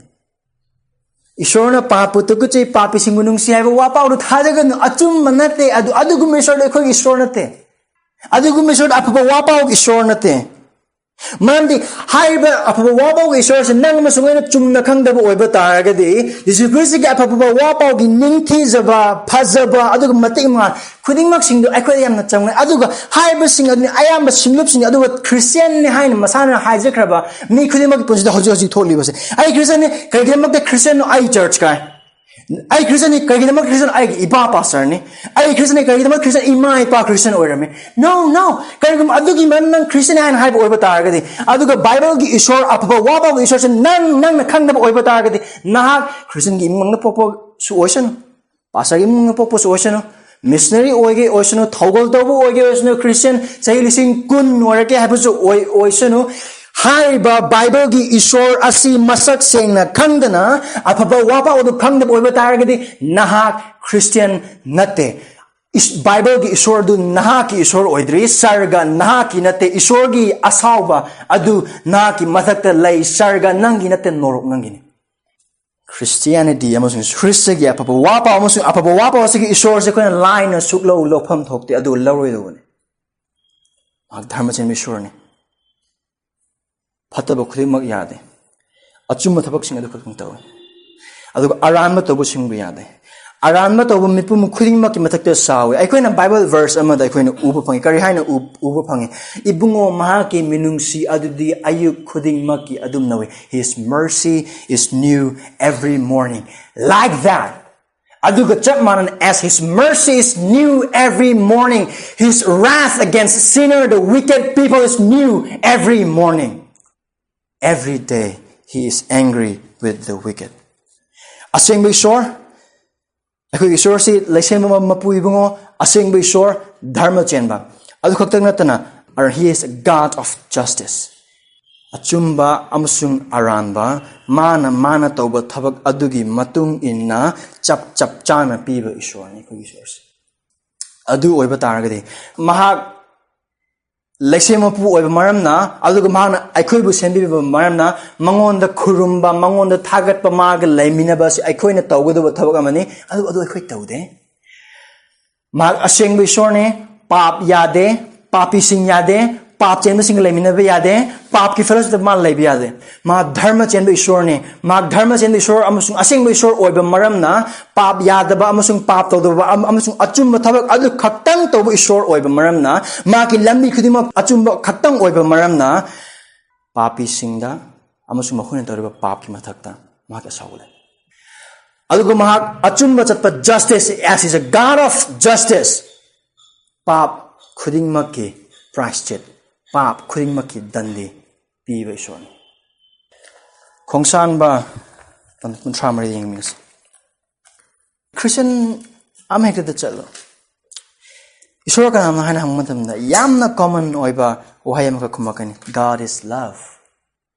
ꯏꯁꯣꯔꯅ ꯄꯥꯞꯄꯨ ꯇꯨꯀꯠꯆꯩ, ꯄꯥꯄꯤꯁꯤꯡꯕꯨ ꯅꯨꯡꯁꯤ ꯍꯥꯏꯕ ꯋꯥꯄꯥꯎꯗꯨ ꯊꯥꯖꯒꯅꯨ꯫ ꯑꯆꯨꯝꯕ ꯅꯠꯇꯦ꯫ ꯑꯗꯨ, ꯑꯗꯨꯒꯨꯝꯕ ꯏꯁꯣꯔꯗꯨ ꯑꯩꯈꯣꯏꯒꯤ ꯏꯁꯣꯔ ꯅꯠꯇꯦ꯫ ꯑꯗꯨꯒꯨꯝꯕ ꯏꯁꯣꯔꯗꯨ ꯑꯐꯕ ꯋꯥꯄꯥꯎꯒꯤ ꯏꯁꯣꯔ ꯅꯠꯇꯦ꯫ ꯃꯔꯝꯗꯤ ꯍꯥꯏꯔꯤꯕ ꯑꯐꯕ ꯋꯥ ꯄꯥꯎꯒꯤ ꯏꯁꯣꯔꯁꯦ ꯅꯪ ꯑꯃꯁꯨꯡ ꯑꯩꯅ ꯆꯨꯝꯅ ꯈꯪꯗꯕ ꯑꯣꯏꯕ ꯇꯥꯔꯒꯗꯤ, ꯖꯤꯁꯨ ꯈ꯭ꯔꯤꯁꯇꯒꯤ ꯑꯐꯕ ꯋꯥ ꯄꯥꯎꯒꯤ ꯅꯤꯡꯊꯤꯖꯕ, ꯐꯖꯕ, ꯑꯗꯨꯒ ꯃꯇꯤꯛ ꯃꯉꯥꯜ ꯈꯨꯗꯤꯡꯃꯛꯁꯤꯡꯗꯨ ꯑꯩꯈꯣꯏꯗ ꯌꯥꯝꯅ ꯆꯪꯂꯦ꯫ ꯑꯗꯨꯒ ꯍꯥꯏꯔꯤꯕꯁꯤꯡ ꯑꯗꯨꯅꯤ ꯑꯌꯥꯝꯕ ꯁꯤꯡꯂꯨꯞꯁꯤꯡ, ꯑꯗꯨꯒ ꯈ꯭ꯔꯤꯁꯇꯤꯌꯥꯟꯅꯤ ꯍꯥꯏꯅ ꯃꯁꯥꯅ ꯍꯥꯏꯖꯈ꯭ꯔꯕ ꯃꯤ ꯈꯨꯗꯤꯡꯃꯛꯀꯤ ꯄꯨꯟꯁꯤꯗ ꯍꯧꯖꯤꯛ ꯍꯧꯖꯤꯛ ꯊꯣꯛꯂꯤꯕꯁꯦ꯫ ꯑꯩ ꯈ꯭ꯔꯤꯁꯇꯤꯌꯥꯟꯅꯤ, ꯀꯔꯤꯒꯤꯗꯃꯛꯇ ꯈ꯭ꯔꯤꯁꯇꯤꯌꯥꯟꯅꯣ? ꯑꯩ ꯆꯔꯆ ꯀꯥꯏ꯫ ꯑꯩ ꯈ꯭ꯔꯤꯁꯇꯤꯌꯥꯟꯅꯤ, ꯀꯔꯤꯒꯤꯗꯃꯛ ꯈ꯭ꯔꯤꯁꯇꯤꯌꯥꯟ? ꯑꯩꯒꯤ ꯏꯄꯥ ꯄꯥꯁꯇꯔꯅꯤ꯫ ꯑꯩ ꯈ꯭ꯔꯤꯁꯇꯤꯌꯥꯟꯅꯤ, ꯀꯔꯤꯒꯤꯗꯃꯛ ꯈ꯭ꯔꯤꯁꯇꯤꯌꯥꯟ? ꯏꯃꯥ ꯏꯄꯥ ꯈ꯭ꯔꯤꯁꯇꯤꯌꯥꯟ ꯑꯣꯏꯔꯝꯃꯤ꯫ No, no. ꯀꯔꯤꯒꯨꯝꯕ ꯑꯗꯨꯒꯤ ꯃꯔꯝ ꯅꯪ ꯈ꯭ꯔꯤꯁꯇꯤꯌꯥꯟ ꯍꯥꯏꯅ ꯍꯥꯏꯕ ꯑꯣꯏꯕ ꯇꯥꯔꯒꯗꯤ, ꯑꯗꯨꯒ ꯕꯥꯏꯕꯜꯒꯤ ꯏꯁꯣꯔ, ꯑꯐꯕ ꯋꯥ ꯄꯥꯎꯒꯤ ꯏꯁꯣꯔꯁꯦ ꯅꯪ, ꯅꯪꯅ ꯈꯪꯗꯕ ꯑꯣꯏꯕ ꯇꯥꯔꯒꯗꯤ, ꯅꯍꯥꯛ ꯈ꯭ꯔꯤꯁꯇꯤꯌꯥꯟꯒꯤ ꯏꯃꯨꯡ ꯃꯅꯨꯡꯗ ꯄꯣꯛꯄꯁꯨ ꯑꯣꯏꯁꯅꯨ, ꯄꯥꯁꯇꯔꯒꯤ ꯏꯃꯨꯡꯗ ꯄꯣꯛꯄꯁꯨ ꯑꯣꯏꯁꯅꯨ, ꯃꯤꯁꯅꯔꯤ ꯑꯣꯏꯒꯦ ꯑꯣꯏꯁꯅꯨ, ꯊꯧꯒꯜ ꯇꯧꯕ ꯑꯣꯏꯒꯦ ꯑꯣꯏꯁꯅꯨ, ꯈ꯭ꯔꯤꯁꯇꯤꯌꯥꯟ ꯆꯍꯤ ꯂꯤꯁꯤꯡ ꯀꯨꯟ ꯑꯣꯏꯔꯒꯦ ꯍꯥꯏꯕꯁꯨ ꯑꯣꯏ-, ꯑꯣꯏꯁꯅꯨ, ꯍꯥꯏꯔꯤꯕ ꯕꯥꯏꯕꯜꯒꯤ ꯏꯁꯣꯔ ꯑꯁꯤ ꯃꯁꯛ ꯁꯦꯡꯅ ꯈꯪꯗꯅ ꯑꯐꯕ ꯋꯥ ꯄꯥꯎ ꯑꯗꯨ ꯈꯪꯗꯕ ꯑꯣꯏꯕ ꯇꯥꯔꯒꯗꯤ ꯅꯍꯥꯛ ꯈ꯭ꯔꯤꯁꯇꯤꯌꯥꯟ ꯅꯠꯇꯦ꯫ ꯏꯁ-, ꯕꯥꯏꯕꯜꯒꯤ ꯏꯁꯣꯔ ꯑꯗꯨ ꯅꯍꯥꯛꯀꯤ ꯏꯁꯣꯔ ꯑꯣꯏꯗ꯭ꯔꯤ, ꯁꯔꯒ ꯅꯍꯥꯛꯀꯤ ꯅꯠꯇꯦ, ꯏꯁꯣꯔꯒꯤ ꯑꯁꯥꯎꯕ ꯑꯗꯨ ꯅꯍꯥꯛꯀꯤ ꯃꯊꯛꯇ ꯂꯩ, ꯁꯔꯒ ꯅꯪꯒꯤ ꯅꯠꯇꯦ, ꯅꯣꯔꯣꯛ ꯅꯪꯒꯤꯅꯤ꯫ ꯈ꯭ꯔꯤꯁꯇꯤꯌꯥꯅꯤꯇꯤ ꯑꯃꯁꯨꯡ ꯈ꯭ꯔꯤꯁꯇꯒꯤ ꯑꯐꯕ ꯋꯥ ꯄꯥꯎ ꯑꯃꯁꯨꯡ ꯑꯐꯕ ꯋꯥ ꯄꯥꯎ ꯑꯁꯤꯒꯤ ꯏꯁꯣꯔꯁꯦ ꯑꯩꯈꯣꯏꯅ ꯂꯥꯏꯅ ꯁꯨꯛꯂꯧ ꯂꯧꯐꯝ ꯊꯣꯛꯇꯦ, ꯑꯗꯨꯒ ꯂꯧꯔꯣꯏꯗꯧꯕꯅꯤ꯫ ꯃꯍꯥꯛ ꯙꯔꯃ ꯆꯦꯟꯕ ꯏꯁꯣꯔꯅꯤ꯫ ꯐꯠꯇꯕ ꯈꯨꯗꯤꯡꯃꯛ ꯌꯥꯗꯦ, ꯑꯆꯨꯝꯕ ꯊꯕꯛꯁꯤꯡ ꯑꯗꯨ ꯈꯛꯇꯪ ꯇꯧꯏ꯫ ꯑꯗꯨꯒ ꯑꯔꯥꯟꯕ ꯇꯧꯕꯁꯤꯡꯕꯨ ꯌꯥꯗꯦ꯫ ꯑꯔꯥꯟꯕ ꯇꯧꯕ ꯃꯤꯄꯨꯝ ꯈꯨꯗꯤꯡꯃꯛꯀꯤ ꯃꯊꯛꯇ ꯁꯥꯎꯏ꯫ ꯑꯩꯈꯣꯏꯅ ꯕꯥꯏꯕꯜ ꯚꯔꯁ ꯑꯃꯗ ꯑꯩꯈꯣꯏꯅ ꯎꯕ ꯐꯪꯉꯤ꯫ ꯀꯔꯤ ꯍꯥꯏꯅ ꯎ-, ꯎꯕ ꯐꯪꯉꯤ? "ꯏꯕꯨꯡꯉꯣ, ꯃꯍꯥꯛꯀꯤ ꯃꯤꯅꯨꯡꯁꯤ ꯑꯗꯨꯗꯤ ꯑꯌꯨꯛ ꯈꯨꯗꯤꯡꯃꯛꯀꯤ ꯑꯗꯨꯝ ꯅꯧꯏ." "His mercy is new every morning." Like that. ꯑꯗꯨꯒ ꯆꯞ ꯃꯥꯟꯅꯅ, "As his mercy is new every morning, his wrath against sinner, the wicked people is new every morning." Every day he is angry with the wicked. ꯑꯁꯦꯡꯕ ꯏꯁꯣꯔ, ꯑꯩꯈꯣꯏꯒꯤ ꯏꯁꯣꯔꯁꯤ ꯂꯩꯁꯦꯝꯕ ꯃꯄꯨ ꯏꯕꯨꯡꯉꯣ, ꯑꯁꯦꯡꯕ ꯏꯁꯣꯔ, ꯙꯔꯃ ꯆꯦꯟꯕ꯫ ꯑꯗꯨ ꯈꯛꯇ ꯅꯠꯇꯅ, he is a God of justice. ꯑꯆꯨꯝꯕ ꯑꯃꯁꯨꯡ ꯑꯔꯥꯟꯕ, ꯃꯥꯅ, ꯃꯥꯅ ꯇꯧꯕ ꯊꯕꯛ ꯑꯗꯨꯒꯤ ꯃꯇꯨꯡ ꯏꯟꯅ ꯆꯞ, ꯆꯞ ꯆꯥꯅ ꯄꯤꯕ ꯏꯁꯣꯔꯅꯤ ꯑꯩꯈꯣꯏꯒꯤ ꯏꯁꯣꯔꯁꯤ꯫ ꯑꯗꯨ ꯑꯣꯏꯕ ꯇꯥꯔꯒꯗꯤ, ꯃꯍꯥꯛ ꯂꯩꯁꯦꯝ ꯃꯄꯨ ꯑꯣꯏꯕ ꯃꯔꯝꯅ, ꯑꯗꯨꯒ ꯃꯍꯥꯛꯅ ꯑꯩꯈꯣꯏꯕꯨ ꯁꯦꯝꯕꯤꯕ ꯃꯔꯝꯅ, ꯃꯉꯣꯟꯗ ꯈꯨꯔꯨꯝꯕ, ꯃꯉꯣꯟꯗ ꯊꯥꯒꯠꯄ, ꯃꯥꯒ ꯂꯩꯃꯤꯟꯅꯕ ꯑꯁꯤ ꯑꯩꯈꯣꯏꯅ ꯇꯧꯒꯗꯕ ꯊꯕꯛ ꯑꯃꯅꯤ꯫ ꯑꯗꯨ, ꯑꯗꯨ ꯑꯩꯈꯣꯏ ꯇꯧꯗꯦ꯫ ꯃꯍꯥꯛ ꯑꯁꯦꯡꯕ ꯏꯁꯣꯔꯅꯤ, ꯄꯥꯞ ꯌꯥꯗꯦ, ꯄꯥꯄꯤꯁꯤꯡ ꯌꯥꯗꯦ, ꯄꯥꯞ ꯆꯦꯟꯕꯁꯤꯡꯒ ꯂꯩꯃꯤꯟꯅꯕ ꯌꯥꯗꯦ꯫ ꯄꯥꯞꯀꯤ ꯐꯦꯂꯣꯁꯤꯞꯇ ꯃꯥ ꯂꯩꯕ ꯌꯥꯗꯦ꯫ ꯃꯥ ꯙꯔꯃ ꯆꯦꯟꯕ ꯏꯁꯣꯔꯅꯤ꯫ ꯃꯥ ꯙꯔꯃ ꯆꯦꯟꯕ ꯏꯁꯣꯔ ꯑꯃꯁꯨꯡ ꯑꯁꯦꯡꯕ ꯏꯁꯣꯔ ꯑꯣꯏꯕ ꯃꯔꯝꯅ, ꯄꯥꯞ ꯌꯥꯗꯕ ꯑꯃꯁꯨꯡ ꯄꯥꯞ ꯇꯧꯗꯕ ꯑꯃ-, ꯑꯃꯁꯨꯡ ꯑꯆꯨꯝꯕ ꯊꯕꯛ ꯑꯗꯨ ꯈꯛꯇꯪ ꯇꯧꯕ ꯏꯁꯣꯔ ꯑꯣꯏꯕ ꯃꯔꯝꯅ, ꯃꯥꯒꯤ ꯂꯝꯕꯤ ꯈꯨꯗꯤꯡꯃꯛ ꯑꯆꯨꯝꯕ ꯈꯛꯇꯪ ꯑꯣꯏꯕ ꯃꯔꯝꯅ, ꯄꯥꯄꯤꯁꯤꯡꯗ ꯑꯃꯁꯨꯡ ꯃꯈꯣꯏꯅ ꯇꯧꯔꯤꯕ ꯄꯥꯞꯀꯤ ꯃꯊꯛꯇ ꯃꯍꯥꯛꯀꯤ ꯑꯁꯥꯎꯕ ꯂꯩ꯫ ꯑꯗꯨꯒ ꯃꯍꯥꯛ ꯑꯆꯨꯝꯕ ꯆꯠꯄ, justice, as is a God of justice, ꯄꯥꯞ ꯈꯨꯗꯤꯡꯃꯛꯀꯤ ꯄ꯭ꯔꯥꯏꯁꯆꯤꯠ, ꯄꯥꯞ ꯈꯨꯗꯤꯡꯃꯛꯀꯤ ꯗꯟꯗꯤ ꯄꯤꯕ ꯏꯁꯣꯔꯅꯤ꯫ ꯈꯣꯡꯁꯥꯟꯕ ꯄꯟ-, ꯀꯨꯟꯊ꯭ꯔꯥ ꯃꯔꯤ ꯌꯦꯡꯃꯤꯟꯅꯁꯤ꯫ ꯈ꯭ꯔꯤꯁꯇꯤꯌꯟ ꯑꯃꯍꯦꯛꯇꯗ ꯆꯠꯂꯣ, ꯏꯁꯣꯔ ꯀꯅꯥꯅꯣ ꯍꯥꯏꯅ ꯍꯪꯕ ꯃꯇꯝꯗ ꯌꯥꯝꯅ ꯀꯣꯃꯟ ꯑꯣꯏꯕ ꯋꯥꯍꯩ ꯑꯃꯈꯛ ꯈꯨꯝꯃꯛꯀꯅꯤ, "God is love."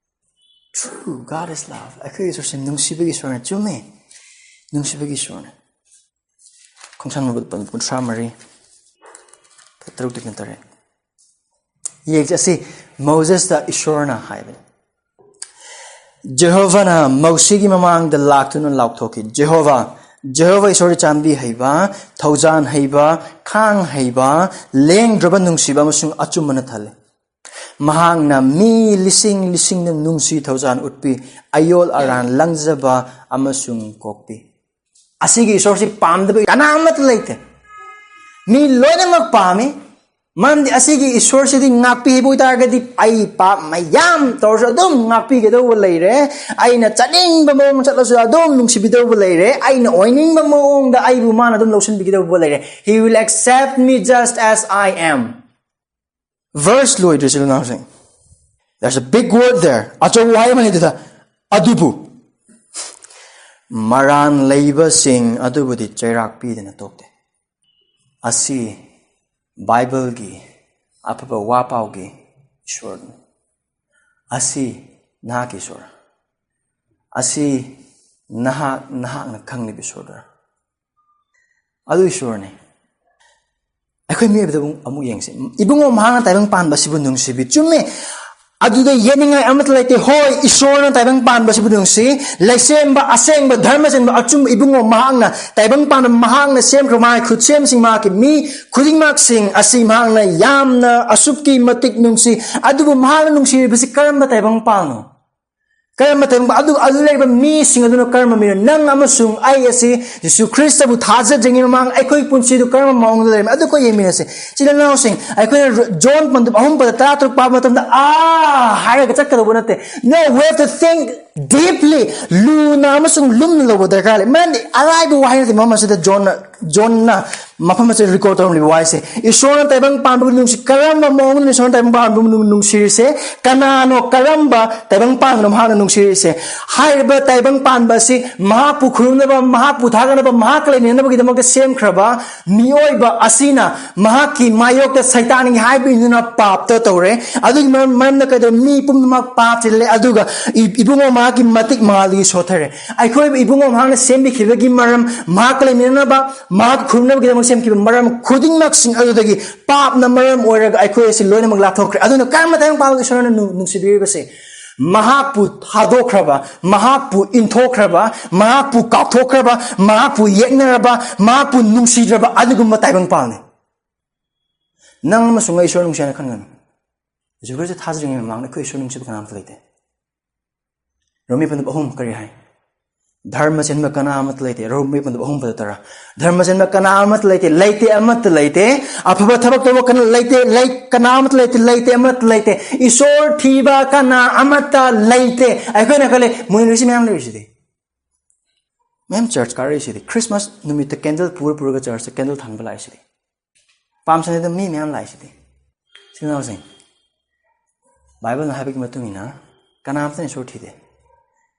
True, God is love. ꯑꯩꯈꯣꯏꯒꯤ ꯏꯁꯣꯔꯁꯦ ꯅꯨꯡꯁꯤꯕꯒꯤ ꯏꯁꯣꯔꯅꯤ꯫ ꯆꯨꯝꯃꯦ, ꯅꯨꯡꯁꯤꯕꯒꯤ ꯏꯁꯣꯔꯅꯤ꯫ ꯈꯣꯡꯁꯥꯟꯕ ꯀꯨꯟꯊ꯭ꯔꯥ ꯃꯔꯤ, ꯇꯔꯨꯛꯇꯒꯤ ꯇꯔꯦꯠ꯫ ꯌꯦꯡꯁꯤ, ꯑꯁꯤ ꯃꯣꯖꯦꯁꯇ ꯏꯁꯣꯔꯅ ꯍꯥꯏꯕꯅꯤ꯫ ꯖꯦꯍꯣꯚꯥꯅ ꯃꯣꯁꯦꯒꯤ ꯃꯃꯥꯡꯗ ꯂꯥꯛꯇꯨꯅ ꯂꯥꯎꯊꯣꯛꯈꯤ, "ꯖꯦꯍꯣꯚꯥ, ꯖꯦꯍꯣꯚꯥ ꯏꯁꯣꯔ ꯆꯥꯟꯕꯤ ꯍꯩꯕ, ꯊꯧꯖꯥꯟ ꯍꯩꯕ, ꯈꯥꯡ ꯍꯩꯕ, ꯂꯦꯡꯗ꯭ꯔꯕ ꯅꯨꯡꯁꯤꯕ ꯑꯃꯁꯨꯡ ꯑꯆꯨꯝꯕꯅ ꯊꯜꯂꯤ꯫ ꯃꯍꯥꯛꯅ ꯃꯤ ꯂꯤꯁꯤꯡ ꯂꯤꯁꯤꯡꯗ ꯅꯨꯡꯁꯤ ꯊꯧꯖꯥꯟ ꯎꯠꯄꯤ, ꯑꯌꯣꯜ ꯑꯔꯥꯟ ꯂꯪꯖꯕ ꯑꯃꯁꯨꯡ ꯀꯣꯛꯄꯤ꯫" ꯑꯁꯤꯒꯤ ꯏꯁꯣꯔꯁꯤ ꯄꯥꯝꯗꯕ ꯀꯅꯥ ꯑꯃꯠꯇ ꯂꯩꯇꯦ꯫ ꯃꯤ ꯂꯣꯏꯅꯃꯛ ꯄꯥꯝꯃꯤ꯫ ꯃꯔꯝꯗꯤ ꯑꯁꯤꯒꯤ ꯏꯁꯣꯔꯁꯤꯗꯤ ꯉꯥꯛꯄꯤ ꯍꯥꯏꯕ ꯑꯣꯏꯇꯥꯔꯒꯗꯤ, ꯑꯩ ꯄꯥꯞ ꯃꯌꯥꯝ ꯇꯧꯔꯁꯨ ꯑꯗꯨꯝ ꯉꯥꯛꯄꯤꯒꯗꯧꯕ ꯂꯩꯔꯦ꯫ ꯑꯩꯅ ꯆꯠꯅꯤꯡꯕ ꯃꯑꯣꯡ ꯆꯠꯂꯁꯨ ꯑꯗꯨꯝ ꯅꯨꯡꯁꯤꯕꯤꯗꯧꯕ ꯂꯩꯔꯦ꯫ ꯑꯩꯅ ꯑꯣꯏꯅꯤꯡꯕ ꯃꯑꯣꯡꯗ ꯑꯩꯕꯨ ꯃꯥꯅ ꯑꯗꯨꯝ ꯂꯧꯁꯤꯟꯕꯤꯒꯗꯧꯕ ꯂꯩꯔꯦ꯫ He will accept me just as I am. Verse ꯂꯣꯏꯗ꯭ꯔꯤꯁꯤ, ꯏꯆꯤꯜ ꯏꯅꯥꯎꯁꯤꯡ꯫ There's a big word there. ꯑꯆꯧꯕ ꯋꯥꯍꯩ ꯑꯃꯅꯤ ꯑꯗꯨꯗ꯫ "ꯑꯗꯨꯕꯨ ꯃꯔꯥꯟ ꯂꯩꯕꯁꯤꯡ ꯑꯗꯨꯕꯨꯗꯤ ꯆꯩꯔꯥꯛ ꯄꯤꯗꯅ ꯇꯣꯛꯇꯦ꯫" ꯑꯁꯤ ꯕꯥꯏꯕꯜꯒꯤ ꯑꯐꯕ ꯋꯥꯄꯥꯎꯒꯤ ꯏꯁꯣꯔꯅꯤ꯫ ꯑꯁꯤ ꯅꯍꯥꯛꯀꯤ ꯏꯁꯣꯔ꯫ ꯑꯁꯤ ꯅꯍꯥꯛ, ꯅꯍꯥꯛꯅ ꯈꯪꯂꯤꯕ ꯏꯁꯣꯔꯗꯨꯔ? ꯑꯗꯨ ꯏꯁꯣꯔꯅꯤ꯫ ꯑꯩꯈꯣꯏ ꯃꯤꯑꯣꯏꯕꯗ ꯑꯃꯨꯛ, ꯑꯃꯨꯛ ꯌꯦꯡꯁꯤ꯫ ꯏꯕꯨꯡꯉꯣ ꯃꯍꯥꯛꯅ ꯇꯥꯏꯕꯪ ꯄꯥꯟꯕ ꯑꯁꯤꯕꯨ ꯅꯨꯡꯁꯤꯕꯤ꯫ ꯆꯨꯝꯃꯦ, ꯑꯗꯨꯗ ꯌꯦꯠꯅꯤꯡꯉꯥꯏ ꯑꯃꯠꯇ ꯂꯩꯇꯦ꯫ ꯍꯣꯏ, ꯏꯁꯣꯔꯅ ꯇꯥꯏꯕꯪ ꯄꯥꯟꯕꯁꯤꯕꯨ ꯅꯨꯡꯁꯤ꯫ ꯂꯩꯁꯦꯝꯕ, ꯑꯁꯦꯡꯕ, ꯙꯔꯃ ꯆꯦꯟꯕ, ꯑꯆꯨꯝꯕ ꯏꯕꯨꯡꯉꯣ ꯃꯍꯥꯛꯅ, ꯇꯥꯏꯕꯪ ꯄꯥꯟꯕ ꯃꯍꯥꯛꯅ ꯁꯦꯝꯈ꯭ꯔꯕ ꯃꯍꯥꯛꯀꯤ ꯈꯨꯠꯁꯦꯝꯁꯤꯡ, ꯃꯍꯥꯛꯀꯤ ꯃꯤ ꯈꯨꯗꯤꯡꯃꯛꯁꯤꯡ ꯑꯁꯤ ꯃꯍꯥꯛꯅ ꯌꯥꯝꯅ ꯑꯁꯨꯛꯀꯤ ꯃꯇꯤꯛ ꯅꯨꯡꯁꯤ꯫ ꯑꯗꯨꯕꯨ ꯃꯍꯥꯛꯅ ꯅꯨꯡꯁꯤꯔꯤꯕꯁꯤ ꯀꯔꯝꯕ ꯇꯥꯏꯕꯪ ꯄꯥꯜꯅꯣ? ꯀꯔꯝꯕ ꯇꯥꯏꯕꯪ ꯄꯥꯜ? ꯑꯗꯨ, ꯑꯗꯨ ꯂꯩꯔꯤꯕ ꯃꯤꯁꯤꯡ ꯑꯗꯨꯅ ꯀꯔꯝꯕ ꯃꯤꯅꯣ? ꯅꯪ ꯑꯃꯁꯨꯡ ꯑꯩ ꯑꯁꯤ ꯖꯤꯁꯨ ꯈ꯭ꯔꯤꯁꯇꯕꯨ ꯊꯥꯖꯗ꯭ꯔꯤꯉꯩ ꯃꯃꯥꯡ ꯑꯩꯈꯣꯏ ꯄꯨꯟꯁꯤꯗꯨ ꯀꯔꯝꯕ ꯃꯑꯣꯡꯗ ꯂꯩꯔꯝꯃꯤ? ꯑꯗꯨ ꯑꯩꯈꯣꯏ ꯌꯦꯡꯃꯤꯟꯅꯁꯤ꯫ ꯏꯆꯤꯜ ꯏꯅꯥꯎꯁꯤꯡ, ꯑꯩꯈꯣꯏꯅ ꯔ-, ꯖꯣꯟ ꯄꯟꯗꯨꯞ ꯑꯍꯨꯝ ꯄꯗ ꯇꯔꯥ ꯇꯔꯨꯛ ꯄꯥꯕ ꯃꯇꯝꯗ, "ꯑꯥ" ꯍꯥꯏꯔꯒ ꯆꯠꯀꯗꯧꯕ ꯅꯠꯇꯦ꯫ No, we have to think deeply. ꯂꯨꯅ ꯑꯃꯁꯨꯡ ꯂꯨꯝꯅ ꯂꯧꯕ ꯗꯔꯀꯥꯔ ꯂꯩ꯫ ꯃꯔꯝꯗꯤ ꯑꯔꯥꯏꯕ ꯋꯥꯍꯩ ꯅꯠꯇꯦ ꯃꯐꯝ ꯑꯁꯤꯗ ꯖꯣꯟꯅ, ꯖꯣꯟꯅ ꯃꯐꯝ ꯑꯁꯤ record ꯇꯧꯔꯝꯂꯤꯕ ꯋꯥꯍꯩꯁꯦ꯫ ꯏꯁꯣꯔꯅ ꯇꯥꯏꯕꯪ ꯄꯥꯟꯕꯕꯨ ꯅꯨꯡꯁꯤ-, ꯀꯔꯝꯕ ꯃꯑꯣꯡꯗ ꯏꯁꯣꯔꯅ ꯇꯥꯏꯕꯪ ꯄꯥꯟꯕꯕꯨ ꯅꯨꯡ-, ꯅꯨꯡꯁꯤꯔꯤꯁꯦ? ꯀꯅꯥꯅꯣ, ꯀꯔꯝꯕ ꯇꯥꯏꯕꯪ ꯄꯥꯟꯕꯅꯣ ꯃꯍꯥꯛꯅ ꯅꯨꯡꯁꯤꯔꯤꯁꯦ? ꯍꯥꯏꯔꯤꯕ ꯇꯥꯏꯕꯪ ꯄꯥꯟꯕ ꯑꯁꯤ ꯃꯍꯥꯛꯄꯨ ꯈꯨꯔꯨꯝꯅꯕ, ꯃꯍꯥꯛꯄꯨ ꯊꯥꯒꯠꯅꯕ, ꯃꯍꯥꯛꯀ ꯂꯩꯃꯤꯟꯅꯅꯕꯒꯤꯗꯃꯛꯇ ꯁꯦꯝꯈ꯭ꯔꯕ ꯃꯤꯑꯣꯏꯕ ꯑꯁꯤꯅ ꯃꯍꯥꯛꯀꯤ ꯃꯥꯌꯣꯛꯇ ꯁꯩꯇꯥꯟꯒꯤ ꯍꯥꯏꯕ ꯏꯟꯗꯨꯅ ꯄꯥꯞꯇ ꯇꯧꯔꯦ꯫ ꯑꯗꯨꯒꯤ ꯃꯔꯝ, ꯃꯔꯝꯅ ꯀꯩꯗꯧꯔꯦ? ꯃꯤ ꯄꯨꯝꯅꯃꯛ ꯄꯥꯞ ꯆꯤꯜꯂꯦ, ꯑꯗꯨꯒ ꯏ-, ꯏꯕꯨꯡꯉꯣ ꯃꯍꯥꯛꯀꯤ ꯃꯇꯤꯛ ꯃꯉꯥꯜꯗꯒꯤ ꯁꯣꯠꯊꯔꯦ꯫ ꯑꯩꯈꯣꯏꯕꯨ ꯏꯕꯨꯡꯉꯣ ꯃꯍꯥꯛꯅ ꯁꯦꯝꯕꯤꯈꯤꯕꯒꯤ ꯃꯔꯝ, ꯃꯍꯥꯛꯀ ꯂꯩꯃꯤꯟꯅꯅꯕ, ꯃꯍꯥꯛ ꯈꯨꯔꯨꯝꯅꯕꯒꯤꯗꯃꯛ ꯁꯦꯝꯈꯤꯕ ꯃꯔꯝ ꯈꯨꯗꯤꯡꯃꯛꯁꯤꯡ ꯑꯗꯨꯗꯒꯤ ꯄꯥꯞꯅ ꯃꯔꯝ ꯑꯣꯏꯔꯒ ꯑꯩꯈꯣꯏ ꯑꯁꯤ ꯂꯣꯏꯅꯃꯛ ꯂꯥꯞꯊꯣꯛꯈ꯭ꯔꯦ꯫ ꯑꯗꯨꯅ ꯀꯔꯝꯕ ꯇꯥꯏꯕꯪ ꯄꯥꯜꯂꯒ ꯏꯁꯣꯔꯅ ꯅꯨꯡ-, ꯅꯨꯡꯁꯤꯕꯤꯔꯤꯕꯁꯦ? ꯃꯍꯥꯛꯄꯨ ꯊꯥꯗꯣꯛꯈ꯭ꯔꯕ, ꯃꯍꯥꯛꯄꯨ ꯏꯟꯊꯣꯛꯈ꯭ꯔꯕ, ꯃꯍꯥꯛꯄꯨ ꯀꯥꯎꯊꯣꯛꯈ꯭ꯔꯕ, ꯃꯍꯥꯛꯄꯨ ꯌꯦꯛꯅꯔꯕ, ꯃꯍꯥꯛꯄꯨ ꯅꯨꯡꯁꯤꯗ꯭ꯔꯕ ꯑꯗꯨꯒꯨꯝꯕ ꯇꯥꯏꯕꯪ ꯄꯥꯜꯅꯤ꯫ ꯅꯪ ꯑꯃꯁꯨꯡ ꯑꯩ ꯏꯁꯣꯔ ꯅꯨꯡꯁꯤ ꯍꯥꯏꯅ ꯈꯟꯒꯅꯨ꯫ ꯖꯤꯁꯨ ꯈ꯭ꯔꯤꯁꯇ ꯊꯥꯖꯗ꯭ꯔꯤꯉꯩ ꯃꯃꯥꯡꯗ ꯑꯩꯈꯣꯏ ꯏꯁꯣꯔ ꯅꯨꯡꯁꯤꯕ ꯀꯅꯥꯝꯇ ꯂꯩꯇꯦ꯫ ꯔꯣꯃꯤ ꯄꯟꯗꯨꯞ ꯑꯍꯨꯝ ꯀꯔꯤ ꯍꯥꯏ? ꯙꯔꯃ ꯆꯦꯟꯕ ꯀꯅꯥ ꯑꯃꯠꯇ ꯂꯩꯇꯦ꯫ ꯔꯣꯃꯤ ꯄꯟꯗꯨꯞ ꯑꯍꯨꯝ ꯄꯗ ꯇꯔꯥ꯫ ꯙꯔꯃ ꯆꯦꯟꯕ ꯀꯅꯥ ꯑꯃꯠꯇ ꯂꯩꯇꯦ, ꯂꯩꯇꯦ, ꯑꯃꯠꯇ ꯂꯩꯇꯦ꯫ ꯑꯐꯕ ꯊꯕꯛ ꯇꯧꯕ ꯀꯅꯥ ꯂꯩꯇꯦ, ꯂꯩ-, ꯀꯅꯥ ꯑꯃꯠꯇ ꯂꯩꯇꯦ, ꯂꯩꯇꯦ, ꯑꯃꯠꯇ ꯂꯩꯇꯦ꯫ ꯏꯁꯣꯔ ꯊꯤꯕ ꯀꯅꯥ ꯑꯃꯠꯇ ꯂꯩꯇꯦ꯫ ꯑꯩꯈꯣꯏꯅ ꯈꯜꯂꯦ, ꯃꯣꯏꯅ ꯂꯩꯔꯤꯁꯤ ꯃꯌꯥꯝ ꯂꯩꯔꯤꯁꯤꯗꯤ꯫ ꯃꯌꯥꯝ ꯆꯔꯆ ꯀꯥꯔꯛꯏꯁꯤꯗꯤ꯫ ꯈ꯭ꯔꯤꯁꯃꯥꯁ ꯅꯨꯃꯤꯠꯇ ꯀꯦꯟꯗꯜ ꯄꯨꯔ ꯄꯨꯔꯒ ꯆꯔꯆꯇ ꯀꯦꯟꯗꯜ ꯊꯥꯟꯕ ꯂꯥꯛꯏꯁꯤꯗꯤ꯫ ꯄꯥꯝ ꯁꯟꯗꯦꯗ ꯃꯤ ꯃꯌꯥꯝ ꯂꯥꯛꯏꯁꯤꯗꯤ꯫ ꯏꯆꯤꯜ ꯏꯅꯥꯎꯁꯤꯡ, ꯕꯥꯏꯕꯜꯅ ꯍꯥꯏꯕꯒꯤ ꯃꯇꯨꯡ ꯏꯟꯅ ꯀꯅꯥ ꯑꯃꯠꯇꯅ ꯏꯁꯣꯔ ꯊꯤꯗꯦ꯫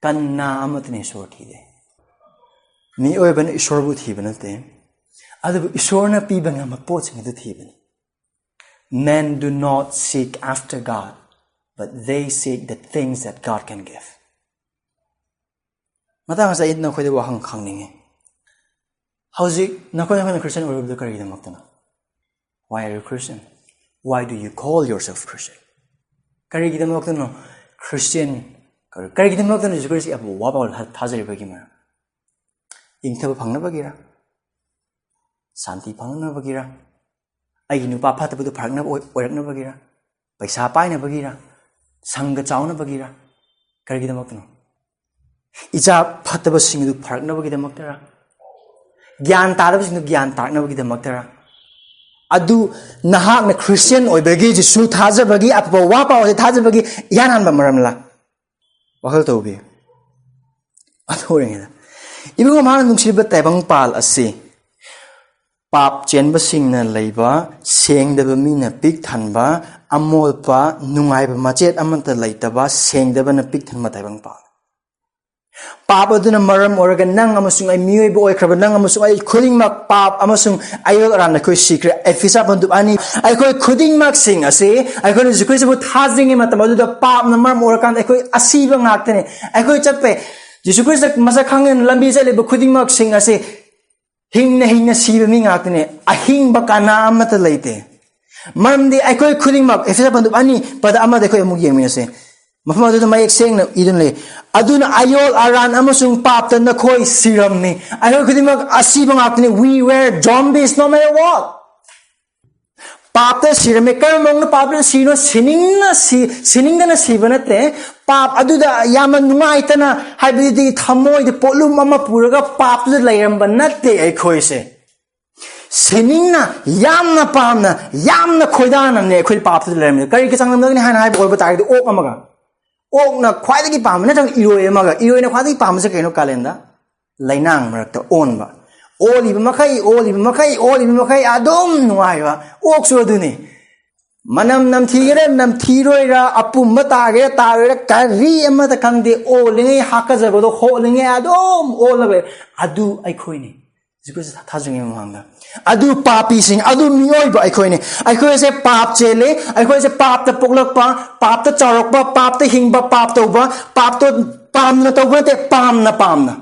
ꯀꯅꯥ ꯑꯃꯠꯇꯅ ꯏꯁꯣꯔ ꯊꯤꯗꯦ꯫ ꯃꯤꯑꯣꯏꯕꯅ ꯏꯁꯣꯔꯕꯨ ꯊꯤꯕ ꯅꯠꯇꯦ, ꯑꯗꯨꯕꯨ ꯏꯁꯣꯔꯅ ꯄꯤꯕ ꯉꯝꯕ ꯄꯣꯠꯁꯤꯡ ꯑꯗꯨ ꯊꯤꯕꯅꯤ꯫ Men do not seek after God, but they seek the things that God can give. ꯃꯇꯥꯡ ꯑꯁꯤꯗ ꯑꯩ ꯅꯈꯣꯏꯗ ꯋꯥꯍꯪ ꯈꯪꯅꯤꯡꯉꯤ꯫ ꯍꯧꯖꯤꯛ ꯅꯈꯣꯏ, ꯅꯈꯣꯏꯅ Christian ꯑꯣꯏꯔꯤꯕꯗꯨ ꯀꯔꯤꯒꯤꯗꯃꯛꯇꯅꯣ? Why are you Christian? Why do you call yourself Christian? ꯀꯔꯤꯒꯤꯗꯃꯛꯇꯅꯣ ꯈ꯭ꯔꯤꯁꯇꯤꯌꯟ, ꯀꯔꯤꯒꯤꯗꯃꯛꯇꯅꯣ ꯖꯤꯁꯨ ꯈ꯭ꯔꯤꯁꯇ ꯑꯐꯕ ꯋꯥ ꯄꯥꯎ ꯊꯥꯖꯔꯤꯕꯒꯤ ꯃꯔꯝ? ꯏꯪꯊꯕ ꯐꯪꯅꯕꯒꯤꯔ? ꯁꯥꯟꯇꯤ ꯐꯪꯅꯕꯒꯤꯔ? ꯑꯩꯒꯤ ꯅꯨꯄꯥ ꯐꯠꯇꯕꯗꯨ ꯐꯔꯛꯅꯕ ꯑꯣꯏ-, ꯑꯣꯏꯔꯛꯅꯕꯒꯤꯔ? ꯄꯩꯁꯥ ꯄꯥꯏꯅꯕꯒꯤꯔ? ꯁꯪꯒ ꯆꯥꯎꯅꯕꯒꯤꯔ? ꯀꯔꯤꯒꯤꯗꯃꯛꯇꯅꯣ? ꯏꯆꯥ ꯐꯠꯇꯕꯁꯤꯡ ꯑꯗꯨ ꯐꯔꯛꯅꯕꯒꯤꯗꯃꯛꯇꯔ? ꯒ꯭ꯌꯥꯟ ꯇꯥꯗꯕꯁꯤꯡꯗꯨ ꯒ꯭ꯌꯥꯟ ꯇꯥꯔꯛꯅꯕꯒꯤꯗꯃꯛꯇꯔ? ꯑꯗꯨ ꯅꯍꯥꯛꯅ ꯈ꯭ꯔꯤꯁꯇꯤꯌꯟ ꯑꯣꯏꯕꯒꯤ, ꯖꯤꯁꯨ ꯊꯥꯖꯕꯒꯤ, ꯑꯐꯕ ꯋꯥ ꯄꯥꯎ ꯑꯁꯤ ꯊꯥꯖꯕꯒꯤ ꯏꯍꯥꯟ ꯍꯥꯟꯕ ꯃꯔꯝꯂꯥ? ꯋꯥꯈꯜ ꯇꯧꯕꯤꯌꯨ꯫ ꯑꯗꯨ ꯑꯣꯏꯔꯤꯉꯩꯗ ꯏꯕꯨꯡꯉꯣ, ꯃꯍꯥꯛꯅ ꯅꯨꯡꯁꯤꯔꯤꯕ ꯇꯥꯏꯕꯪꯄꯥꯜ ꯑꯁꯤ ꯄꯥꯞ ꯆꯦꯟꯕꯁꯤꯡꯅ ꯂꯩꯕ, ꯁꯦꯡꯗꯕ ꯃꯤꯅ ꯄꯤꯛ ꯊꯟꯕ, ꯑꯃꯣꯠꯄ, ꯅꯨꯡꯉꯥꯏꯕ ꯃꯆꯦꯠ ꯑꯃꯠꯇ ꯂꯩꯇꯕ, ꯁꯦꯡꯗꯕꯅ ꯄꯤꯛ ꯊꯟꯕ ꯇꯥꯏꯕꯪꯄꯥꯜ꯫ ꯄꯥꯞ ꯑꯗꯨꯅ ꯃꯔꯝ ꯑꯣꯏꯔꯒ ꯅꯪ ꯑꯃꯁꯨꯡ ꯑꯩ, ꯃꯤꯑꯣꯏꯕ ꯑꯣꯏꯈ꯭ꯔꯕ ꯅꯪ ꯑꯃꯁꯨꯡ ꯑꯩ ꯈꯨꯗꯤꯡꯃꯛ ꯄꯥꯞ ꯑꯃꯁꯨꯡ ꯑꯌꯣꯜ ꯑꯔꯥꯟ ꯑꯩꯈꯣꯏ ꯁꯤꯈ꯭ꯔꯦ꯫ ꯑꯦꯐꯤꯁꯥ ꯄꯟꯗꯨꯞ ꯑꯅꯤ, ꯑꯩꯈꯣꯏ ꯈꯨꯗꯤꯡꯃꯛꯁꯤꯡ ꯑꯁꯤ, ꯑꯩꯈꯣꯏꯅ ꯖꯤꯁꯨ ꯈ꯭ꯔꯤꯁꯇꯕꯨ ꯊꯥꯖꯔꯤꯉꯩ ꯃꯇꯝ ꯑꯗꯨꯗ ꯄꯥꯞꯅ ꯃꯔꯝ ꯑꯣꯏꯔꯀꯥꯟꯗ ꯑꯩꯈꯣꯏ ꯑꯁꯤꯕ ꯉꯥꯛꯇꯅꯤ꯫ ꯑꯩꯈꯣꯏ ꯆꯠꯄ, ꯖꯤꯁꯨ ꯈ꯭ꯔꯤꯁꯇ ꯃꯁꯛ ꯈꯪꯗꯅ ꯂꯝꯕꯤ ꯆꯠꯂꯤꯕ ꯈꯨꯗꯤꯡꯃꯛꯁꯤꯡ ꯑꯁꯤ ꯍꯤꯡꯅ ꯍꯤꯡꯅ ꯁꯤꯕ ꯃꯤ ꯉꯥꯛꯇꯅꯦ꯫ ꯑꯍꯤꯡꯕ ꯀꯅꯥ ꯑꯃꯠꯇ ꯂꯩꯇꯦ꯫ ꯃꯔꯝꯗꯤ ꯑꯩꯈꯣꯏ ꯈꯨꯗꯤꯡꯃꯛ, ꯑꯦꯐꯦꯁꯣ ꯄꯟꯗꯨꯞ ꯑꯅꯤ ꯄꯗ ꯑꯃꯗ ꯑꯩꯈꯣꯏ ꯑꯃꯨꯛ ꯌꯦꯡꯃꯤꯟꯅꯁꯦ꯫ ꯃꯐꯝ ꯑꯗꯨꯗ ꯃꯌꯦꯛ ꯁꯦꯡꯅ ꯏꯗꯨꯅ ꯂꯩ, "ꯑꯗꯨꯅ ꯑꯌꯣꯜ ꯑꯔꯥꯟ ꯑꯃꯁꯨꯡ ꯄꯥꯞꯇ ꯅꯈꯣꯏ ꯁꯤꯔꯝꯃꯤ"꯫ ꯑꯩꯈꯣꯏ ꯈꯨꯗꯤꯡꯃꯛ ꯑꯁꯤꯕ ꯉꯥꯛꯇꯅꯤ꯫ We were zombies no matter what. ꯄꯥꯞꯇ ꯁꯤꯔꯝꯃꯤ꯫ ꯀꯔꯝꯕ ꯃꯑꯣꯡꯗ ꯄꯥꯞꯇ ꯁꯤꯔꯤꯅꯣ? ꯁꯤꯅꯤꯡꯅ ꯁꯤ-, ꯁꯤꯅꯤꯡꯗꯅ ꯁꯤꯕ ꯅꯠꯇꯦ꯫ ꯄꯥꯞ ꯑꯗꯨꯗ ꯌꯥꯝꯅ ꯅꯨꯡꯉꯥꯏꯇꯅ, ꯍꯥꯏꯕꯗꯤ ꯊꯃꯣꯏꯗ ꯄꯣꯠꯂꯨꯝ ꯑꯃ ꯄꯨꯔꯒ ꯄꯥꯞꯇꯨꯗ ꯂꯩꯔꯝꯕ ꯅꯠꯇꯦ ꯑꯩꯈꯣꯏꯁꯦ꯫ ꯁꯤꯅꯤꯡꯅ, ꯌꯥꯝꯅ ꯄꯥꯝꯅ, ꯌꯥꯝꯅ ꯈꯣꯏꯗꯥꯅꯅꯦ ꯑꯩꯈꯣꯏ ꯄꯥꯞꯇꯨꯗ ꯂꯩꯔꯝꯃꯤ꯫ ꯀꯔꯤꯒꯤ ꯆꯥꯡꯗꯝꯅꯒꯅꯤ ꯍꯥꯏꯅ ꯍꯥꯏꯕ ꯑꯣꯏꯕ ꯇꯥꯔꯒꯗꯤ, ꯑꯣꯛ ꯑꯃꯒ꯫ ꯑꯣꯛꯅ ꯈ꯭ꯋꯥꯏꯗꯒꯤ ꯄꯥꯝꯕ, ꯅꯠꯇ꯭ꯔꯒ ꯏꯔꯣꯏ ꯑꯃꯒ꯫ ꯏꯔꯣꯏꯅ ꯈ꯭ꯋꯥꯏꯗꯒꯤ ꯄꯥꯝꯕꯁꯦ ꯀꯩꯅꯣ ꯀꯥꯂꯦꯟꯗ? ꯂꯩꯅꯥꯡ ꯃꯔꯛꯇ ꯑꯣꯟꯕ꯫ ꯑꯣꯜꯂꯤꯕ ꯃꯈꯩ, ꯑꯣꯜꯂꯤꯕ ꯃꯈꯩ, ꯑꯣꯜꯂꯤꯕ ꯃꯈꯩ ꯑꯗꯨꯝ ꯅꯨꯡꯉꯥꯏꯕ꯫ ꯑꯣꯛꯁꯨ ꯑꯗꯨꯅꯤ꯫ ꯃꯅꯝ ꯅꯝꯊꯤꯒꯦꯔꯥ, ꯅꯝꯊꯤꯔꯣꯏꯔꯥ, ꯑꯄꯨꯝꯕ ꯇꯥꯒꯦꯔꯥ, ꯇꯥꯔꯣꯏꯔꯥ, ꯀꯔꯤ ꯑꯃꯠꯇ ꯈꯪꯗꯦ꯫ ꯑꯣꯜꯂꯤꯉꯩ, ꯍꯥꯀꯠꯆꯕꯗꯣ ꯍꯣꯠꯂꯤꯉꯩ ꯑꯗꯨꯝ ꯑꯣꯜꯂꯒ ꯂꯩ꯫ ꯑꯗꯨ ꯑꯩꯈꯣꯏꯅꯤ꯫ ꯖꯤꯁꯨ ꯈ꯭ꯔꯤꯁꯇ ꯊꯥꯖꯔꯤꯉꯩ ꯃꯃꯥꯡꯗ꯫ ꯑꯗꯨ ꯄꯥꯄꯤꯁꯤꯡ, ꯑꯗꯨ ꯃꯤꯑꯣꯏꯕ ꯑꯩꯈꯣꯏꯅꯤ꯫ ꯑꯩꯈꯣꯏꯁꯦ ꯄꯥꯞ ꯆꯦꯜꯂꯤ, ꯑꯩꯈꯣꯏꯁꯦ ꯄꯥꯞꯇ ꯄꯣꯛꯂꯛꯄ, ꯄꯥꯞꯇ ꯆꯥꯎꯔꯛꯄ, ꯄꯥꯞꯇ ꯍꯤꯡꯕ, ꯄꯥꯞ ꯇꯧꯕ, ꯄꯥꯞꯇꯣ ꯄꯥꯝꯅ ꯇꯧꯕ ꯅꯠꯇꯦ, ꯄꯥꯝꯅ ꯄꯥꯝꯅ꯫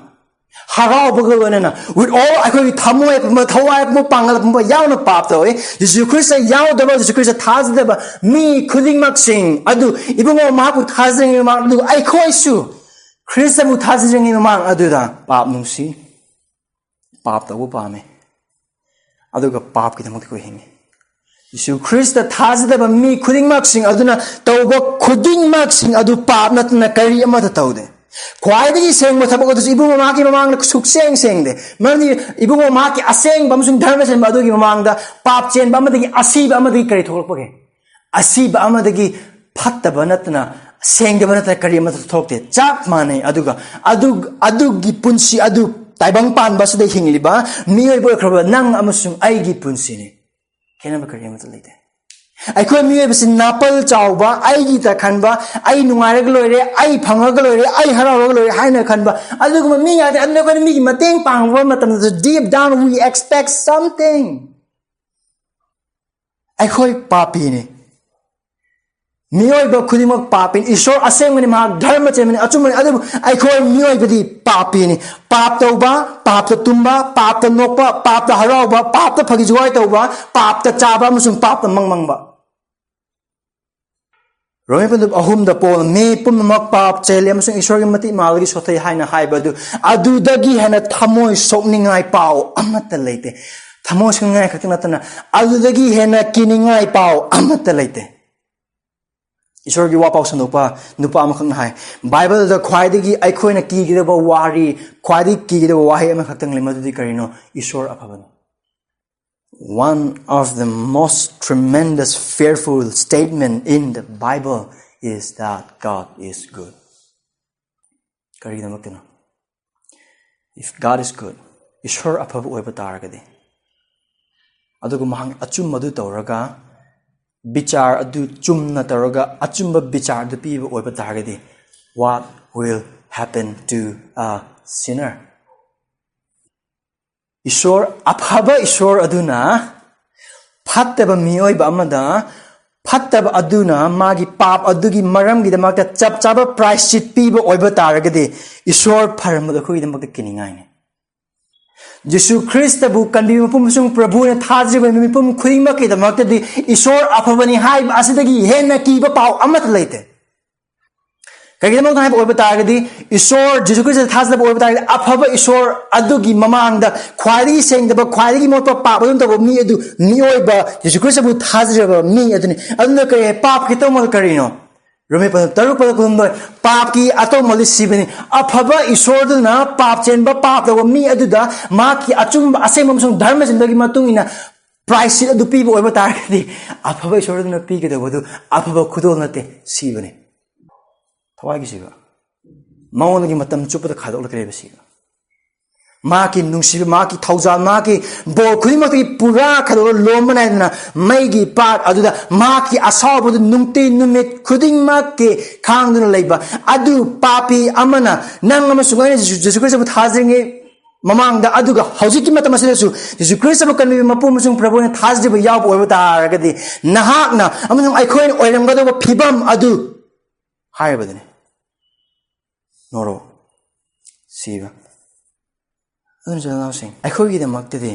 ꯍꯔꯥꯎꯕꯒ ꯂꯣꯏꯅꯅ, with all, ꯑꯩꯈꯣꯏꯒꯤ ꯊꯃꯣꯏ ꯄꯨꯝꯕ, ꯊꯋꯥꯏ ꯄꯨꯝꯕ, ꯄꯥꯡꯒꯜ ꯄꯨꯝꯕ ꯌꯥꯎꯅ ꯄꯥꯞ ꯇꯧꯏ꯫ ꯖꯤꯁꯨ ꯈ꯭ꯔꯤꯁꯇ ꯌꯥꯎꯗꯕ, ꯖꯤꯁꯨ ꯈ꯭ꯔꯤꯁꯇ ꯊꯥꯖꯗꯕ ꯃꯤ ꯈꯨꯗꯤꯡꯃꯛꯁꯤꯡ ꯑꯗꯨ ꯏꯕꯨꯡꯉꯣ ꯃꯍꯥꯛꯄꯨ ꯊꯥꯖꯗ꯭ꯔꯤꯉꯩ ꯃꯃꯥꯡ ꯑꯗꯨ ꯑꯩꯈꯣꯏꯁꯨ ꯈ꯭ꯔꯤꯁꯇꯕꯨ ꯊꯥꯖꯗ꯭ꯔꯤꯉꯩ ꯃꯃꯥꯡ ꯑꯗꯨꯗ ꯄꯥꯞ ꯅꯨꯡꯁꯤ, ꯄꯥꯞ ꯇꯧꯕ ꯄꯥꯝꯃꯤ, ꯑꯗꯨꯒ ꯄꯥꯞꯀꯤꯗꯃꯛꯇ ꯑꯩꯈꯣꯏ ꯍꯤꯡꯉꯤ꯫ ꯖꯤꯁꯨ ꯈ꯭ꯔꯤꯁꯇ ꯊꯥꯖꯗꯕ ꯃꯤ ꯈꯨꯗꯤꯡꯃꯛꯁꯤꯡ ꯑꯗꯨꯅ ꯇꯧꯕ ꯈꯨꯗꯤꯡꯃꯛꯁꯤꯡ ꯑꯗꯨ ꯄꯥꯞ ꯅꯠꯇꯅ ꯀꯔꯤ ꯑꯃꯠꯇ ꯇꯧꯗꯦ꯫ ꯈ꯭ꯋꯥꯏꯗꯒꯤ ꯁꯦꯡꯕ ꯊꯕꯛ ꯑꯗꯨꯁꯨ ꯏꯕꯨꯡꯉꯣ ꯃꯍꯥꯛꯀꯤ ꯃꯃꯥꯡꯗ ꯁꯨꯛꯁꯦꯡ ꯁꯦꯡꯗꯦ꯫ ꯃꯔꯝꯗꯤ ꯏꯕꯨꯡꯉꯣ ꯃꯍꯥꯛꯀꯤ ꯑꯁꯦꯡꯕ ꯑꯃꯁꯨꯡ ꯙꯔꯃ ꯆꯦꯟꯕ ꯑꯗꯨꯒꯤ ꯃꯃꯥꯡꯗ ꯄꯥꯞ ꯆꯦꯟꯕ ꯑꯃꯗꯒꯤ ꯑꯁꯤꯕ ꯑꯃꯗꯒꯤ ꯀꯔꯤ ꯊꯣꯛꯂꯛꯄꯒꯦ? ꯑꯁꯤꯕ ꯑꯃꯗꯒꯤ ꯐꯠꯇꯕ ꯅꯠꯇꯅ, ꯁꯦꯡꯗꯕ ꯅꯠꯇꯅ ꯀꯔꯤ ꯑꯃꯠꯇ ꯊꯣꯛꯇꯦ꯫ ꯆꯞ ꯃꯥꯟꯅꯩ꯫ ꯑꯗꯨꯒ ꯑꯗꯨ, ꯑꯗꯨꯒꯤ ꯄꯨꯟꯁꯤ ꯑꯗꯨ ꯇꯥꯏꯕꯪ ꯄꯥꯟꯕ ꯑꯁꯤꯗ ꯍꯤꯡꯂꯤꯕ ꯃꯤꯑꯣꯏꯕ ꯑꯣꯏꯈ꯭ꯔꯕ ꯅꯪ ꯑꯃꯁꯨꯡ ꯑꯩꯒꯤ ꯄꯨꯟꯁꯤꯅꯤ꯫ ꯈꯦꯠꯅꯕ ꯀꯔꯤ ꯑꯃꯠꯇ ꯂꯩꯇꯦ꯫ ꯑꯩꯈꯣꯏ ꯃꯤꯑꯣꯏꯕꯁꯤ ꯅꯥꯄꯜ ꯆꯥꯎꯕ, ꯑꯩꯒꯤꯇ ꯈꯟꯕ, ꯑꯩ ꯅꯨꯡꯉꯥꯏꯔꯒ ꯂꯣꯏꯔꯦ, ꯑꯩ ꯐꯪꯉꯒ ꯂꯣꯏꯔꯦ, ꯑꯩ ꯍꯔꯥꯎꯔꯒ ꯂꯣꯏꯔꯦ ꯍꯥꯏꯅ ꯈꯟꯕ ꯑꯗꯨꯒꯨꯝꯕ ꯃꯤ ꯉꯥꯛꯇ꯫ ꯑꯗꯨꯅ ꯑꯩꯈꯣꯏꯅ ꯃꯤꯒꯤ ꯃꯇꯦꯡ ꯄꯥꯡꯕ ꯃꯇꯝꯗꯁꯨ, deep down we expect something. ꯑꯩꯈꯣꯏ ꯄꯥꯄꯤꯅꯤ꯫ ꯃꯤꯑꯣꯏꯕ ꯈꯨꯗꯤꯡꯃꯛ ꯄꯥꯄꯤꯅꯤ꯫ ꯏꯁꯣꯔ ꯑꯁꯦꯡꯕꯅꯤ, ꯃꯍꯥꯛ ꯙꯔꯃ ꯆꯦꯟꯕꯅꯤ, ꯑꯆꯨꯝꯕꯅꯤ꯫ ꯑꯗꯨꯕꯨ ꯑꯩꯈꯣꯏ ꯃꯤꯑꯣꯏꯕꯗꯤ ꯄꯥꯄꯤꯅꯤ꯫ ꯄꯥꯞ ꯇꯧꯕ, ꯄꯥꯞꯇ ꯇꯨꯝꯕ, ꯄꯥꯞꯇ ꯅꯣꯛꯄ, ꯄꯥꯞꯇ ꯍꯔꯥꯎꯕ, ꯄꯥꯞꯇ ꯐꯥꯒꯤ ꯖꯨꯒꯥꯏ ꯇꯧꯕ, ꯄꯥꯞꯇ ꯆꯥꯕ ꯑꯃꯁꯨꯡ ꯄꯥꯞꯇ ꯃꯪꯃꯪꯕ꯫ ꯔꯣꯃꯦ ꯄꯟꯗꯨꯞ ꯑꯍꯨꯝꯗ ꯄꯣꯜ, "ꯃꯤ ꯄꯨꯝꯅꯃꯛ ꯄꯥꯞ ꯆꯦꯜꯂꯤ ꯑꯃꯁꯨꯡ ꯏꯁꯣꯔꯒꯤ ꯃꯇꯤꯛ ꯃꯥꯜꯂꯒꯤ ꯁꯣꯊꯩ" ꯍꯥꯏꯅ ꯍꯥꯏꯕ ꯑꯗꯨ, ꯑꯗꯨꯗꯒꯤ ꯍꯦꯟꯅ ꯊꯃꯣꯏ ꯁꯣꯛꯅꯤꯡꯉꯥꯏ ꯄꯥꯎ ꯑꯃꯠꯇ ꯂꯩꯇꯦ꯫ ꯊꯃꯣꯏ ꯁꯣꯛꯅꯤꯡꯉꯥꯏ ꯈꯛꯇ ꯅꯠꯇꯅ ꯑꯗꯨꯗꯒꯤ ꯍꯦꯟꯅ ꯀꯤꯅꯤꯡꯉꯥꯏ ꯄꯥꯎ ꯑꯃꯠꯇ ꯂꯩꯇꯦ꯫ ꯏꯁꯣꯔꯒꯤ ꯋꯥꯄꯥꯎ ꯁꯟꯗꯣꯛꯄ ꯅꯨꯄꯥ ꯑꯃꯈꯛꯅ ꯍꯥꯏ, "ꯕꯥꯏꯕꯜꯗ ꯈ꯭ꯋꯥꯏꯗꯒꯤ ꯑꯩꯈꯣꯏꯅ ꯀꯤꯒꯗꯕ ꯋꯥꯔꯤ, ꯈ꯭ꯋꯥꯏꯗꯒꯤ ꯀꯤꯒꯗꯕ ꯋꯥꯍꯩ ꯑꯃꯈꯛꯇꯪ ꯂꯩ, ꯃꯗꯨꯗꯤ ꯀꯔꯤꯅꯣ? ꯏꯁꯣꯔ ꯑꯐꯕꯅꯤ." One of the most tremendous, fearful statement in the Bible is that God is good. ꯀꯔꯤꯒꯤꯗꯃꯛꯇꯅꯣ? If God is good, ꯏꯁꯣꯔ ꯑꯐꯕ ꯑꯣꯏꯕ ꯇꯥꯔꯒꯗꯤ, ꯑꯗꯨꯒ ꯃꯍꯥꯛ ꯑꯆꯨꯝꯕꯗꯨ ꯇꯧꯔꯒ, ꯕꯤꯆꯥꯔ ꯑꯗꯨ ꯆꯨꯝꯅ ꯇꯧꯔꯒ, ꯑꯆꯨꯝꯕ ꯕꯤꯆꯥꯔ ꯑꯗꯨ ꯄꯤꯕ ꯑꯣꯏꯕ ꯇꯥꯔꯒꯗꯤ, what will happen to a sinner? ꯏꯁꯣꯔ, ꯑꯐꯕ ꯏꯁꯣꯔ ꯑꯗꯨꯅ ꯐꯠꯇꯕ ꯃꯤꯑꯣꯏꯕ ꯑꯃꯗ ꯐꯠꯇꯕ ꯑꯗꯨꯅ ꯃꯥꯒꯤ ꯄꯥꯞ ꯑꯗꯨꯒꯤ ꯃꯔꯝꯒꯤꯗꯃꯛꯇ ꯆꯞ ꯆꯥꯕ ꯄ꯭ꯔꯥꯏꯁꯆꯤꯠ ꯄꯤꯕ ꯑꯣꯏꯕ ꯇꯥꯔꯒꯗꯤ, ꯏꯁꯣꯔ ꯐꯔꯝꯕꯗꯣ ꯑꯩꯈꯣꯏꯒꯤꯗꯃꯛꯇ ꯀꯤꯅꯤꯡꯉꯥꯏꯅꯤ꯫ ꯖꯤꯁꯨ ꯈ꯭ꯔꯤꯁꯇꯕꯨ ꯀꯟꯕꯤꯕ ꯃꯄꯨ ꯑꯃꯁꯨꯡ ꯄ꯭ꯔꯚꯨꯅ ꯊꯥꯖꯔꯤꯕ ꯃꯤꯄꯨꯝ ꯈꯨꯗꯤꯡꯃꯛꯀꯤꯗꯃꯛꯇꯗꯤ ꯏꯁꯣꯔ ꯑꯐꯕꯅꯤ ꯍꯥꯏꯕ ꯑꯁꯤꯗꯒꯤ ꯍꯦꯟꯅ ꯀꯤꯕ ꯄꯥꯎ ꯑꯃꯠꯇ ꯂꯩꯇꯦ꯫ ꯀꯩꯒꯤꯗꯃꯛꯇ ꯍꯥꯏꯕ ꯑꯣꯏꯕ ꯇꯥꯔꯒꯗꯤ, ꯏꯁꯣꯔ ꯖꯤꯁꯨ ꯈ꯭ꯔꯤꯁꯇ ꯊꯥꯖꯗꯕ ꯑꯣꯏꯕ ꯇꯥꯔꯒꯗꯤ, ꯑꯐꯕ ꯏꯁꯣꯔ ꯑꯗꯨꯒꯤ ꯃꯃꯥꯡꯗ ꯈ꯭ꯋꯥꯏꯗꯒꯤ ꯁꯦꯡꯗꯕ, ꯈ꯭ꯋꯥꯏꯗꯒꯤ ꯃꯣꯠꯄ, ꯄꯥꯞ ꯑꯗꯨꯝ ꯇꯧꯕ ꯃꯤ ꯑꯗꯨ ꯃꯤꯑꯣꯏꯕ ꯖꯤꯁꯨ ꯈ꯭ꯔꯤꯁꯇꯕꯨ ꯊꯥꯖꯗ꯭ꯔꯕ ꯃꯤ ꯑꯗꯨꯅꯤ꯫ ꯑꯗꯨꯅ ꯀꯔꯤ, ꯄꯥꯞꯀꯤ ꯑꯇꯧꯃꯜ ꯀꯔꯤꯅꯣ? ꯔꯣꯃꯦ ꯄꯗ ꯇꯔꯨꯛ, ꯄꯗ ꯀꯨꯟꯍꯨꯝꯗꯣꯏ, ꯄꯥꯞꯀꯤ ꯑꯇꯧꯃꯜꯗꯤ ꯁꯤꯕꯅꯤ꯫ ꯑꯐꯕ ꯏꯁꯣꯔꯗꯨꯅ ꯄꯥꯞ ꯆꯦꯟꯕ, ꯄꯥꯞ ꯇꯧꯕ ꯃꯤ ꯑꯗꯨꯗ ꯃꯍꯥꯛꯀꯤ ꯑꯆꯨꯝꯕ, ꯑꯁꯦꯡꯕ ꯑꯃꯁꯨꯡ ꯙꯔꯃ ꯆꯤꯟꯕꯒꯤ ꯃꯇꯨꯡ ꯏꯟꯅ ꯄ꯭ꯔꯥꯏꯁ ꯑꯗꯨ ꯄꯤꯕ ꯑꯣꯏꯕ ꯇꯥꯔꯒꯗꯤ, ꯑꯐꯕ ꯏꯁꯣꯔꯗꯨꯅ ꯄꯤꯒꯗꯧꯕꯗꯨ ꯑꯐꯕ ꯈꯨꯗꯣꯜ ꯅꯠꯇꯦ, ꯁꯤꯕꯅꯤ꯫ ꯊꯋꯥꯏꯒꯤ ꯁꯤꯕ꯫ ꯃꯉꯣꯟꯗꯒꯤ ꯃꯇꯝ ꯆꯨꯞꯄꯗ ꯈꯥꯏꯗꯣꯛꯂꯛꯀꯅꯦꯕ ꯁꯤꯕ꯫ ꯃꯍꯥꯛꯀꯤ ꯅꯨꯡꯁꯤꯕ, ꯃꯍꯥꯛꯀꯤ ꯊꯧꯖꯥꯜ, ꯃꯍꯥꯛꯀꯤ ꯕꯣꯔ ꯈꯨꯗꯤꯡꯃꯛꯇꯒꯤ ꯄꯨꯔꯥ ꯈꯥꯏꯗꯣꯛꯂꯒ ꯂꯣꯝꯕ ꯅꯥꯏꯗꯅ ꯃꯩꯒꯤ ꯄꯥꯠ ꯑꯗꯨꯗ ꯃꯍꯥꯛꯀꯤ ꯑꯁꯥꯎꯕꯗꯨ ꯅꯨꯡꯇꯤ ꯅꯨꯃꯤꯠ ꯈꯨꯗꯤꯡꯃꯛꯀꯤ ꯈꯥꯡꯗꯨꯅ ꯂꯩꯕ ꯑꯗꯨ ꯄꯥꯄꯤ ꯑꯃꯅ, ꯅꯪ ꯑꯃꯁꯨꯡ ꯑꯩꯅ ꯖꯤꯁꯨ, ꯖꯤꯁꯨ ꯈ꯭ꯔꯤꯁꯇꯕꯨ ꯊꯥꯖꯔꯤꯉꯩ ꯃꯃꯥꯡꯗ, ꯑꯗꯨꯒ ꯍꯧꯖꯤꯛꯀꯤ ꯃꯇꯝ ꯑꯁꯤꯗꯁꯨ ꯖꯤꯁꯨ ꯈ꯭ꯔꯤꯁꯇꯕꯨ ꯀꯟꯕꯤꯕ ꯃꯄꯨ ꯑꯃꯁꯨꯡ ꯄ꯭ꯔꯚꯨ ꯑꯣꯏꯅ ꯊꯥꯖꯕ ꯌꯥꯎꯕ ꯑꯣꯏꯕ ꯇꯥꯔꯒꯗꯤ, ꯅꯍꯥꯛꯅ ꯑꯃꯁꯨꯡ ꯑꯩꯈꯣꯏꯅ ꯑꯣꯏꯔꯝꯒꯗꯧꯕ ꯐꯤꯕꯝ ꯑꯗꯨ ꯍꯥꯏꯔꯕꯗꯨꯅꯤ꯫ ꯅꯣꯔꯣ, ꯁꯤꯕ꯫ ꯑꯗꯨꯅ, ꯏꯆꯤꯜ ꯏꯅꯥꯎꯁꯤꯡ, ꯑꯩꯈꯣꯏꯒꯤꯗꯃꯛꯇꯗꯤ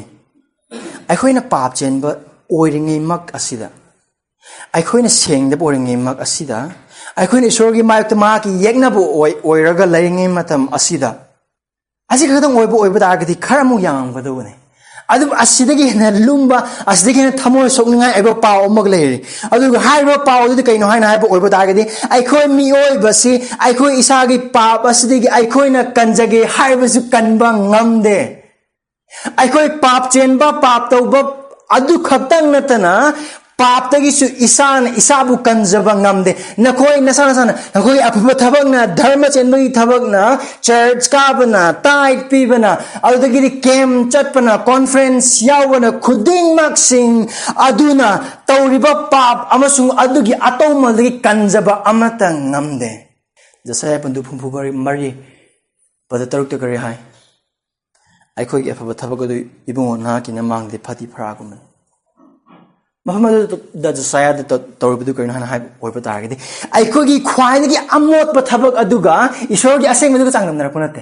ꯑꯩꯈꯣꯏꯅ ꯄꯥꯞ ꯆꯦꯟꯕ ꯑꯣꯏꯔꯤꯉꯩꯃꯛ ꯑꯁꯤꯗ, ꯑꯩꯈꯣꯏꯅ ꯁꯦꯡꯗꯕ ꯑꯣꯏꯔꯤꯉꯩꯃꯛ ꯑꯁꯤꯗ, ꯑꯩꯈꯣꯏꯅ ꯏꯁꯣꯔꯒꯤ ꯃꯥꯌꯣꯛꯇ ꯃꯍꯥꯛꯀꯤ ꯌꯦꯛꯅꯕ ꯑꯣꯏ-, ꯑꯣꯏꯔꯒ ꯂꯩꯔꯤꯉꯩ ꯃꯇꯝ ꯑꯁꯤꯗ, ꯑꯁꯤ ꯈꯛꯇꯪ ꯑꯣꯏꯕ ꯑꯣꯏꯕ ꯇꯥꯔꯒꯗꯤ ꯈꯔ ꯑꯃꯨꯛ ꯌꯥꯝꯒꯗꯧꯕꯅꯤ꯫ ꯑꯗꯨꯕꯨ ꯑꯁꯤꯗꯒꯤ ꯍꯦꯟꯅ ꯂꯨꯝꯕ, ꯑꯁꯤꯗꯒꯤ ꯍꯦꯟꯅ ꯊꯃꯣꯏ ꯁꯣꯛꯅꯤꯡꯉꯥꯏ ꯑꯣꯏꯕ ꯄꯥꯎ ꯑꯃꯒ ꯂꯩꯔꯤ꯫ ꯑꯗꯨꯒ ꯍꯥꯏꯔꯤꯕ ꯄꯥꯎ ꯑꯗꯨꯗꯤ ꯀꯩꯅꯣ ꯍꯥꯏꯅ ꯍꯥꯏꯕ ꯑꯣꯏꯕ ꯇꯥꯔꯒꯗꯤ, ꯑꯩꯈꯣꯏ ꯃꯤꯑꯣꯏꯕꯁꯤ ꯑꯩꯈꯣꯏ ꯏꯁꯥꯒꯤ ꯄꯥꯞ ꯑꯁꯤꯗꯒꯤ ꯑꯩꯈꯣꯏꯅ ꯀꯟꯖꯒꯦ ꯍꯥꯏꯔꯕꯁꯨ ꯀꯟꯕ ꯉꯝꯗꯦ꯫ ꯑꯩꯈꯣꯏ ꯄꯥꯞ ꯆꯦꯟꯕ, ꯄꯥꯞ ꯇꯧꯕ ꯑꯗꯨ ꯈꯛꯇꯪ ꯅꯠꯇꯅ, ꯄꯥꯞꯇꯒꯤꯁꯨ ꯏꯁꯥꯅ ꯏꯁꯥꯕꯨ ꯀꯟꯖꯕ ꯉꯝꯗꯦ꯫ ꯅꯈꯣꯏ ꯅꯁꯥ ꯅꯁꯥꯅ, ꯅꯈꯣꯏ ꯑꯐꯕ ꯊꯕꯛꯅ, ꯙꯔꯃ ꯆꯦꯟꯕꯒꯤ ꯊꯕꯛꯅ, ꯆꯔꯆ ꯀꯥꯕꯅ, ꯇꯥꯏꯠ ꯄꯤꯕꯅ, ꯑꯗꯨꯗꯒꯤꯗꯤ ꯀꯦꯝꯞ ꯆꯠꯄꯅ, ꯀꯣꯟꯐ꯭ꯔꯦꯟꯁ ꯌꯥꯎꯕꯅ, ꯈꯨꯗꯤꯡꯃꯛꯁꯤꯡ ꯑꯗꯨꯅ ꯇꯧꯔꯤꯕ ꯄꯥꯞ ꯑꯃꯁꯨꯡ ꯑꯗꯨꯒꯤ ꯑꯇꯧꯃꯜꯗꯒꯤ ꯀꯟꯖꯕ ꯑꯃꯠꯇ ꯉꯝꯗꯦ꯫ ꯖꯁꯥꯌꯥ ꯄꯟꯗꯨ ꯍꯨꯝꯐꯨ ꯃꯔꯤ, ꯄꯗ ꯇꯔꯨꯛꯇ ꯀꯔꯤ ꯍꯥꯏ? ꯑꯩꯈꯣꯏꯒꯤ ꯑꯐꯕ ꯊꯕꯛ ꯑꯗꯨ, ꯏꯕꯨꯡꯉꯣ, ꯅꯍꯥꯛꯀꯤ ꯅꯃꯥꯡꯗꯗꯤ ꯐꯗꯤ ꯐꯔꯥꯒꯨꯝꯕꯅꯤ꯫ ꯃꯐꯝ ꯑꯗꯨꯗ ꯖꯣꯁꯥꯌꯥꯗ ꯇꯧ-, ꯇꯧꯔꯤꯕꯗꯨ ꯀꯔꯤꯅꯣ ꯍꯥꯏꯅ ꯍꯥꯏꯕ ꯑꯣꯏꯕ ꯇꯥꯔꯒꯗꯤ, ꯑꯩꯈꯣꯏꯒꯤ ꯈ꯭ꯋꯥꯏꯗꯒꯤ ꯑꯃꯣꯠꯄ ꯊꯕꯛ ꯑꯗꯨꯒ ꯏꯁꯣꯔꯒꯤ ꯑꯁꯦꯡꯕꯗꯨꯒ ꯆꯥꯡꯗꯝꯅꯔꯛꯄ ꯅꯠꯇꯦ꯫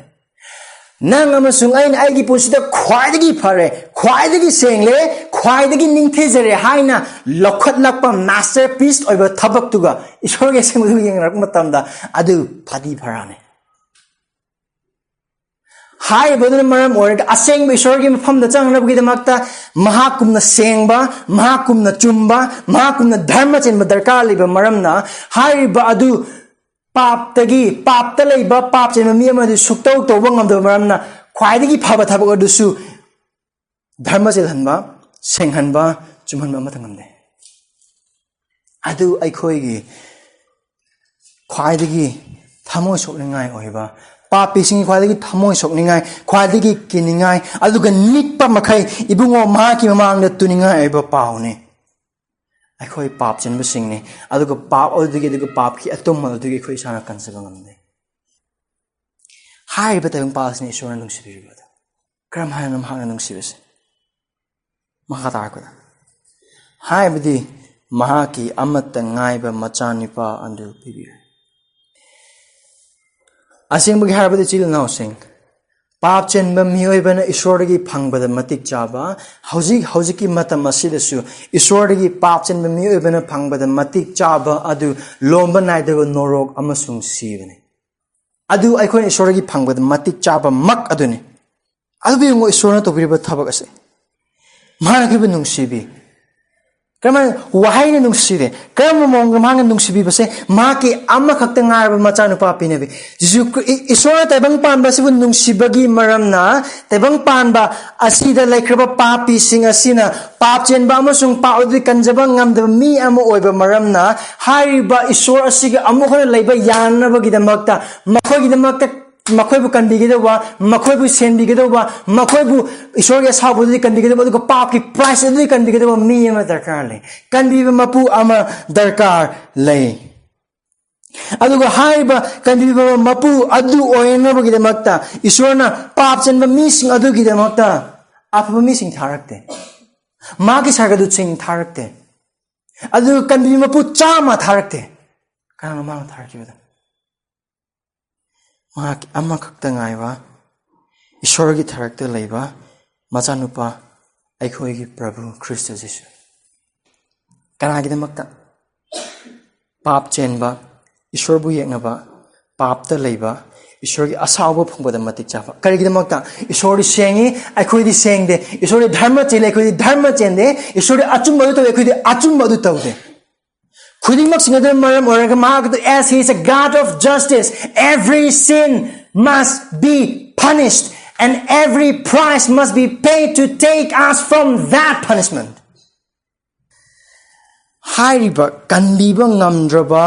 ꯅꯪ ꯑꯃꯁꯨꯡ ꯑꯩꯅ ꯑꯩꯒꯤ ꯄꯨꯟꯁꯤꯗ ꯈ꯭ꯋꯥꯏꯗꯒꯤ ꯐꯔꯦ, ꯈ꯭ꯋꯥꯏꯗꯒꯤ ꯁꯦꯡꯂꯦ, ꯈ꯭ꯋꯥꯏꯗꯒꯤ ꯅꯤꯡꯊꯤꯖꯔꯦ ꯍꯥꯏꯅ ꯂꯧꯈꯠꯂꯛꯄ masterpiece ꯑꯣꯏꯕ ꯊꯕꯛꯇꯨꯒ ꯏꯁꯣꯔꯒꯤ ꯑꯁꯦꯡꯕꯗꯨꯒ ꯌꯦꯡꯅꯔꯛꯄ ꯃꯇꯝꯗ ꯑꯗꯨ ꯐꯗꯤ ꯐꯔꯥꯅꯤ꯫ ꯍꯥꯏꯔꯤꯕꯗꯨꯅ ꯃꯔꯝ ꯑꯣꯏꯔꯒ ꯑꯁꯦꯡꯕ ꯏꯁꯣꯔꯒꯤ ꯃꯐꯝꯗ ꯆꯪꯅꯕꯒꯤꯗꯃꯛꯇ ꯃꯍꯥꯛꯀꯨꯝꯅ ꯁꯦꯡꯕ, ꯃꯍꯥꯛꯀꯨꯝꯅ ꯆꯨꯝꯕ, ꯃꯍꯥꯛꯀꯨꯝꯅ ꯙꯔꯃ ꯆꯦꯟꯕ ꯗꯔꯀꯥꯔ ꯂꯩꯕ ꯃꯔꯝꯅ, ꯍꯥꯏꯔꯤꯕ ꯑꯗꯨ ꯄꯥꯞꯇꯒꯤ, ꯄꯥꯞꯇ ꯂꯩꯕ, ꯄꯥꯞ ꯆꯦꯟꯕ ꯃꯤ ꯑꯃꯗꯤ ꯁꯨꯛꯇꯧ ꯇꯧꯕ ꯉꯝꯗꯕ ꯃꯔꯝꯅ ꯈ꯭ꯋꯥꯏꯗꯒꯤ ꯐꯕ ꯊꯕꯛ ꯑꯗꯨꯁꯨ ꯙꯔꯃ ꯆꯦꯜꯍꯟꯕ, ꯁꯦꯡꯍꯟꯕ, ꯆꯨꯝꯍꯟꯕ ꯑꯃꯠꯇ ꯉꯝꯗꯦ꯫ ꯑꯗꯨ ꯑꯩꯈꯣꯏꯒꯤ ꯈ꯭ꯋꯥꯏꯗꯒꯤ ꯊꯃꯣꯏ ꯁꯣꯛꯅꯤꯡꯉꯥꯏ ꯑꯣꯏꯕ, ꯄꯥꯄꯤꯁꯤꯡꯒꯤ ꯈ꯭ꯋꯥꯏꯗꯒꯤ ꯊꯃꯣꯏ ꯁꯣꯛꯅꯤꯡꯉꯥꯏ, ꯈ꯭ꯋꯥꯏꯗꯒꯤ ꯀꯤꯅꯤꯡꯉꯥꯏ, ꯑꯗꯨꯒ ꯅꯤꯛꯄ ꯃꯈꯩ ꯏꯕꯨꯡꯉꯣ ꯃꯍꯥꯛꯀꯤ ꯃꯃꯥꯡꯗ ꯇꯨꯅꯤꯡꯉꯥꯏ ꯑꯣꯏꯕ ꯄꯥꯎꯅꯤ꯫ ꯑꯩꯈꯣꯏ ꯄꯥꯞ ꯆꯦꯟꯕꯁꯤꯡꯅꯤ, ꯑꯗꯨꯒ ꯄꯥꯞ ꯑꯗꯨꯗꯒꯤ, ꯑꯗꯨꯒ ꯄꯥꯞꯀꯤ ꯑꯇꯨꯝꯕ ꯑꯗꯨꯗꯒꯤ ꯑꯩꯈꯣꯏ ꯏꯁꯥꯅ ꯀꯟꯖꯕ ꯉꯝꯗꯦ꯫ ꯍꯥꯏꯔꯤꯕ ꯇꯥꯏꯕꯪꯄꯥꯜ ꯑꯁꯤꯅ ꯏꯁꯣꯔꯅ ꯅꯨꯡꯁꯤꯕꯤꯔꯤꯕ ꯑꯗꯨ꯫ ꯀꯔꯝ ꯍꯥꯏꯅ ꯃꯍꯥꯛꯅ ꯅꯨꯡꯁꯤꯕꯁꯦ? ꯃꯈꯥ ꯇꯥꯔꯛꯄꯗ, ꯍꯥꯏꯕꯗꯤ ꯃꯍꯥꯛꯀꯤ ꯑꯃꯠꯇ ꯉꯥꯏꯕ ꯃꯆꯥꯅꯨꯄꯥ ꯑꯗꯨ ꯄꯤꯕꯤꯔꯦ꯫ ꯑꯁꯦꯡꯕꯒꯤ ꯍꯥꯏꯔꯕꯗꯤ, ꯏꯆꯤꯜ ꯏꯅꯥꯎꯁꯤꯡ, ꯄꯥꯞ ꯆꯦꯟꯕ ꯃꯤꯑꯣꯏꯕꯅ ꯏꯁꯣꯔꯗꯒꯤ ꯐꯪꯕꯗ ꯃꯇꯤꯛ ꯆꯥꯕ, ꯍꯧꯖꯤꯛ, ꯍꯧꯖꯤꯛꯀꯤ ꯃꯇꯝ ꯑꯁꯤꯗꯁꯨ ꯏꯁꯣꯔꯗꯒꯤ ꯄꯥꯞ ꯆꯦꯟꯕ ꯃꯤꯑꯣꯏꯕꯅ ꯐꯪꯕꯗ ꯃꯇꯤꯛ ꯆꯥꯕ ꯑꯗꯨ ꯂꯣꯝꯕ ꯅꯥꯏꯗꯕ ꯅꯣꯔꯣꯛ ꯑꯃꯁꯨꯡ ꯁꯤꯕꯅꯤ꯫ ꯑꯗꯨ ꯑꯩꯈꯣꯏꯅ ꯏꯁꯣꯔꯗꯒꯤ ꯐꯪꯕꯗ ꯃꯇꯤꯛ ꯆꯥꯕ ꯃꯛ ꯑꯗꯨꯅꯤ꯫ ꯑꯗꯨꯕꯨ ꯌꯦꯡꯉꯨ, ꯏꯁꯣꯔꯅ ꯇꯧꯕꯤꯔꯤꯕ ꯊꯕꯛ ꯑꯁꯦ꯫ ꯃꯍꯥꯛꯅ ꯑꯩꯈꯣꯏꯕꯨ ꯅꯨꯡꯁꯤꯕꯤ꯫ ꯀꯔꯝꯍꯥꯏꯅ ꯋꯥꯍꯩꯅ ꯅꯨꯡꯁꯤꯔꯦ? ꯀꯔꯝꯕ ꯃꯑꯣꯡꯗ ꯃꯍꯥꯛꯅ ꯅꯨꯡꯁꯤꯕꯤꯕꯁꯦ? ꯃꯍꯥꯛꯀꯤ ꯑꯃꯈꯛꯇ ꯉꯥꯏꯔꯕ ꯃꯆꯥꯅꯨꯄꯥ ꯄꯤꯅꯕꯤ꯫ ꯖꯤꯁꯨ ꯈ꯭ꯔꯤ-, ꯏ-, ꯏꯁꯣꯔꯅ ꯇꯥꯏꯕꯪ ꯄꯥꯟꯕ ꯑꯁꯤꯕꯨ ꯅꯨꯡꯁꯤꯕꯒꯤ ꯃꯔꯝꯅ, ꯇꯥꯏꯕꯪ ꯄꯥꯟꯕ ꯑꯁꯤꯗ ꯂꯩꯈ꯭ꯔꯕ ꯄꯥꯄꯤꯁꯤꯡ ꯑꯁꯤꯅ ꯄꯥꯞ ꯆꯦꯟꯕ ꯑꯃꯁꯨꯡ ꯄꯥꯞ ꯑꯗꯨꯗꯤ ꯀꯟꯖꯕ ꯉꯝꯗꯕ ꯃꯤ ꯑꯃ ꯑꯣꯏꯕ ꯃꯔꯝꯅ, ꯍꯥꯏꯔꯤꯕ ꯏꯁꯣꯔ ꯑꯁꯤꯒ ꯑꯃꯨꯛ ꯍꯟꯅ ꯂꯩꯕ ꯌꯥꯅꯅꯕꯒꯤꯗꯃꯛꯇ, ꯃꯈꯣꯏꯒꯤꯗꯃꯛꯇ, ꯃꯈꯣꯏꯕꯨ ꯀꯟꯕꯤꯒꯗꯧꯕ, ꯃꯈꯣꯏꯕꯨ ꯁꯦꯟꯕꯤꯒꯗꯧꯕ, ꯃꯈꯣꯏꯕꯨ ꯏꯁꯣꯔꯒꯤ ꯑꯁꯥꯎꯕꯗꯨꯗꯤ ꯀꯟꯕꯤꯒꯗꯧꯕ, ꯑꯗꯨꯒ ꯄꯥꯞꯀꯤ price ꯑꯗꯨꯗꯤ ꯀꯟꯕꯤꯒꯗꯧꯕ ꯃꯤ ꯑꯃ ꯗꯔꯀꯥꯔ ꯂꯩ꯫ ꯀꯟꯕꯤꯕ ꯃꯄꯨ ꯑꯃ ꯗꯔꯀꯥꯔ ꯂꯩ꯫ ꯑꯗꯨꯒ ꯍꯥꯏꯔꯤꯕ ꯀꯟꯕꯤꯕ ꯃꯄꯨ ꯑꯗꯨ ꯑꯣꯏꯅꯕꯒꯤꯗꯃꯛꯇ ꯏꯁꯣꯔꯅ ꯄꯥꯞ ꯆꯦꯟꯕ ꯃꯤꯁꯤꯡ ꯑꯗꯨꯒꯤꯗꯃꯛꯇ ꯑꯐꯕ ꯃꯤꯁꯤꯡ ꯊꯥꯔꯛꯇꯦ꯫ ꯃꯥꯒꯤ ꯁꯔꯒꯗꯨꯠꯁꯤꯡ ꯊꯥꯔꯛꯇꯦ꯫ ꯑꯗꯨꯒ ꯀꯟꯕꯤꯕ ꯃꯄꯨ ꯆꯥꯝꯃ ꯊꯥꯔꯛꯇꯦ꯫ ꯀꯅꯥꯅꯣ ꯃꯥꯅ ꯊꯥꯔꯛꯈꯤꯕꯗꯣ? ꯃꯍꯥꯛꯀꯤ ꯑꯃꯈꯛꯇ ꯉꯥꯏꯕ, ꯏꯁꯣꯔꯒꯤ ꯊꯔꯛꯇ ꯂꯩꯕ ꯃꯆꯥꯅꯨꯄꯥ, ꯑꯩꯈꯣꯏꯒꯤ ꯄ꯭ꯔꯚꯨ ꯈ꯭ꯔꯤꯁꯇ ꯖꯤꯁꯨ꯫ ꯀꯅꯥꯒꯤꯗꯃꯛꯇ? ꯄꯥꯞ ꯆꯦꯟꯕ, ꯏꯁꯣꯔꯕꯨ ꯌꯦꯛꯅꯕ, ꯄꯥꯞꯇ ꯂꯩꯕ, ꯏꯁꯣꯔꯒꯤ ꯑꯁꯥꯎꯕ ꯐꯪꯕꯗ ꯃꯇꯤꯛ ꯆꯥꯕ꯫ ꯀꯔꯤꯒꯤꯗꯃꯛꯇ? ꯏꯁꯣꯔꯗꯤ ꯁꯦꯡꯉꯤ, ꯑꯩꯈꯣꯏꯗꯤ ꯁꯦꯡꯗꯦ꯫ ꯏꯁꯣꯔꯗꯤ ꯙꯔꯃ ꯆꯦꯜꯂꯤ, ꯑꯩꯈꯣꯏꯗꯤ ꯙꯔꯃ ꯆꯦꯟꯗꯦ꯫ ꯏꯁꯣꯔꯗꯤ ꯑꯆꯨꯝꯕ ꯑꯗꯨ ꯇꯧꯏ, ꯑꯩꯈꯣꯏꯗꯤ ꯑꯆꯨꯝꯕ ꯑꯗꯨ ꯇꯧꯗꯦ꯫ ꯈꯨꯗꯤꯡꯃꯛꯁꯤꯡ ꯑꯗꯨꯅ ꯃꯔꯝ ꯑꯣꯏꯔꯒ ꯃꯍꯥꯛ ꯑꯗꯨ, as he is a God of justice, every sin must be punished and every price must be paid to take us from that punishment. ꯍꯥꯏꯔꯤꯕ ꯀꯟꯕꯤꯕ ꯉꯝꯗ꯭ꯔꯕ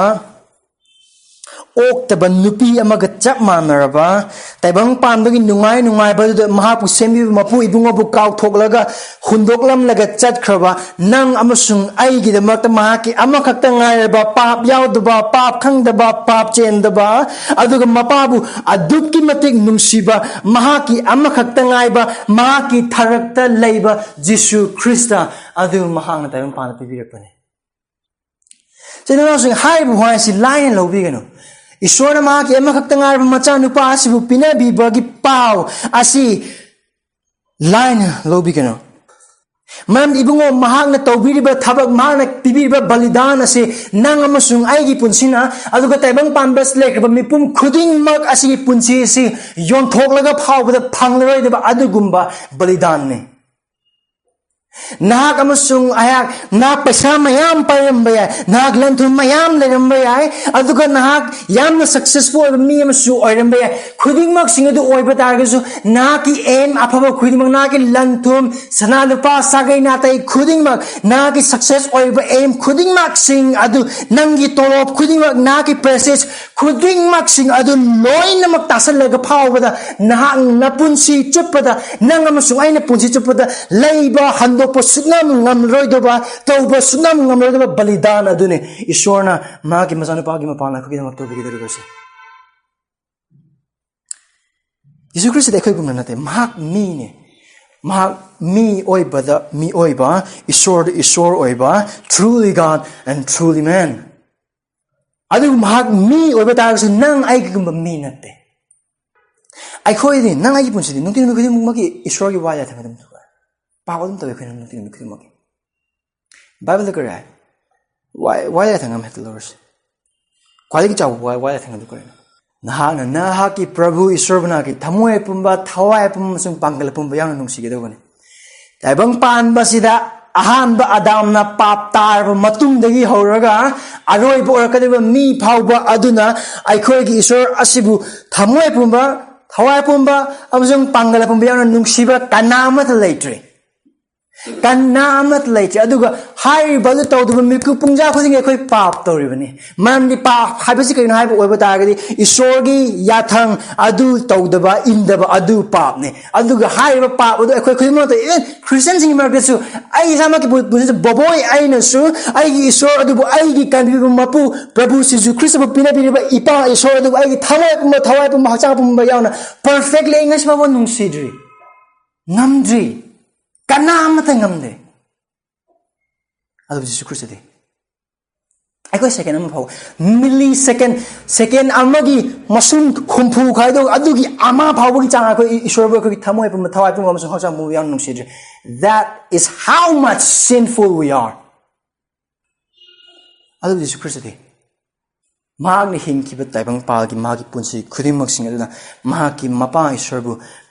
ꯑꯣꯛꯇꯕ ꯅꯨꯄꯤ ꯑꯃꯒ ꯆꯞ ꯃꯥꯟꯅꯔꯕ, ꯇꯥꯏꯕꯪ ꯄꯥꯟꯕꯒꯤ ꯅꯨꯡꯉꯥꯏ ꯅꯨꯡꯉꯥꯏꯕꯗꯨꯗ ꯃꯍꯥꯛꯄꯨ ꯁꯦꯝꯕꯤꯕ ꯃꯄꯨ ꯏꯕꯨꯡꯉꯣꯕꯨ ꯀꯥꯎꯊꯣꯛꯂꯒ, ꯍꯨꯟꯗꯣꯛꯂꯝꯂꯒ ꯆꯠꯈ꯭ꯔꯕ ꯅꯪ ꯑꯃꯁꯨꯡ ꯑꯩꯒꯤꯗꯃꯛꯇ ꯃꯍꯥꯛꯀꯤ ꯑꯃꯈꯛꯇ ꯉꯥꯏꯔꯕ, ꯄꯥꯞ ꯌꯥꯎꯗꯕ, ꯄꯥꯞ ꯈꯪꯗꯕ, ꯄꯥꯞ ꯆꯦꯟꯗꯕ, ꯑꯗꯨꯒ ꯃꯄꯥꯕꯨ ꯑꯗꯨꯛꯀꯤ ꯃꯇꯤꯛ ꯅꯨꯡꯁꯤꯕ, ꯃꯍꯥꯛꯀꯤ ꯑꯃꯈꯛꯇ ꯉꯥꯏꯕ, ꯃꯍꯥꯛꯀꯤ ꯊꯔꯛꯇ ꯂꯩꯕ ꯖꯤꯁꯨ ꯈ꯭ꯔꯤꯁꯇ ꯑꯗꯨ ꯃꯍꯥꯛꯅ ꯇꯥꯏꯕꯪ ꯄꯥꯟꯕ ꯄꯤꯕꯤꯔꯛꯄꯅꯤ꯫ ꯏꯆꯤꯟ ꯏꯅꯥꯎꯁꯤꯡ, ꯍꯥꯏꯔꯤꯕ ꯋꯥꯍꯩꯁꯤ ꯂꯥꯏꯅ ꯂꯧꯕꯤꯒꯅꯨ꯫ ꯏꯁꯣꯔꯅ ꯃꯍꯥꯛꯀꯤ ꯑꯃꯈꯛꯇ ꯉꯥꯏꯔꯕ ꯃꯆꯥꯅꯨꯄꯥ ꯑꯁꯤꯕꯨ ꯄꯤꯅꯕꯤꯕꯒꯤ ꯄꯥꯎ ꯑꯁꯤ ꯂꯥꯏꯅ ꯂꯧꯕꯤꯒꯅꯨ꯫ ꯃꯔꯝꯗꯤ ꯏꯕꯨꯡꯉꯣ, ꯃꯍꯥꯛꯅ ꯇꯧꯕꯤꯔꯤꯕ ꯊꯕꯛ, ꯃꯍꯥꯛꯅ ꯄꯤꯕꯤꯔꯤꯕ ꯕꯂꯤꯗꯥꯟ ꯑꯁꯤ ꯅꯪ ꯑꯃꯁꯨꯡ ꯑꯩꯒꯤ ꯄꯨꯟꯁꯤꯅ, ꯑꯗꯨꯒ ꯇꯥꯏꯕꯪ ꯄꯥꯟꯕ ꯂꯩꯈ꯭ꯔꯕ ꯃꯤꯄꯨꯝ ꯈꯨꯗꯤꯡꯃꯛ ꯑꯁꯤꯒꯤ ꯄꯨꯟꯁꯤ ꯑꯁꯤ ꯌꯣꯟꯊꯣꯛꯂꯒ ꯐꯥꯎꯕꯗ ꯐꯪꯂꯔꯣꯏꯗꯕ ꯑꯗꯨꯒꯨꯝꯕ ꯕꯂꯤꯗꯥꯟꯅꯤ꯫ ꯅꯍꯥꯛ ꯑꯃꯁꯨꯡ ꯑꯩꯍꯥꯛ, ꯅꯍꯥꯛ ꯄꯩꯁꯥ ꯃꯌꯥꯝ ꯄꯥꯏꯔꯝꯕ ꯌꯥꯏ, ꯅꯍꯥꯛ ꯂꯟ ꯊꯨꯝ ꯃꯌꯥꯝ ꯂꯩꯔꯝꯕ ꯌꯥꯏ, ꯑꯗꯨꯒ ꯅꯍꯥꯛ ꯌꯥꯝꯅ successful ꯑꯣꯏꯕ ꯃꯤ ꯑꯃꯁꯨ ꯑꯣꯏꯔꯝꯕ ꯌꯥꯏ꯫ ꯈꯨꯗꯤꯡꯃꯛꯁꯤꯡ ꯑꯗꯨ ꯑꯣꯏꯕ ꯇꯥꯔꯒꯁꯨ, ꯅꯍꯥꯛꯀꯤ aim ꯑꯐꯕ ꯈꯨꯗꯤꯡꯃꯛ, ꯅꯍꯥꯛꯀꯤ ꯂꯟ ꯊꯨꯝ, ꯁꯅꯥ ꯂꯨꯄꯥ, ꯁꯥꯒꯩ ꯅꯥꯇꯩ ꯈꯨꯗꯤꯡꯃꯛ, ꯅꯍꯥꯛꯀꯤ success ꯑꯣꯏꯕ aim ꯈꯨꯗꯤꯡꯃꯛꯁꯤꯡ ꯑꯗꯨ, ꯅꯪꯒꯤ ꯇꯣꯂꯣꯞ ꯈꯨꯗꯤꯡꯃꯛ, ꯅꯍꯥꯛꯀꯤ prestige ꯈꯨꯗꯤꯡꯃꯛꯁꯤꯡ ꯑꯗꯨ ꯂꯣꯏꯅꯃꯛ ꯇꯥꯁꯜꯂꯒ ꯐꯥꯎꯕꯗ, ꯅꯍꯥꯛ ꯅꯄꯨꯟꯁꯤ ꯆꯨꯞꯄꯗ, ꯅꯪ ꯑꯃꯁꯨꯡ ꯑꯩꯅ ꯄꯨꯟꯁꯤ ꯆꯨꯞꯄꯗ ꯂꯩꯕ, ꯍꯟꯗꯣꯛꯄ ꯁꯨꯛꯉꯝ ꯉꯝꯂꯔꯣꯏꯗꯕ, ꯇꯧꯕ ꯁꯨꯛꯉꯝ ꯉꯝꯂꯔꯣꯏꯗꯕ ꯕꯂꯤꯗꯥꯟ ꯑꯗꯨꯅꯤ ꯏꯁꯣꯔꯅ ꯃꯍꯥꯛꯀꯤ ꯃꯆꯥꯅꯨꯄꯥꯒꯤ ꯃꯄꯥꯟꯅ ꯑꯩꯈꯣꯏꯒꯤꯗꯃꯛ ꯇꯧꯕꯤꯒꯗꯧꯔꯤꯕꯁꯦ꯫ ꯌꯤꯁꯨ ꯈ꯭ꯔꯤꯁꯇꯗꯤ ꯑꯩꯈꯣꯏꯒꯨꯝꯅ ꯅꯠꯇꯦ, ꯃꯍꯥꯛ ꯃꯤꯅꯦ꯫ ꯃꯍꯥꯛ ꯃꯤ ꯑꯣꯏꯕꯗ ꯃꯤ ꯑꯣꯏꯕ, ꯏꯁꯣꯔꯗ ꯏꯁꯣꯔ ꯑꯣꯏꯕ, truly God and truly man. ꯑꯗꯨꯕꯨ ꯃꯍꯥꯛ ꯃꯤ ꯑꯣꯏꯕ ꯇꯥꯔꯒꯁꯨ ꯅꯪ ꯑꯩꯒꯨꯝꯕ ꯃꯤ ꯅꯠꯇꯦ꯫ ꯑꯩꯈꯣꯏꯗꯤ, ꯅꯪ ꯑꯩꯒꯤ ꯄꯨꯟꯁꯤꯗꯤ ꯅꯨꯡꯇꯤ ꯅꯨꯃꯤꯠ ꯈꯨꯗꯤꯡꯃꯛꯀꯤ ꯏꯁꯣꯔꯒꯤ ꯋꯥ ꯌꯥꯊꯪ ꯑꯗꯨꯝ ꯊꯣꯛꯑꯦ꯫ ꯄꯥꯎ ꯑꯗꯨꯝ ꯇꯧꯋꯦ ꯑꯩꯈꯣꯏꯅ ꯅꯨꯡꯇꯤ ꯅꯨꯃꯤꯠ ꯈꯨꯗꯤꯡꯃꯛꯀꯤ꯫ ꯕꯥꯏꯕꯜꯗ ꯀꯔꯤ ꯍꯥꯏ? ꯋꯥ, ꯋꯥ ꯌꯥꯊꯪ ꯑꯃ ꯍꯦꯛꯇ ꯂꯧꯔꯁꯤ꯫ ꯈ꯭ꯋꯥꯏꯗꯒꯤ ꯆꯥꯎꯕ ꯋꯥ, ꯋꯥ ꯌꯥꯊꯪ ꯑꯗꯨ ꯀꯔꯤꯅꯣ? ꯅꯍꯥꯛꯅ ꯅꯍꯥꯛꯀꯤ ꯄ꯭ꯔꯚꯨ ꯏꯁꯣꯔꯕꯨ ꯅꯍꯥꯛꯀꯤ ꯊꯃꯣꯏ ꯑꯄꯨꯝꯕ, ꯊꯋꯥꯏ ꯑꯄꯨꯝꯕ ꯑꯃꯁꯨꯡ ꯄꯥꯡꯒꯜ ꯑꯄꯨꯝꯕ ꯌꯥꯎꯅ ꯅꯨꯡꯁꯤꯒꯗꯧꯕꯅꯤ꯫ ꯇꯥꯏꯕꯪ ꯄꯥꯟꯕꯁꯤꯗ ꯑꯍꯥꯟꯕ ꯑꯗꯥꯝꯅ ꯄꯥꯞ ꯇꯥꯔꯕ ꯃꯇꯨꯡꯗꯒꯤ ꯍꯧꯔꯒ ꯑꯔꯣꯏꯕ ꯑꯣꯏꯔꯛꯀꯗꯧꯔꯤꯕ ꯃꯤ ꯐꯥꯎꯕ ꯑꯗꯨꯅ ꯑꯩꯈꯣꯏꯒꯤ ꯏꯁꯣꯔ ꯑꯁꯤꯕꯨ ꯊꯃꯣꯏ ꯄꯨꯝꯕ, ꯊꯋꯥꯏ ꯄꯨꯝꯕ ꯑꯃꯁꯨꯡ ꯄꯥꯡꯒꯜ ꯑꯄꯨꯝꯕ ꯌꯥꯎꯅ ꯅꯨꯡꯁꯤꯕ ꯀꯅꯥ ꯑꯃꯠꯇ ꯂꯩꯇ꯭ꯔꯦ꯫ ꯀꯅꯥ ꯑꯃꯠꯇ ꯂꯩꯇ꯭ꯔꯦ꯫ ꯑꯗꯨꯒ ꯍꯥꯏꯔꯤꯕ ꯑꯗꯨ ꯇꯧꯗꯕ ꯃꯤꯀꯨꯞ ꯄꯨꯡꯖꯥ ꯈꯨꯗꯤꯡꯒꯤ ꯑꯩꯈꯣꯏ ꯄꯥꯞ ꯇꯧꯔꯤꯕꯅꯤ꯫ ꯃꯔꯝꯗꯤ ꯄꯥꯞ ꯍꯥꯏꯕꯁꯤ ꯀꯔꯤꯅꯣ ꯍꯥꯏꯕ ꯑꯣꯏꯕ ꯇꯥꯔꯒꯗꯤ ꯏꯁꯣꯔꯒꯤ ꯌꯥꯊꯪ ꯑꯗꯨ ꯇꯧꯗꯕ, ꯏꯟꯗꯕ ꯑꯗꯨ ꯄꯥꯞꯅꯤ꯫ ꯑꯗꯨꯒ ꯍꯥꯏꯔꯤꯕ ꯄꯥꯞ ꯑꯗꯨ ꯑꯩꯈꯣꯏ ꯈꯨꯗꯤꯡꯃꯛꯇ, even ꯈ꯭ꯔꯤꯁꯇꯤꯌꯥꯟꯁꯤꯡꯒꯤ ꯃꯔꯛꯇꯁꯨ, ꯑꯩ ꯏꯁꯥꯃꯛꯀꯤ ꯄꯨ-, ꯄꯨꯟꯁꯤꯗ ꯕꯣꯕꯣꯏ ꯑꯩꯅꯁꯨ ꯑꯩꯒꯤ ꯏꯁꯣꯔ ꯑꯗꯨꯕꯨ, ꯑꯩꯒꯤ ꯀꯟꯕꯤꯕ ꯃꯄꯨ ꯄ꯭ꯔꯚꯨ ꯖꯤꯁꯨ ꯈ꯭ꯔꯤꯁꯇꯕꯨ ꯄꯤꯅꯕꯤꯔꯤꯕ ꯏꯄꯥ ꯏꯁꯣꯔ ꯑꯗꯨꯕꯨ ꯑꯩꯒꯤ ꯊꯃꯣꯏ ꯄꯨꯝꯕ, ꯊꯋꯥꯏ ꯄꯨꯝꯕ, ꯍꯛꯆꯥꯡ ꯄꯨꯝꯕ ꯌꯥꯎꯅ perfectly ꯑꯩ ꯉꯁꯤ ꯐꯥꯎꯕ ꯅꯨꯡꯁꯤꯗ꯭ꯔꯤ, ꯉꯝꯗ꯭ꯔꯤ, ꯀꯅꯥ ꯑꯃꯠꯇ ꯉꯝꯗꯦ꯫ ꯑꯗꯨꯕꯨ ꯖꯤꯁꯨ ꯈ꯭ꯔꯤꯁꯇꯗꯤ ꯑꯩꯈꯣꯏ ꯁꯦꯀꯦꯟ ꯑꯃ ꯐꯥꯎꯕ, millisecond, ꯁꯦꯀꯦꯟ ꯑꯃꯒꯤ ꯃꯁꯨꯡ ꯍꯨꯝꯐꯨ ꯈꯥꯏꯗꯣꯛ, ꯑꯗꯨꯒꯤ ꯑꯃ ꯐꯥꯎꯕꯒꯤ ꯆꯥꯡ ꯑꯩꯈꯣꯏ ꯏꯁꯣꯔꯕꯨ ꯑꯩꯈꯣꯏꯒꯤ ꯊꯃꯣꯏ ꯄꯨꯝꯕ, ꯊꯋꯥꯏ ꯄꯨꯝꯕ ꯑꯃꯁꯨꯡ ꯍꯛꯆꯥꯡ ꯄꯨꯝꯕ ꯌꯥꯎꯅ ꯅꯨꯡꯁꯤꯗ꯭ꯔꯤ꯫ That is how much sinful we are. ꯑꯗꯨꯕꯨ ꯖꯤꯁꯨ ꯈ꯭ꯔꯤꯁꯇꯗꯤ ꯃꯍꯥꯛꯅ ꯍꯤꯡꯈꯤꯕ ꯇꯥꯏꯕꯪꯄꯥꯜꯒꯤ ꯃꯍꯥꯛꯀꯤ ꯄꯨꯟꯁꯤ ꯈꯨꯗꯤꯡꯃꯛꯁꯤꯡ ꯑꯗꯨꯗ ꯃꯍꯥꯛꯀꯤ ꯃꯄꯥ ꯏꯁꯣꯔꯕꯨ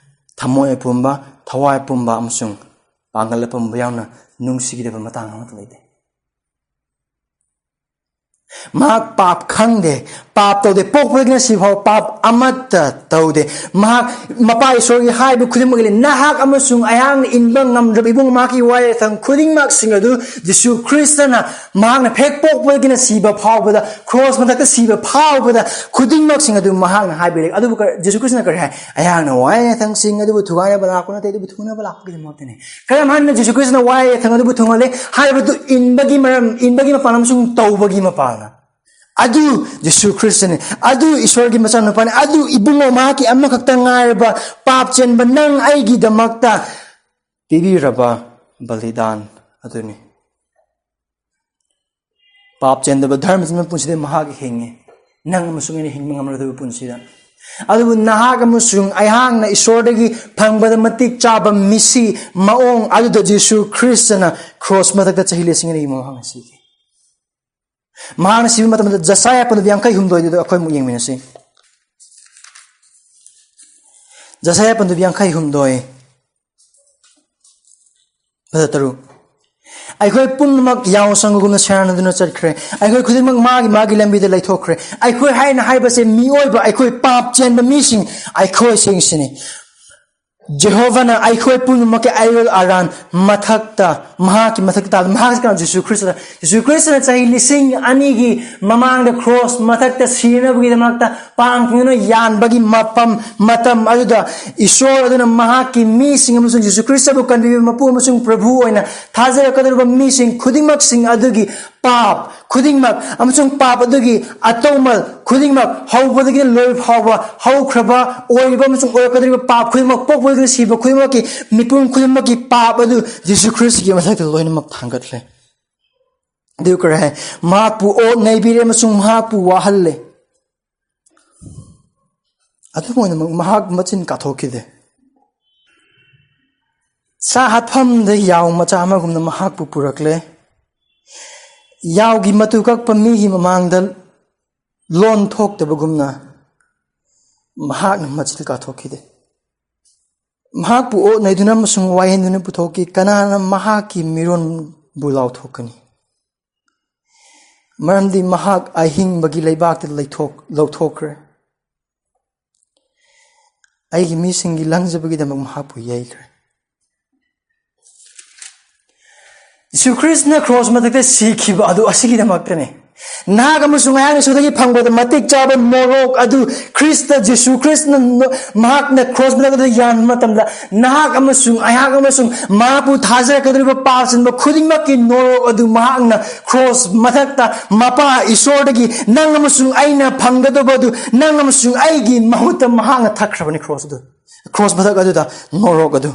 ꯊꯃꯣꯏ ꯑꯄꯨꯝꯕ, ꯊꯋꯥꯏ ꯑꯄꯨꯝꯕ ꯑꯃꯁꯨꯡ ꯄꯥꯡꯒꯜ ꯑꯄꯨꯝꯕ ꯌꯥꯎꯅ ꯅꯨꯡꯁꯤꯈꯤꯗꯕ ꯃꯇꯥꯡ ꯑꯃꯠꯇ ꯂꯩꯇꯦ꯫ ꯃꯍꯥꯛ ꯄꯥꯞ ꯈꯪꯗꯦ, ꯄꯥꯞ ꯇꯧꯗꯦ, ꯄꯣꯛꯄꯗꯒꯤꯅ ꯁꯤ ꯐꯥꯎ ꯄꯥꯞ ꯑꯃꯠꯇ ꯇꯧꯗꯦ꯫ ꯃꯍꯥꯛ ꯃꯄꯥ ꯏꯁꯣꯔꯒꯤ ꯍꯥꯏꯕ ꯈꯨꯗꯤꯡꯃꯛ ꯏꯜꯂꯤ꯫ ꯅꯍꯥꯛ ꯑꯃꯁꯨꯡ ꯑꯩꯍꯥꯛꯅ ꯏꯟꯕ ꯉꯝꯗ꯭ꯔꯕ ꯏꯕꯨꯡ ꯃꯍꯥꯛꯀꯤ ꯋꯥꯌꯦꯜ ꯌꯥꯊꯪ ꯈꯨꯗꯤꯡꯃꯛꯁꯤꯡ ꯑꯗꯨ ꯖꯤꯁꯨ ꯈ꯭ꯔꯤꯁꯇꯅ ꯃꯍꯥꯛꯅ ꯍꯦꯛ ꯄꯣꯛꯄꯗꯒꯤꯅ ꯁꯤꯕ ꯐꯥꯎꯕꯗ, ꯀ꯭ꯔꯣꯁ ꯃꯊꯛꯇ ꯁꯤꯕ ꯐꯥꯎꯕꯗ ꯈꯨꯗꯤꯡꯃꯛꯁꯤꯡ ꯑꯗꯨ ꯃꯍꯥꯛꯅ ꯍꯥꯏꯕꯤꯔꯦ꯫ ꯑꯗꯨꯕꯨ ꯀꯔ-, ꯖꯤꯁꯨ ꯈ꯭ꯔꯤꯁꯇꯅ ꯀꯔꯤ ꯍꯥꯏ? ꯑꯩꯍꯥꯛꯅ ꯋꯥꯌꯦꯜ ꯌꯥꯊꯪꯁꯤꯡ ꯑꯗꯨꯕꯨ ꯊꯨꯒꯥꯏꯅꯕ ꯂꯥꯛꯄ ꯅꯠꯇꯦ, ꯑꯗꯨꯕꯨ ꯊꯨꯅꯕ ꯂꯥꯛꯄꯒꯤꯗꯃꯛꯇꯅꯤ꯫ ꯀꯔꯝ ꯍꯥꯏꯅ ꯖꯤꯁꯨ ꯈ꯭ꯔꯤꯁꯇꯅ ꯋꯥꯌꯦꯜ ꯌꯥꯊꯪ ꯑꯗꯨꯕꯨ ꯊꯨꯡꯍꯜꯂꯦ ꯍꯥꯏꯕꯗꯨ ꯏꯟꯕꯒꯤ ꯃꯔꯝ, ꯏꯟꯕꯒꯤ ꯃꯄꯥꯟ ꯑꯃꯁꯨꯡ ꯇꯧꯕꯒꯤ ꯃꯄꯥꯟꯅ꯫ ꯑꯗꯨ ꯖꯤꯁꯨ ꯈ꯭ꯔꯤꯁꯇꯅꯤ, ꯑꯗꯨ ꯏꯁꯣꯔꯒꯤ ꯃꯆꯥꯅꯨꯄꯥꯅꯤ, ꯑꯗꯨ ꯏꯕꯨꯡꯉꯣ ꯃꯍꯥꯛꯀꯤ ꯑꯃꯈꯛꯇ ꯉꯥꯏꯔꯕ ꯄꯥꯞ ꯆꯦꯟꯕ ꯅꯪ ꯑꯩꯒꯤꯗꯃꯛꯇ ꯄꯤꯕꯤꯔꯕ ꯕꯂꯤꯗꯥꯟ ꯑꯗꯨꯅꯤ꯫ ꯄꯥꯞ ꯆꯦꯟꯗꯕ, ꯙꯔꯃ ꯆꯦꯟꯕ ꯄꯨꯟꯁꯤꯗ ꯃꯍꯥꯛ ꯍꯤꯡꯉꯤ꯫ ꯅꯪ ꯑꯃꯁꯨꯡ ꯑꯩꯅ ꯍꯤꯡꯕ ꯉꯝꯂꯣꯏꯗꯕ ꯄꯨꯟꯁꯤꯗ꯫ ꯑꯗꯨꯕꯨ ꯅꯍꯥꯛ ꯑꯃꯁꯨꯡ ꯑꯩꯍꯥꯛꯅ ꯏꯁꯣꯔꯗꯒꯤ ꯐꯪꯕꯗ ꯃꯇꯤꯛ ꯆꯥꯕ ꯃꯤꯁꯤ ꯃꯑꯣꯡ ꯑꯗꯨꯗ ꯖꯤꯁꯨ ꯈ꯭ꯔꯤꯁꯇꯅ ꯀ꯭ꯔꯣꯁ ꯃꯊꯛꯇ ꯆꯍꯤ ꯂꯤꯁꯤꯡ ꯑꯅꯤꯒꯤ ꯃꯃꯥꯡꯗ ꯁꯤꯈꯤ꯫ ꯃꯍꯥꯛꯅ ꯁꯤꯕ ꯃꯇꯝꯗ ꯖꯁꯥꯌꯥ ꯄꯟꯗꯨꯞ ꯌꯥꯡꯈꯩ ꯍꯨꯝꯗꯣꯏꯗꯨꯗ ꯑꯩꯈꯣꯏ ꯑꯃꯨꯛ ꯌꯦꯡꯃꯤꯟꯅꯁꯤ꯫ ꯖꯁꯥꯌꯥ ꯄꯟꯗꯨꯞ ꯌꯥꯡꯈꯩ ꯍꯨꯝꯗꯣꯏ, ꯐꯖ ꯇꯔꯨꯛ꯫ ꯑꯩꯈꯣꯏ ꯄꯨꯝꯅꯃꯛ ꯌꯥꯎꯁꯪꯒꯨꯝꯅ ꯁꯦꯔꯥꯟꯅꯗꯨꯅ ꯆꯠꯈ꯭ꯔꯦ꯫ ꯑꯩꯈꯣꯏ ꯈꯨꯗꯤꯡꯃꯛ ꯃꯥꯒꯤ ꯃꯥꯒꯤ ꯂꯝꯕꯤꯗ ꯂꯩꯊꯣꯛꯈ꯭ꯔꯦ꯫ ꯑꯩꯈꯣꯏ ꯍꯥꯏꯅ ꯍꯥꯏꯕꯁꯦ ꯃꯤꯑꯣꯏꯕ, ꯑꯩꯈꯣꯏ ꯄꯥꯞ ꯆꯦꯟꯕ ꯃꯤꯁꯤꯡ ꯑꯩꯈꯣꯏꯁꯤꯡꯁꯤꯅꯤ꯫ ꯖꯦꯍꯣꯚꯥꯅ ꯑꯩꯈꯣꯏ ꯄꯨꯝꯅꯃꯛꯀꯤ ꯑꯌꯣꯜ ꯑꯔꯥꯟ ꯃꯊꯛꯇ, ꯃꯍꯥꯛꯀꯤ ꯃꯊꯛꯇ ꯇꯥꯕ, ꯃꯍꯥꯛꯁꯤ ꯀꯅꯥ? Jesus Christ. ꯖꯤꯁꯨ ꯈ꯭ꯔꯤꯁꯇꯅ ꯆꯍꯤ ꯂꯤꯁꯤꯡ ꯑꯅꯤꯒꯤ ꯃꯃꯥꯡꯗ ꯀ꯭ꯔꯣꯁ ꯃꯊꯛꯇ ꯁꯤꯅꯕꯒꯤꯗꯃꯛꯇ ꯄꯥꯡ ꯊꯤꯡꯗꯨꯅ ꯌꯥꯟꯕꯒꯤ ꯃꯐꯝ, ꯃꯇꯝ ꯑꯗꯨꯗ ꯏꯁꯣꯔ ꯑꯗꯨꯅ ꯃꯍꯥꯛꯀꯤ ꯃꯤꯁꯤꯡ ꯑꯃꯁꯨꯡ ꯖꯤꯁꯨ ꯈ꯭ꯔꯤꯁꯇꯕꯨ ꯀꯟꯕꯤꯕ ꯃꯄꯨ ꯑꯃꯁꯨꯡ ꯄ꯭ꯔꯚꯨ ꯑꯣꯏꯅ ꯊꯥꯖꯔꯛꯀꯗꯧꯔꯤꯕ ꯃꯤꯁꯤꯡ ꯈꯨꯗꯤꯡꯃꯛꯁꯤꯡ ꯑꯗꯨꯒꯤ ꯄꯥꯞ ꯈꯨꯗꯤꯡꯃꯛ ꯑꯃꯁꯨꯡ ꯄꯥꯞ ꯑꯗꯨꯒꯤ ꯑꯇꯧꯃꯜ ꯈꯨꯗꯤꯡꯃꯛ, ꯍꯧꯕꯗꯒꯤ ꯂꯣꯏ ꯐꯥꯎꯕ ꯍꯧꯈ꯭ꯔꯕ, ꯑꯣꯏꯔꯤꯕ ꯑꯃꯁꯨꯡ ꯑꯣꯏꯔꯛꯀꯗꯧꯔꯤꯕ ꯄꯥꯞ ꯈꯨꯗꯤꯡꯃꯛ, ꯄꯣꯛꯄꯗꯒꯤ ꯁꯤꯕ ꯈꯨꯗꯤꯡꯃꯛꯀꯤ, ꯃꯤꯄꯨꯝ ꯈꯨꯗꯤꯡꯃꯛꯀꯤ ꯄꯥꯞ ꯑꯗꯨ ꯖꯤꯁꯨ ꯈ꯭ꯔꯤꯁꯇꯒꯤ ꯃꯊꯛꯇ ꯂꯣꯏꯅꯃꯛ ꯊꯥꯡꯒꯠꯂꯦ꯫ ꯑꯗꯨ ꯀꯔꯤ ꯍꯥꯏ? ꯃꯍꯥꯛꯄꯨ ꯑꯣꯠ ꯅꯩꯕꯤꯔꯦ ꯑꯃꯁꯨꯡ ꯃꯍꯥꯛꯄꯨ ꯋꯥꯍꯜꯂꯦ꯫ ꯑꯗꯨꯝ ꯑꯣꯏꯅꯃꯛ ꯃꯍꯥꯛ ꯃꯆꯤꯟ ꯀꯥꯊꯣꯛꯈꯤꯗꯦ꯫ ꯁꯥ ꯍꯥꯠꯐꯝꯗ ꯌꯥꯎ ꯃꯆꯥ ꯑꯃꯒꯨꯝꯅ ꯃꯍꯥꯛꯄꯨ ꯄꯨꯔꯛꯂꯦ꯫ ꯌꯥꯎꯒꯤ ꯃꯇꯨ ꯀꯛꯄ ꯃꯤꯒꯤ ꯃꯃꯥꯡꯗ ꯂꯣꯟ ꯊꯣꯛꯇꯕꯒꯨꯝꯅ ꯃꯍꯥꯛꯅ ꯃꯆꯤꯟ ꯀꯥꯊꯣꯛꯈꯤꯗꯦ꯫ ꯃꯍꯥꯛꯄꯨ ꯑꯣꯠ ꯅꯩꯗꯨꯅ ꯑꯃꯁꯨꯡ ꯋꯥꯌꯦꯟꯗꯨꯅ ꯄꯨꯊꯣꯛꯈꯤ꯫ ꯀꯅꯥꯅ ꯃꯍꯥꯛꯀꯤ ꯃꯤꯔꯣꯟꯕꯨ ꯂꯥꯎꯊꯣꯛꯀꯅꯤ? ꯃꯔꯝꯗꯤ ꯃꯍꯥꯛ ꯑꯍꯤꯡꯕꯒꯤ ꯂꯩꯕꯥꯛꯇ ꯂꯩꯊꯣꯛ-, ꯂꯧꯊꯣꯛꯈ꯭ꯔꯦ꯫ ꯑꯩꯒꯤ ꯃꯤꯁꯤꯡꯒꯤ ꯂꯪꯖꯕꯒꯤꯗꯃꯛ ꯃꯍꯥꯛꯄꯨ ꯌꯩꯈ꯭ꯔꯦ꯫ ꯖꯤꯁꯨ ꯈ꯭ꯔꯤꯁꯇꯅ ꯀ꯭ꯔꯣꯁ ꯃꯊꯛꯇ ꯁꯤꯈꯤꯕ ꯑꯗꯨ ꯑꯁꯤꯒꯤꯗꯃꯛꯇꯅꯤ꯫ ꯅꯍꯥꯛ ꯑꯃꯁꯨꯡ ꯑꯩꯍꯥꯛꯅ ꯏꯁꯣꯔꯗꯒꯤ ꯐꯪꯕꯗ ꯃꯇꯤꯛ ꯆꯥꯕ ꯅꯣꯔꯣꯛ ꯑꯗꯨ ꯈ꯭ꯔꯤꯁꯇ, ꯖꯤꯁꯨ ꯈ꯭ꯔꯤꯁꯇꯅ ꯅꯣ-, ꯃꯍꯥꯛꯅ ꯀ꯭ꯔꯣꯁ ꯃꯊꯛꯇ ꯌꯥꯟꯕ ꯃꯇꯝꯗ ꯅꯍꯥꯛ ꯑꯃꯁꯨꯡ ꯑꯩꯍꯥꯛ ꯑꯃꯁꯨꯡ ꯃꯍꯥꯛꯄꯨ ꯊꯥꯖꯔꯛꯀꯗꯧꯔꯤꯕ ꯄꯥꯞ ꯆꯦꯟꯕ ꯈꯨꯗꯤꯡꯃꯛꯀꯤ ꯅꯣꯔꯣꯛ ꯑꯗꯨ ꯃꯍꯥꯛꯅ ꯀ꯭ꯔꯣꯁ ꯃꯊꯛꯇ ꯃꯄꯥ ꯏꯁꯣꯔꯗꯒꯤ ꯅꯪ ꯑꯃꯁꯨꯡ ꯑꯩꯅ ꯐꯪꯒꯗꯧꯕ ꯑꯗꯨ ꯅꯪ ꯑꯃꯁꯨꯡ ꯑꯩꯒꯤ ꯃꯍꯨꯠꯇ ꯃꯍꯥꯛꯅ ꯊꯛꯈ꯭ꯔꯕꯅꯤ꯫ ꯀ꯭ꯔꯣꯁ ꯑꯗꯨ, ꯀ꯭ꯔꯣꯁ ꯃꯊꯛ ꯑꯗꯨꯗ ꯅꯣꯔꯣꯛ ꯑꯗꯨ꯫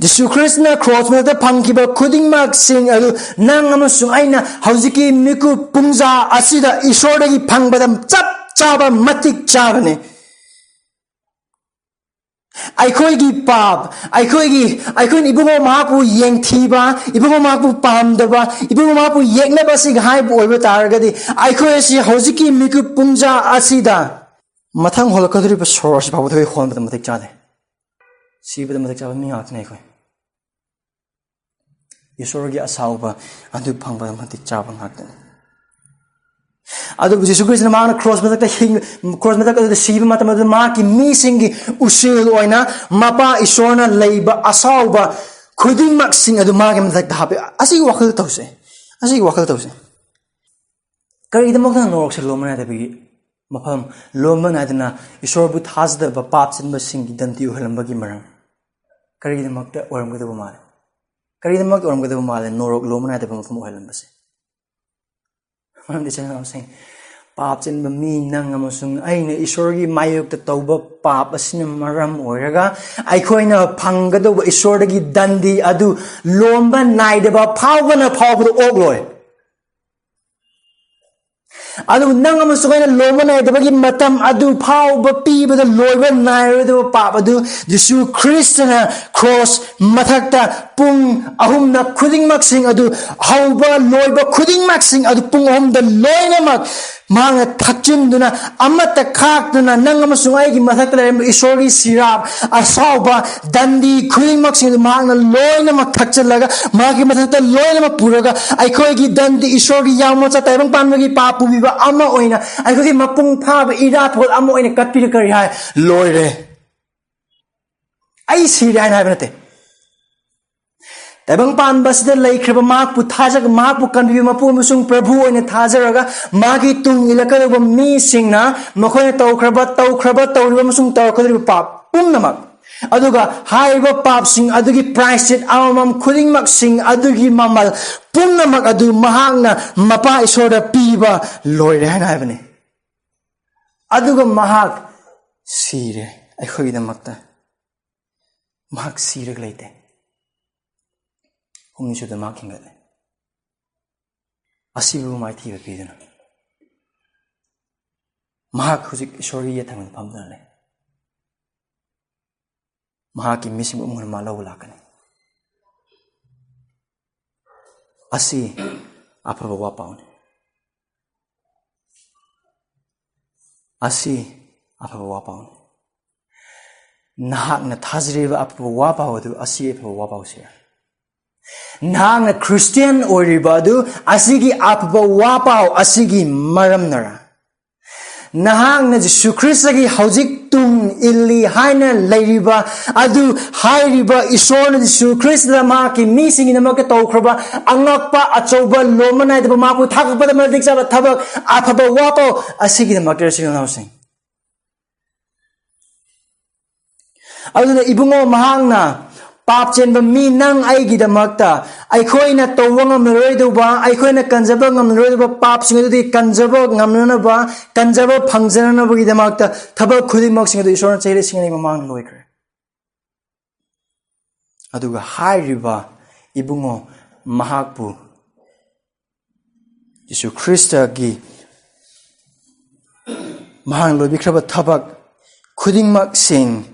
ꯖꯤꯁꯨ ꯈ꯭ꯔꯤꯁꯇꯅ ꯀ꯭ꯔꯣꯁ ꯃꯊꯛꯇ ꯐꯪꯈꯤꯕ ꯈꯨꯗꯤꯡꯃꯛꯁꯤꯡ ꯑꯗꯨ ꯅꯪ ꯑꯃꯁꯨꯡ ꯑꯩꯅ ꯍꯧꯖꯤꯛꯀꯤ ꯃꯤꯀꯨꯞ ꯄꯨꯡꯖꯥ ꯑꯁꯤꯗ ꯏꯁꯣꯔꯗꯒꯤ ꯐꯪꯕꯗ ꯆꯞ ꯆꯥꯕ, ꯃꯇꯤꯛ ꯆꯥꯕꯅꯤ꯫ ꯑꯩꯈꯣꯏꯒꯤ ꯄꯥꯞ, ꯑꯩꯈꯣꯏꯒꯤ, ꯑꯩꯈꯣꯏꯅ ꯏꯕꯨꯡꯉꯣ ꯃꯍꯥꯛꯄꯨ ꯌꯦꯡꯊꯤꯕ, ꯏꯕꯨꯡꯉꯣ ꯃꯍꯥꯛꯄꯨ ꯄꯥꯝꯗꯕ, ꯏꯕꯨꯡꯉꯣ ꯃꯍꯥꯛꯄꯨ ꯌꯦꯛꯅꯕ ꯑꯁꯤꯒ ꯍꯥꯏꯕ ꯑꯣꯏꯕ ꯇꯥꯔꯒꯗꯤ, ꯑꯩꯈꯣꯏ ꯑꯁꯤ ꯍꯧꯖꯤꯛꯀꯤ ꯃꯤꯀꯨꯞ ꯄꯨꯡꯖꯥ ꯑꯁꯤꯗ ꯃꯊꯪ ꯍꯣꯜꯂꯛꯀꯗꯧꯔꯤꯕ ꯁꯣꯔ ꯑꯁꯤ ꯐꯥꯎꯕꯗ ꯑꯩꯈꯣꯏ ꯍꯣꯟꯕꯗ ꯃꯇꯤꯛ ꯆꯥꯗꯦ꯫ ꯁꯤꯕꯗ ꯃꯇꯤꯛ ꯆꯥꯕ ꯃꯤ ꯉꯥꯛꯇꯅꯤ ꯑꯩꯈꯣꯏ꯫ ꯏꯁꯣꯔꯒꯤ ꯑꯁꯥꯎꯕ ꯑꯗꯨ ꯐꯪꯕꯗ ꯃꯇꯤꯛ ꯆꯥꯕ ꯉꯥꯛꯇꯅꯤ꯫ ꯑꯗꯨꯕꯨ ꯖꯤꯁꯨ ꯈ꯭ꯔꯤꯁꯇꯅ ꯃꯍꯥꯛꯅ ꯀ꯭ꯔꯣꯁ ꯃꯊꯛꯇ ꯍꯤꯡ-, ꯀ꯭ꯔꯣꯁ ꯃꯊꯛ ꯑꯗꯨꯗ ꯁꯤꯕ ꯃꯇꯝ ꯑꯗꯨꯗ ꯃꯍꯥꯛꯀꯤ ꯃꯤꯁꯤꯡꯒꯤ ꯎꯁꯤꯜ ꯑꯣꯏꯅ ꯃꯄꯥ ꯏꯁꯣꯔꯅ ꯂꯩꯕ ꯑꯁꯥꯎꯕ ꯈꯨꯗꯤꯡꯃꯛꯁꯤꯡ ꯑꯗꯨ ꯃꯥꯒꯤ ꯃꯊꯛꯇ ꯍꯥꯞꯄꯤ꯫ ꯑꯁꯤꯒꯤ ꯋꯥꯈꯜ ꯇꯧꯁꯦ꯫ ꯑꯁꯤꯒꯤ ꯋꯥꯈꯜ ꯇꯧꯁꯦ꯫ ꯀꯔꯤꯒꯤꯗꯃꯛꯇ ꯅꯣꯔꯣꯛꯁꯦ ꯂꯣꯝꯕ ꯅꯥꯏꯗꯕꯒꯤ ꯃꯐꯝ, ꯂꯣꯝꯕ ꯅꯥꯏꯗꯅ ꯏꯁꯣꯔꯕꯨ ꯊꯥꯖꯗꯕ ꯄꯥꯞ ꯆꯦꯟꯕꯁꯤꯡꯒꯤ ꯗꯟꯗꯤ ꯑꯣꯏꯍꯜꯂꯝꯕꯒꯤ ꯃꯔꯝ ꯀꯔꯤꯒꯤꯗꯃꯛꯇ ꯑꯣꯏꯔꯝꯒꯗꯕ ꯃꯥꯜꯂꯦ? ꯀꯔꯤꯒꯤꯗꯃꯛꯇ ꯑꯣꯏꯔꯝꯒꯗꯕ ꯃꯥꯜꯂꯦ ꯅꯣꯔꯣꯛ ꯂꯣꯝꯕ ꯅꯥꯏꯗꯕ ꯃꯐꯝ ꯑꯣꯏꯍꯜꯂꯝꯕꯁꯦ? ꯃꯔꯝꯗꯤ ꯏꯆꯤꯟ ꯏꯅꯥꯎꯁꯤꯡ, ꯄꯥꯞ ꯆꯦꯟꯕ ꯃꯤ ꯅꯪ ꯑꯃꯁꯨꯡ ꯑꯩꯅ ꯏꯁꯣꯔꯒꯤ ꯃꯥꯌꯣꯛꯇ ꯇꯧꯕ ꯄꯥꯞ ꯑꯁꯤꯅ ꯃꯔꯝ ꯑꯣꯏꯔꯒ ꯑꯩꯈꯣꯏꯅ ꯐꯪꯒꯗꯧꯕ ꯏꯁꯣꯔꯗꯒꯤ ꯗꯟꯗꯤ ꯑꯗꯨ ꯂꯣꯝꯕ ꯅꯥꯏꯗꯕ ꯐꯥꯎꯕꯅ ꯐꯥꯎꯕꯗ ꯑꯣꯛꯂꯣꯏ꯫ ꯑꯗꯨꯕꯨ ꯅꯪ ꯑꯃꯁꯨꯡ ꯑꯩꯅ ꯂꯣꯝꯕ ꯅꯥꯏꯗꯕꯒꯤ ꯃꯇꯝ ꯑꯗꯨ ꯐꯥꯎꯕ ꯄꯤꯕꯗ ꯂꯣꯏꯕ ꯅꯥꯏꯔꯣꯏꯗꯕ ꯄꯥꯞ ꯑꯗꯨ ꯖꯤꯁꯨ ꯈ꯭ꯔꯤꯁꯇꯅ ꯀ꯭ꯔꯣꯁ ꯃꯊꯛꯇ ꯄꯨꯡ ꯑꯍꯨꯝꯅ ꯈꯨꯗꯤꯡꯃꯛꯁꯤꯡ ꯑꯗꯨ, ꯍꯧꯕ ꯂꯣꯏꯕ ꯈꯨꯗꯤꯡꯃꯛꯁꯤꯡ ꯑꯗꯨ ꯄꯨꯡ ꯑꯍꯨꯝꯗ ꯂꯣꯏꯅꯃꯛ ꯃꯍꯥꯛꯅ ꯊꯛꯆꯤꯟꯗꯨꯅ, ꯑꯃꯠꯇ ꯈꯥꯛꯇꯅ ꯅꯪ ꯑꯃꯁꯨꯡ ꯑꯩꯒꯤ ꯃꯊꯛꯇ ꯂꯩꯔꯝꯕ ꯏꯁꯣꯔꯒꯤ ꯁꯤꯔꯥꯞ, ꯑꯁꯥꯎꯕ, ꯗꯟꯗꯤ ꯈꯨꯗꯤꯡꯃꯛꯁꯤꯡ ꯑꯗꯨ ꯃꯍꯥꯛꯅ ꯂꯣꯏꯅꯃꯛ ꯊꯛꯆꯜꯂꯒ, ꯃꯍꯥꯛꯀꯤ ꯃꯊꯛꯇ ꯂꯣꯏꯅꯃꯛ ꯄꯨꯔꯒ, ꯑꯩꯈꯣꯏꯒꯤ ꯗꯟꯗꯤ ꯏꯁꯣꯔꯒꯤ ꯌꯥꯎꯃꯆꯥ ꯇꯥꯏꯕꯪ ꯄꯥꯟꯕꯒꯤ ꯄꯥꯞ ꯄꯨꯕꯤꯕ ꯑꯃ ꯑꯣꯏꯅ, ꯑꯩꯈꯣꯏꯒꯤ ꯃꯄꯨꯡ ꯐꯥꯕ ꯏꯔꯥꯠꯄꯣꯠ ꯑꯃ ꯑꯣꯏꯅ ꯀꯠꯄꯤꯔꯒ ꯀꯔꯤ ꯍꯥꯏ? ꯂꯣꯏꯔꯦ꯫ ꯑꯩ ꯁꯤꯔꯦ ꯍꯥꯏꯅ ꯍꯥꯏꯕ ꯅꯠꯇꯦ꯫ ꯇꯥꯏꯕꯪ ꯄꯥꯟꯕ ꯑꯁꯤꯗ ꯂꯩꯈ꯭ꯔꯕ ꯃꯍꯥꯛꯄꯨ ꯊꯥꯖ-, ꯃꯍꯥꯛꯄꯨ ꯀꯟꯕꯤꯕ ꯃꯄꯨ ꯑꯃꯁꯨꯡ ꯄ꯭ꯔꯚꯨ ꯑꯣꯏꯅ ꯊꯥꯖꯔꯒ ꯃꯥꯒꯤ ꯇꯨꯡ ꯏꯜꯂꯛꯀꯗꯧꯕ ꯃꯤꯁꯤꯡꯅ ꯃꯈꯣꯏꯅ ꯇꯧꯈ꯭ꯔꯕ, ꯇꯧꯈ꯭ꯔꯕ, ꯇꯧꯔꯤꯕ ꯑꯃꯁꯨꯡ ꯇꯧꯔꯛꯀꯗꯧꯔꯤꯕ ꯄꯥꯞ ꯄꯨꯝꯅꯃꯛ, ꯑꯗꯨꯒ ꯍꯥꯏꯔꯤꯕ ꯄꯥꯞꯁꯤꯡ ꯑꯗꯨꯒꯤ ꯄ꯭ꯔꯥꯏꯁꯤꯠ ꯑꯃꯃꯝ ꯈꯨꯗꯤꯡꯃꯛꯁꯤꯡ ꯑꯗꯨꯒꯤ ꯃꯃꯜ ꯄꯨꯝꯅꯃꯛ ꯑꯗꯨ ꯃꯍꯥꯛꯅ ꯃꯄꯥ ꯏꯁꯣꯔꯗ ꯄꯤꯕ ꯂꯣꯏꯔꯦ ꯍꯥꯏꯅ ꯍꯥꯏꯕꯅꯤ꯫ ꯑꯗꯨꯒ ꯃꯍꯥꯛ ꯁꯤꯔꯦ ꯑꯩꯈꯣꯏꯒꯤꯗꯃꯛꯇ꯫ ꯃꯍꯥꯛ ꯁꯤꯔꯒ ꯂꯩꯇꯦ꯫ ꯄꯨꯡ ꯅꯤꯁꯨꯗ ꯃꯍꯥꯛ ꯍꯤꯡꯒꯠꯂꯦ꯫ ꯑꯁꯤꯕꯕꯨ ꯃꯥꯏꯊꯤꯕ ꯄꯤꯗꯨꯅ ꯃꯍꯥꯛ ꯍꯧꯖꯤꯛ ꯏꯁꯣꯔꯒꯤ ꯌꯦꯠ ꯊꯪꯅ ꯐꯝꯗꯨꯅ ꯂꯩ꯫ ꯃꯍꯥꯛꯀꯤ ꯃꯤꯁꯤꯡ ꯄꯨꯝꯕꯅ ꯃꯥ ꯂꯧꯕ ꯂꯥꯛꯀꯅꯤ꯫ ꯑꯁꯤ ꯑꯐꯕ ꯋꯥ ꯄꯥꯎꯅꯤ꯫ ꯑꯁꯤ ꯑꯐꯕ ꯋꯥ ꯄꯥꯎꯅꯤ꯫ ꯅꯍꯥꯛꯅ ꯊꯥꯖꯔꯤꯕ ꯑꯐꯕ ꯋꯥ ꯄꯥꯎ ꯑꯗꯨ ꯑꯁꯤ ꯑꯐꯕ ꯋꯥ ꯄꯥꯎꯁꯤꯔ? ꯅꯍꯥꯛꯅ ꯈ꯭ꯔꯤꯁꯇꯤꯌꯥꯟ ꯑꯣꯏꯔꯤꯕ ꯑꯗꯨ ꯑꯁꯤꯒꯤ ꯑꯐꯕ ꯋꯥ ꯄꯥꯎ ꯑꯁꯤꯒꯤ ꯃꯔꯝꯅꯔ? ꯅꯍꯥꯛꯅ ꯖꯤꯁꯨ ꯈ꯭ꯔꯤꯁꯇꯒꯤ ꯍꯧꯖꯤꯛ ꯇꯨꯡ ꯏꯜꯂꯤ ꯍꯥꯏꯅ ꯂꯩꯔꯤꯕ ꯑꯗꯨ, ꯍꯥꯏꯔꯤꯕ ꯏꯁꯣꯔꯅ ꯖꯤꯁꯨ ꯈ꯭ꯔꯤꯁꯇꯗ ꯃꯍꯥꯛꯀꯤ ꯃꯤꯁꯤꯡꯒꯤꯗꯃꯛꯇ ꯇꯧꯈ꯭ꯔꯕ ꯑꯉꯛꯄ, ꯑꯆꯧꯕ, ꯂꯣꯝꯕ ꯅꯥꯏꯗꯕ, ꯃꯍꯥꯛꯄꯨ ꯊꯥꯒꯠꯄꯗ ꯃꯇꯤꯛ ꯆꯥꯕ ꯊꯕꯛ, ꯑꯐꯕ ꯋꯥ ꯄꯥꯎ ꯑꯁꯤꯒꯤꯗꯃꯛꯇ ꯏꯆꯤꯜ ꯏꯅꯥꯎꯁꯤꯡ꯫ ꯑꯗꯨꯅ ꯏꯕꯨꯡꯉꯣ, ꯃꯍꯥꯛꯅ ꯄꯥꯞ ꯆꯦꯟꯕ ꯃꯤ ꯅꯪ ꯑꯩꯒꯤꯗꯃꯛꯇ ꯑꯩꯈꯣꯏꯅ ꯇꯧꯕ ꯉꯝꯂꯔꯣꯏꯗꯧꯕ, ꯑꯩꯈꯣꯏꯅ ꯀꯟꯖꯕ ꯉꯝꯂꯔꯣꯏꯗꯧꯕ ꯄꯥꯞꯁꯤꯡ ꯑꯗꯨꯗꯤ ꯀꯟꯖꯕ ꯉꯝꯅꯅꯕ, ꯀꯟꯖꯕ ꯐꯪꯖꯅꯅꯕꯒꯤꯗꯃꯛꯇ ꯊꯕꯛ ꯈꯨꯗꯤꯡꯃꯛꯁꯤꯡ ꯑꯗꯨ ꯏꯁꯣꯔꯅ ꯆꯍꯤ ꯂꯤꯁꯤꯡ ꯑꯅꯤ ꯃꯃꯥꯡꯗ ꯂꯣꯏꯈ꯭ꯔꯦ꯫ ꯑꯗꯨꯒ ꯍꯥꯏꯔꯤꯕ ꯏꯕꯨꯡꯉꯣ ꯃꯍꯥꯛꯄꯨ ꯌꯤꯁꯨ ꯈ꯭ꯔꯤꯁꯇꯒꯤ ꯃꯍꯥꯛꯅ ꯂꯣꯏꯕꯤꯈ꯭ꯔꯕ ꯊꯕꯛ ꯈꯨꯗꯤꯡꯃꯛꯁꯤꯡ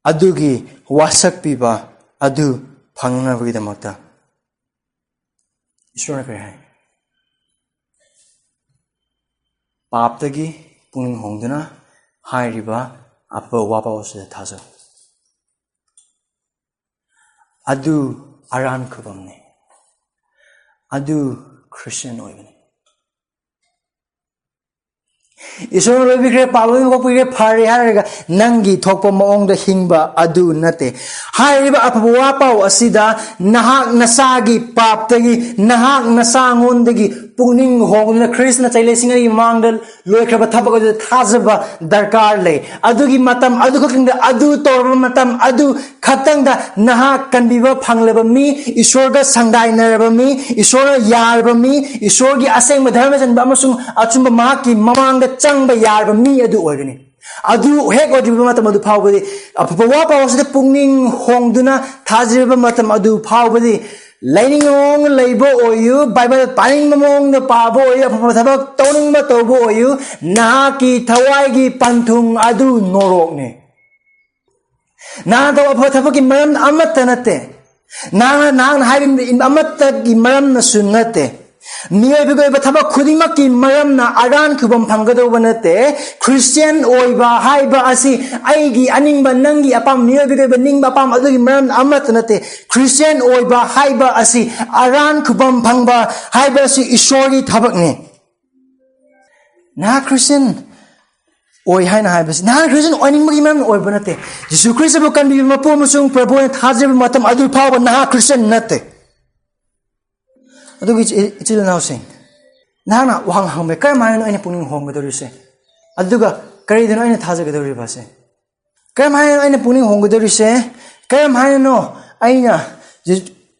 ꯑꯗꯨꯒꯤ ꯋꯥꯁꯛ ꯄꯤꯕ ꯑꯗꯨ ꯐꯪꯅꯕꯒꯤꯗꯃꯛꯇ ꯏꯁꯣꯔꯅ ꯀꯔꯤ ꯍꯥꯏ? ꯄꯥꯞꯇꯒꯤ ꯄꯨꯛꯅꯤꯡ ꯍꯣꯡꯗꯨꯅ ꯍꯥꯏꯔꯤꯕ ꯑꯐꯕ ꯋꯥꯄꯥꯎ ꯑꯁꯤꯗ ꯊꯥꯖꯧ꯫ ꯑꯗꯨ ꯑꯔꯥꯟ ꯈꯨꯕꯝꯅꯤ꯫ ꯑꯗꯨ ꯈ꯭ꯔꯤꯁꯇꯤꯌꯟ ꯑꯣꯏꯕꯅꯤ꯫ ꯏꯁꯣꯔꯅ ꯂꯣꯏꯕꯤꯈ꯭ꯔꯦ, ꯄꯥꯞ ꯂꯣꯏꯅ ꯀꯣꯛꯄꯤꯈ꯭ꯔꯦ, ꯐꯔꯦ ꯍꯥꯏꯔꯒ ꯅꯪꯒꯤ ꯊꯣꯛꯄ ꯃꯑꯣꯡꯗ ꯍꯤꯡꯕ ꯑꯗꯨ ꯅꯠꯇꯦ꯫ ꯍꯥꯏꯔꯤꯕ ꯑꯐꯕ ꯋꯥꯄꯥꯎ ꯑꯁꯤꯗ ꯅꯍꯥꯛ ꯅꯁꯥꯒꯤ ꯄꯥꯞꯇꯒꯤ, ꯅꯍꯥꯛ ꯅꯁꯥꯉꯣꯟꯗꯒꯤ ꯄꯨꯛꯅꯤꯡ ꯍꯣꯡꯗꯨꯅ ꯈ꯭ꯔꯤꯁꯇꯅ ꯆꯍꯤ ꯂꯤꯁꯤꯡ ꯑꯅꯤꯒꯤ ꯃꯃꯥꯡꯗ ꯂꯣꯏꯈ꯭ꯔꯕ ꯊꯕꯛ ꯑꯗꯨꯗ ꯊꯥꯖꯕ ꯗꯔꯀꯥꯔ ꯂꯩ꯫ ꯑꯗꯨꯒꯤ ꯃꯇꯝ ꯑꯗꯨ ꯈꯛꯇꯪꯗ, ꯑꯗꯨ ꯇꯧꯔꯕ ꯃꯇꯝ ꯑꯗꯨ ꯈꯛꯇꯪꯗ ꯅꯍꯥꯛ ꯀꯟꯕꯤꯕ ꯐꯪꯂꯕ ꯃꯤ, ꯏꯁꯣꯔꯒ ꯁꯪꯗꯥꯏꯅꯔꯕ ꯃꯤ, ꯏꯁꯣꯔꯅ ꯌꯥꯔꯕ ꯃꯤ, ꯏꯁꯣꯔꯒꯤ ꯑꯁꯦꯡꯕ ꯙꯔꯃ ꯆꯟꯕ ꯑꯃꯁꯨꯡ ꯑꯆꯨꯝꯕ ꯃꯍꯥꯛꯀꯤ ꯃꯃꯥꯡꯗ ꯆꯪꯕ ꯌꯥꯔꯕ ꯃꯤ ꯑꯗꯨ ꯑꯣꯏꯒꯅꯤ꯫ ꯑꯗꯨ ꯍꯦꯛ ꯑꯣꯏꯗ꯭ꯔꯤꯕ ꯃꯇꯝ ꯑꯗꯨ ꯐꯥꯎꯕꯗꯤ, ꯑꯐꯕ ꯋꯥ ꯄꯥꯎ ꯑꯁꯤꯗ ꯄꯨꯛꯅꯤꯡ ꯍꯣꯡꯗꯨꯅ ꯊꯥꯖꯔꯕ ꯃꯇꯝ ꯑꯗꯨ ꯐꯥꯎꯕꯗꯤ, ꯂꯩꯅꯤꯡꯕ ꯃꯑꯣꯡꯗ ꯂꯩꯕ ꯑꯣꯏꯌꯨ, ꯕꯥꯏꯕꯜ ꯄꯥꯅꯤꯡꯕ ꯃꯑꯣꯡꯗ ꯄꯥꯕ ꯑꯣꯏꯌꯨ, ꯑꯐꯕ ꯊꯕꯛ ꯇꯧꯅꯤꯡꯕ ꯇꯧꯕ ꯑꯣꯏꯌꯨ, ꯅꯍꯥꯛꯀꯤ ꯊꯋꯥꯏꯒꯤ ꯄꯟꯊꯨꯡ ꯑꯗꯨ ꯅꯣꯔꯣꯛꯅꯤ꯫ ꯅꯍꯥꯛꯅ ꯇꯧꯕ ꯑꯐꯕ ꯊꯕꯛꯀꯤ ꯃꯔꯝ ꯑꯃꯠꯇ ꯅꯠꯇꯦ꯫ ꯅꯍꯥꯛꯅ, ꯅꯍꯥꯛꯅ ꯍꯥꯏꯕ ꯑꯃꯠꯇꯒꯤ ꯃꯔꯝꯅꯁꯨ ꯅꯠꯇꯦ꯫ ꯃꯤꯑꯣꯏꯕꯒꯤ ꯑꯣꯏꯕ ꯊꯕꯛ ꯈꯨꯗꯤꯡꯃꯛꯀꯤ ꯃꯔꯝꯅ ꯑꯔꯥꯟ ꯈꯨꯕꯝ ꯐꯪꯒꯗꯧꯕ ꯅꯠꯇꯦ꯫ ꯈ꯭ꯔꯤꯁꯇꯤꯌꯥꯟ ꯑꯣꯏꯕ ꯍꯥꯏꯕ ꯑꯁꯤ ꯑꯩꯒꯤ ꯑꯅꯤꯡꯕ, ꯅꯪꯒꯤ ꯑꯄꯥꯝꯕ, ꯃꯤꯑꯣꯏꯕꯒꯤ ꯑꯣꯏꯕ ꯅꯤꯡꯕ ꯑꯄꯥꯝꯕ ꯑꯗꯨꯒꯤ ꯃꯔꯝ ꯑꯃꯠꯇ ꯅꯠꯇꯦ꯫ ꯈ꯭ꯔꯤꯁꯇꯤꯌꯥꯟ ꯑꯣꯏꯕ ꯍꯥꯏꯕ ꯑꯁꯤ, ꯑꯔꯥꯟ ꯈꯨꯕꯝ ꯐꯪꯕ ꯍꯥꯏꯕ ꯑꯁꯤ ꯏꯁꯣꯔꯒꯤ ꯊꯕꯛꯅꯤ꯫ ꯅꯍꯥꯛ ꯈ꯭ꯔꯤꯁꯇꯤꯌꯥꯟ ꯑꯣꯏ ꯍꯥꯏꯅ ꯍꯥꯏꯕꯁꯤ ꯅꯍꯥꯛ ꯈ꯭ꯔꯤꯁꯇꯤꯌꯥꯟ ꯑꯣꯏꯅꯤꯡꯕꯒꯤ ꯃꯔꯝ ꯑꯣꯏꯕ ꯅꯠꯇꯦ꯫ ꯖꯤꯁꯨ ꯈ꯭ꯔꯤꯁꯇꯕꯨ ꯀꯟꯕꯤꯕ ꯃꯄꯨ ꯑꯃꯁꯨꯡ ꯄ꯭ꯔꯚꯨ ꯑꯣꯏꯅ ꯊꯥꯖꯕ ꯃꯇꯝ ꯑꯗꯨ ꯐꯥꯎꯕ ꯅꯍꯥꯛ ꯈ꯭ꯔꯤꯁꯇꯤꯌꯥꯟ ꯅꯠꯇꯦ꯫ ꯑꯗꯨꯒꯤ ꯏꯆꯤ-, ꯏꯆꯤꯜ ꯏꯅꯥꯎꯁꯤꯡ, ꯅꯍꯥꯛꯅ ꯋꯥꯍꯪ ꯍꯪꯕ, "ꯀꯔꯝ ꯍꯥꯏꯅꯅꯣ ꯑꯩꯅ ꯄꯨꯛꯅꯤꯡ ꯍꯣꯡꯒꯗꯧꯔꯤꯁꯦ? ꯑꯗꯨꯒ ꯀꯔꯤꯗꯅꯣ ꯑꯩꯅ ꯊꯥꯖꯒꯗꯧꯔꯤꯕꯁꯦ? ꯀꯔꯝ ꯍꯥꯏꯅꯅꯣ ꯑꯩꯅ ꯄꯨꯛꯅꯤꯡ ꯍꯣꯡꯒꯗꯧꯔꯤꯁꯦ? ꯀꯔꯝ ꯍꯥꯏꯅꯅꯣ ꯑꯩꯅ,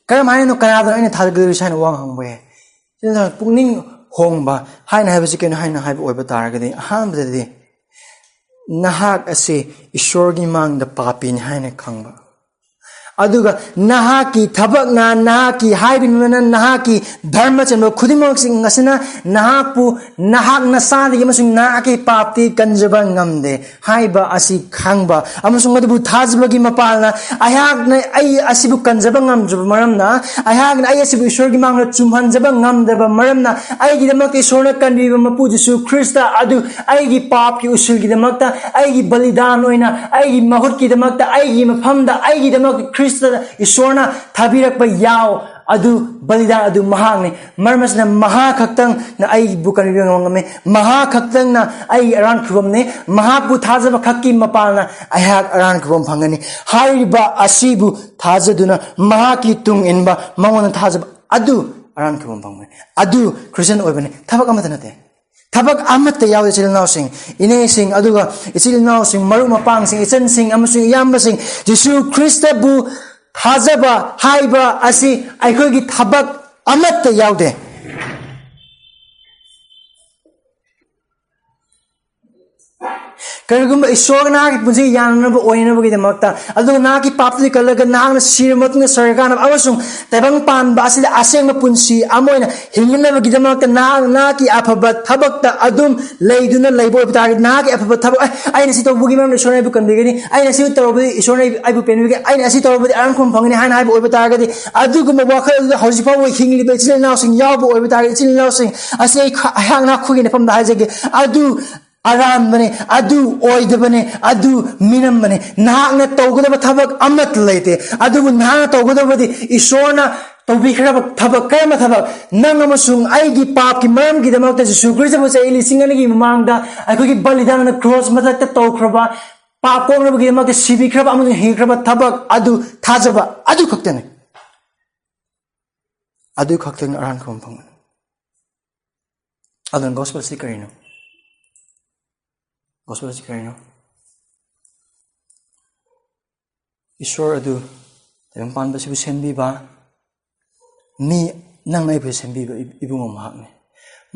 ꯀꯔꯝ ꯍꯥꯏꯅꯅꯣ ꯀꯅꯥꯗꯅꯣ ꯑꯩꯅ ꯊꯥꯖꯒꯗꯧꯔꯤꯁꯦ?" ꯍꯥꯏꯅ ꯋꯥꯍꯪ ꯍꯪꯕ ꯌꯥꯏ꯫ ꯑꯗꯨꯅ ꯄꯨꯛꯅꯤꯡ ꯍꯣꯡꯕ ꯍꯥꯏꯅ ꯍꯥꯏꯕꯁꯤ ꯀꯩꯅꯣ ꯍꯥꯏꯅ ꯍꯥꯏꯕ ꯑꯣꯏꯕ ꯇꯥꯔꯒꯗꯤ, ꯑꯍꯥꯟꯕꯗꯗꯤ ꯅꯍꯥꯛ ꯑꯁꯤ ꯏꯁꯣꯔꯒꯤ ꯃꯥꯡꯗ ꯄꯥꯄꯤꯅꯤ ꯍꯥꯏꯅ ꯈꯪꯕ꯫ ꯑꯗꯨꯒ ꯅꯍꯥꯛꯀꯤ ꯊꯕꯛꯅ, ꯅꯍꯥꯛꯀꯤ ꯍꯥꯏꯕꯅꯤꯅ, ꯅꯍꯥꯛꯀꯤ ꯙꯔꯃ ꯆꯦꯟꯕ ꯈꯨꯗꯤꯡꯃꯛꯁꯤꯡ ꯑꯁꯤꯅ ꯅꯍꯥꯛꯄꯨ ꯅꯍꯥꯛ ꯅꯁꯥꯗꯒꯤ ꯑꯃꯁꯨꯡ ꯅꯍꯥꯛꯀꯤ ꯄꯥꯞꯇꯤ ꯀꯟꯖꯕ ꯉꯝꯗꯦ ꯍꯥꯏꯕ ꯑꯁꯤ ꯈꯪꯕ ꯑꯃꯁꯨꯡ ꯑꯗꯨꯕꯨ ꯊꯥꯖꯕꯒꯤ ꯃꯄꯥꯜꯅ, ꯑꯩꯍꯥꯛꯅ ꯑꯩ ꯑꯁꯤꯕꯨ ꯀꯟꯖꯕ ꯉꯝꯗ꯭ꯔꯕ ꯃꯔꯝꯅ, ꯑꯩꯍꯥꯛꯅ ꯑꯩ ꯑꯁꯤꯕꯨ ꯏꯁꯣꯔꯒꯤ ꯃꯥꯡꯗ ꯆꯨꯝꯍꯟꯖꯕ ꯉꯝꯗꯕ ꯃꯔꯝꯅ, ꯑꯩꯒꯤꯗꯃꯛꯇ ꯏꯁꯣꯔꯅ ꯀꯟꯕꯤꯕ ꯃꯄꯨ ꯖꯤꯁꯨ ꯈ꯭ꯔꯤꯁꯇ ꯑꯗꯨ ꯑꯩꯒꯤ ꯄꯥꯞꯀꯤ ꯎꯁꯤꯜꯒꯤꯗꯃꯛꯇ, ꯑꯩꯒꯤ ꯕꯂꯤꯗꯥꯟ ꯑꯣꯏꯅ, ꯑꯩꯒꯤ ꯃꯍꯨꯠꯀꯤꯗꯃꯛꯇ, ꯑꯩꯒꯤ ꯃꯐꯝꯗ, ꯑꯩꯒꯤꯗꯃꯛꯇ ꯈ꯭ꯔꯤꯁꯇ ꯏꯁꯣꯔꯅ ꯊꯥꯕꯤꯔꯛꯄ ꯌꯥꯎ ꯑꯗꯨ, ꯕꯂꯤꯗꯥꯟ ꯑꯗꯨ ꯃꯍꯥꯛꯅꯤ꯫ ꯃꯔꯝ ꯑꯁꯤꯅ ꯃꯍꯥꯛ ꯈꯛꯇꯪꯅ ꯑꯩꯕꯨ ꯀꯟꯕꯤꯕ ꯉꯝꯃꯤ꯫ ꯃꯍꯥꯛ ꯈꯛꯇꯪꯅ ꯑꯩꯒꯤ ꯑꯔꯥꯟ ꯈꯨꯕꯝꯅꯤ꯫ ꯃꯍꯥꯛꯄꯨ ꯊꯥꯖꯕ ꯈꯛꯀꯤ ꯃꯄꯥꯜꯅ ꯑꯩꯍꯥꯛ ꯑꯔꯥꯟ ꯈꯨꯕꯝ ꯐꯪꯒꯅꯤ꯫ ꯍꯥꯏꯔꯤꯕ ꯑꯁꯤꯕꯨ ꯊꯥꯖꯗꯨꯅ ꯃꯍꯥꯛꯀꯤ ꯇꯨꯡ ꯏꯟꯕ, ꯃꯉꯣꯟꯗ ꯊꯥꯖꯕ ꯑꯗꯨ ꯑꯔꯥꯟ ꯈꯨꯕꯝ ꯐꯪꯕꯅꯤ꯫ ꯑꯗꯨ ꯈ꯭ꯔꯤꯁꯇꯤꯌꯥꯟ ꯑꯣꯏꯕꯅꯤ꯫ ꯊꯕꯛ ꯑꯃꯠꯇ ꯅꯠꯇꯦ꯫ ꯊꯕꯛ ꯑꯃꯠꯇ ꯌꯥꯎꯗꯦ, ꯏꯆꯤꯜ ꯏꯅꯥꯎꯁꯤꯡ, ꯏꯅꯦꯁꯤꯡ, ꯑꯗꯨꯒ ꯏꯆꯤꯜ ꯏꯅꯥꯎꯁꯤꯡ, ꯃꯔꯨꯞ ꯃꯄꯥꯡꯁꯤꯡ, ꯏꯆꯟꯁꯤꯡ ꯑꯃꯁꯨꯡ ꯏꯌꯥꯝꯕꯁꯤꯡ, ꯖꯤꯁꯨ ꯈ꯭ꯔꯤꯁꯇꯕꯨ ꯊꯥꯖꯕ ꯍꯥꯏꯕ ꯑꯁꯤ ꯑꯩꯈꯣꯏꯒꯤ ꯊꯕꯛ ꯑꯃꯠꯇ ꯌꯥꯎꯗꯦ꯫ ꯀꯔꯤꯒꯨꯝꯕ ꯏꯁꯣꯔꯒ ꯅꯍꯥꯛꯀꯤ ꯄꯨꯟꯁꯤ ꯌꯥꯅꯅꯕ ꯑꯣꯏꯅꯕꯒꯤꯗꯃꯛꯇ, ꯑꯗꯨꯒ ꯅꯍꯥꯛꯀꯤ ꯄꯥꯞꯇꯒꯤ ꯀꯜꯂꯒ ꯅꯍꯥꯛꯅ ꯁꯤꯔꯕ ꯃꯇꯨꯡꯗ ꯁꯔꯒ ꯀꯥꯅꯕ ꯑꯃꯁꯨꯡ ꯇꯥꯏꯕꯪ ꯄꯥꯟꯕ ꯑꯁꯤꯗ ꯑꯁꯦꯡꯕ ꯄꯨꯟꯁꯤ ꯑꯃ ꯑꯣꯏꯅ ꯍꯤꯡꯅꯅꯕꯒꯤꯗꯃꯛꯇ ꯅꯍꯥꯛ ꯅꯍꯥꯛꯀꯤ ꯑꯐꯕ ꯊꯕꯛꯇ ꯑꯗꯨꯝ ꯂꯩꯗꯨꯅ ꯂꯩꯕ ꯑꯣꯏꯕ ꯇꯥꯔꯒꯗꯤ, ꯅꯍꯥꯛꯀꯤ ꯑꯐꯕ ꯊꯕꯛ, "ꯑꯦ, ꯑꯩꯅ ꯁꯤ ꯇꯧꯕꯒꯤ ꯃꯔꯝꯗ ꯏꯁꯣꯔꯅ ꯑꯩꯕꯨ ꯀꯟꯕꯤꯒꯅꯤ, ꯑꯩꯅ ꯁꯤ ꯇꯧꯔꯕꯗꯤ ꯏꯁꯣꯔꯅ ꯑꯩꯕꯨ, ꯑꯩꯕꯨ ꯄꯦꯟꯕꯤꯒꯅꯤ, ꯑꯩꯅ ꯑꯁꯤ ꯇꯧꯔꯕꯗꯤ ꯑꯔꯥꯟꯐꯝ ꯐꯪꯒꯅꯤ" ꯍꯥꯏꯅ ꯍꯥꯏꯕ ꯑꯣꯏꯕ ꯇꯥꯔꯒꯗꯤ, ꯑꯗꯨꯒꯨꯝꯕ ꯋꯥꯈꯜ ꯑꯗꯨꯗ ꯍꯧꯖꯤꯛ ꯐꯥꯎꯕ ꯍꯤꯡꯂꯤꯕ ꯏꯆꯤꯜ ꯏꯅꯥꯎꯁꯤꯡ ꯌꯥꯎꯕ ꯑꯣꯏꯕ ꯇꯥꯔꯒꯗꯤ, ꯏꯆꯤꯜ ꯏꯅꯥꯎꯁꯤꯡ ꯑꯁꯤ ꯑꯩ ꯈ-, ꯑꯩꯍꯥꯛ ꯅꯈꯣꯏꯒꯤ ꯃꯐꯝꯗ ꯍꯥꯏꯖꯒꯦ, ꯑꯗꯨ ꯑꯔꯥꯟꯕꯅꯦ, ꯑꯗꯨ ꯑꯣꯏꯗꯕꯅꯦ, ꯑꯗꯨ ꯃꯤꯅꯝꯕꯅꯦ꯫ ꯅꯍꯥꯛꯅ ꯇꯧꯒꯗꯕ ꯊꯕꯛ ꯑꯃꯠꯇ ꯂꯩꯇꯦ, ꯑꯗꯨꯕꯨ ꯅꯍꯥꯛꯅ ꯇꯧꯒꯗꯕꯗꯤ ꯏꯁꯣꯔꯅ ꯇꯧꯕꯤꯈ꯭ꯔꯕ ꯊꯕꯛ꯫ ꯀꯔꯝꯕ ꯊꯕꯛ? ꯅꯪ ꯑꯃꯁꯨꯡ ꯑꯩꯒꯤ ꯄꯥꯞꯀꯤ ꯃꯔꯝꯒꯤꯗꯃꯛꯇ ꯖꯤꯁꯨ ꯈ꯭ꯔꯤꯁꯇꯕꯨ ꯆꯍꯤ ꯂꯤꯁꯤꯡ ꯑꯅꯤꯒꯤ ꯃꯃꯥꯡꯗ ꯑꯩꯈꯣꯏꯒꯤ ꯕꯂꯤꯗꯥꯟꯅ ꯀ꯭ꯔꯣꯁ ꯃꯊꯛꯇ ꯇꯧꯈ꯭ꯔꯕ, ꯄꯥꯞ ꯀꯣꯛꯅꯕꯒꯤꯗꯃꯛꯇ ꯁꯤꯕꯤꯈ꯭ꯔꯕ ꯑꯃꯁꯨꯡ ꯍꯤꯡꯈ꯭ꯔꯕ ꯊꯕꯛ ꯑꯗꯨ ꯊꯥꯖꯕ ꯑꯗꯨ ꯈꯛꯇꯅꯤ꯫ ꯑꯗꯨ ꯈꯛꯇꯅ ꯑꯔꯥꯟ ꯈꯨꯔꯨꯝ ꯐꯪꯒꯅꯤ꯫ ꯑꯗꯨꯅ ꯒꯣꯁꯄꯦꯜꯁꯤ ꯀꯔꯤꯅꯣ? ꯒꯣꯁꯄꯦꯜꯁꯤ ꯀꯔꯤꯅꯣ? ꯏꯁꯣꯔ ꯑꯗꯨ ꯇꯥꯏꯕꯪ ꯄꯥꯟꯕꯁꯤꯕꯨ ꯁꯦꯝꯕꯤꯕ, ꯃꯤ ꯅꯪꯅ ꯑꯩꯕꯨ ꯁꯦꯝꯕꯤꯕ ꯏ-, ꯏꯕꯨꯡꯉꯣ ꯃꯍꯥꯛꯅꯤ꯫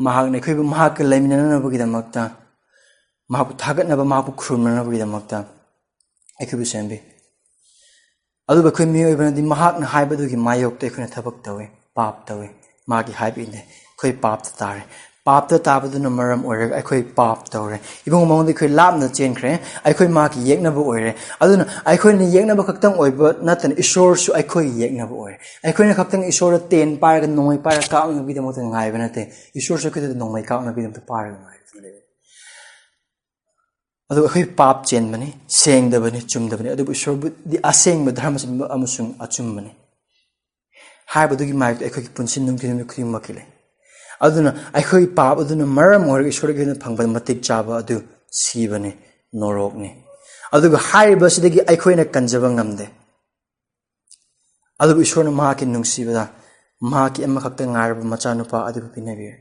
ꯃꯍꯥꯛꯅ ꯑꯩꯈꯣꯏꯕꯨ ꯃꯍꯥꯛꯀ ꯂꯩꯃꯤꯟꯅꯅꯕꯒꯤꯗꯃꯛꯇ, ꯃꯍꯥꯛꯄꯨ ꯊꯥꯒꯠꯅꯕ, ꯃꯍꯥꯛꯄꯨ ꯈꯨꯔꯨꯝꯅꯅꯕꯒꯤꯗꯃꯛꯇ ꯑꯩꯈꯣꯏꯕꯨ ꯁꯦꯝꯕꯤ꯫ ꯑꯗꯨꯕꯨ ꯑꯩꯈꯣꯏ ꯃꯤꯑꯣꯏꯕꯅꯗꯤ ꯃꯍꯥꯛꯅ ꯍꯥꯏꯕꯗꯨꯒꯤ ꯃꯥꯌꯣꯛꯇ ꯑꯩꯈꯣꯏꯅ ꯊꯕꯛ ꯇꯧꯏ, ꯄꯥꯞ ꯇꯧꯏ꯫ ꯃꯥꯒꯤ ꯍꯥꯏꯕ ꯏꯟꯗꯦ꯫ ꯑꯩꯈꯣꯏ ꯄꯥꯞꯇ ꯇꯥꯔꯦ꯫ ꯄꯥꯞꯇ ꯇꯥꯕꯗꯨꯅ ꯃꯔꯝ ꯑꯣꯏꯔꯒ ꯑꯩꯈꯣꯏ ꯄꯥꯞ ꯇꯧꯔꯦ꯫ ꯏꯕꯨꯡ ꯃꯉꯣꯟꯗ ꯑꯩꯈꯣꯏ ꯂꯥꯞꯅ ꯆꯦꯟꯈ꯭ꯔꯦ꯫ ꯑꯩꯈꯣꯏ ꯃꯥꯒꯤ ꯌꯦꯛꯅꯕ ꯑꯣꯏꯔꯦ꯫ ꯑꯗꯨꯅ ꯑꯩꯈꯣꯏꯅ ꯌꯦꯛꯅꯕ ꯈꯛꯇꯪ ꯑꯣꯏꯕ ꯅꯠꯇꯅ ꯏꯁꯣꯔꯁꯨ ꯑꯩꯈꯣꯏꯒꯤ ꯌꯦꯛꯅꯕ ꯑꯣꯏꯔꯦ꯫ ꯑꯩꯈꯣꯏꯅ ꯈꯛꯇꯪ ꯏꯁꯣꯔꯗ ꯇꯦꯟ ꯄꯥꯏꯔꯒ ꯅꯣꯡꯃꯩ ꯄꯥꯏꯔꯒ ꯀꯥꯞꯅꯕꯒꯤꯗꯃꯛꯇ ꯉꯥꯏꯕ ꯅꯠꯇꯦ꯫ ꯏꯁꯣꯔꯁꯨ ꯑꯩꯈꯣꯏꯗ ꯅꯣꯡꯃꯩ ꯀꯥꯞꯅꯕꯒꯤꯗꯃꯛꯇ ꯄꯥꯏꯔꯒ ꯉꯥꯏꯕ ꯂꯩ꯫ ꯑꯗꯨꯒ ꯑꯩꯈꯣꯏ ꯄꯥꯞ ꯆꯦꯟꯕꯅꯤ, ꯁꯦꯡꯗꯕꯅꯤ, ꯆꯨꯝꯗꯕꯅꯤ꯫ ꯑꯗꯨꯕꯨ ꯏꯁꯣꯔꯕꯨꯗꯤ ꯑꯁꯦꯡꯕ, ꯙꯔꯃ ꯆꯨꯝꯕ ꯑꯃꯁꯨꯡ ꯑꯆꯨꯝꯕꯅꯤ꯫ ꯍꯥꯏꯕꯗꯨꯒꯤ ꯃꯥꯌꯣꯛꯇ ꯑꯩꯈꯣꯏꯒꯤ ꯄꯨꯟꯁꯤ ꯅꯨꯡꯊꯤꯜ ꯅꯨꯃꯤꯠ ꯈꯨꯗꯤꯡꯃꯛꯀꯤ ꯂꯩ꯫ ꯑꯗꯨꯅ ꯑꯩꯈꯣꯏ ꯄꯥꯞ ꯑꯗꯨꯅ ꯃꯔꯝ ꯑꯣꯏꯔꯒ ꯏꯁꯣꯔꯒꯤ ꯑꯣꯏꯅ ꯐꯪꯕ ꯃꯇꯤꯛ ꯆꯥꯕ ꯑꯗꯨ ꯁꯤꯕꯅꯤ, ꯅꯣꯔꯣꯛꯅꯤ꯫ ꯑꯗꯨꯒ ꯍꯥꯏꯔꯤꯕꯁꯤꯗꯒꯤ ꯑꯩꯈꯣꯏꯅ ꯀꯟꯖꯕ ꯉꯝꯗꯦ꯫ ꯑꯗꯨꯕꯨ ꯏꯁꯣꯔꯅ ꯃꯍꯥꯛꯀꯤ ꯅꯨꯡꯁꯤꯕꯗ ꯃꯍꯥꯛꯀꯤ ꯑꯃꯈꯛꯇ ꯉꯥꯏꯔꯕ ꯃꯆꯥꯅꯨꯄꯥ ꯑꯗꯨꯕꯨ ꯄꯤꯅꯕꯤꯔꯦ꯫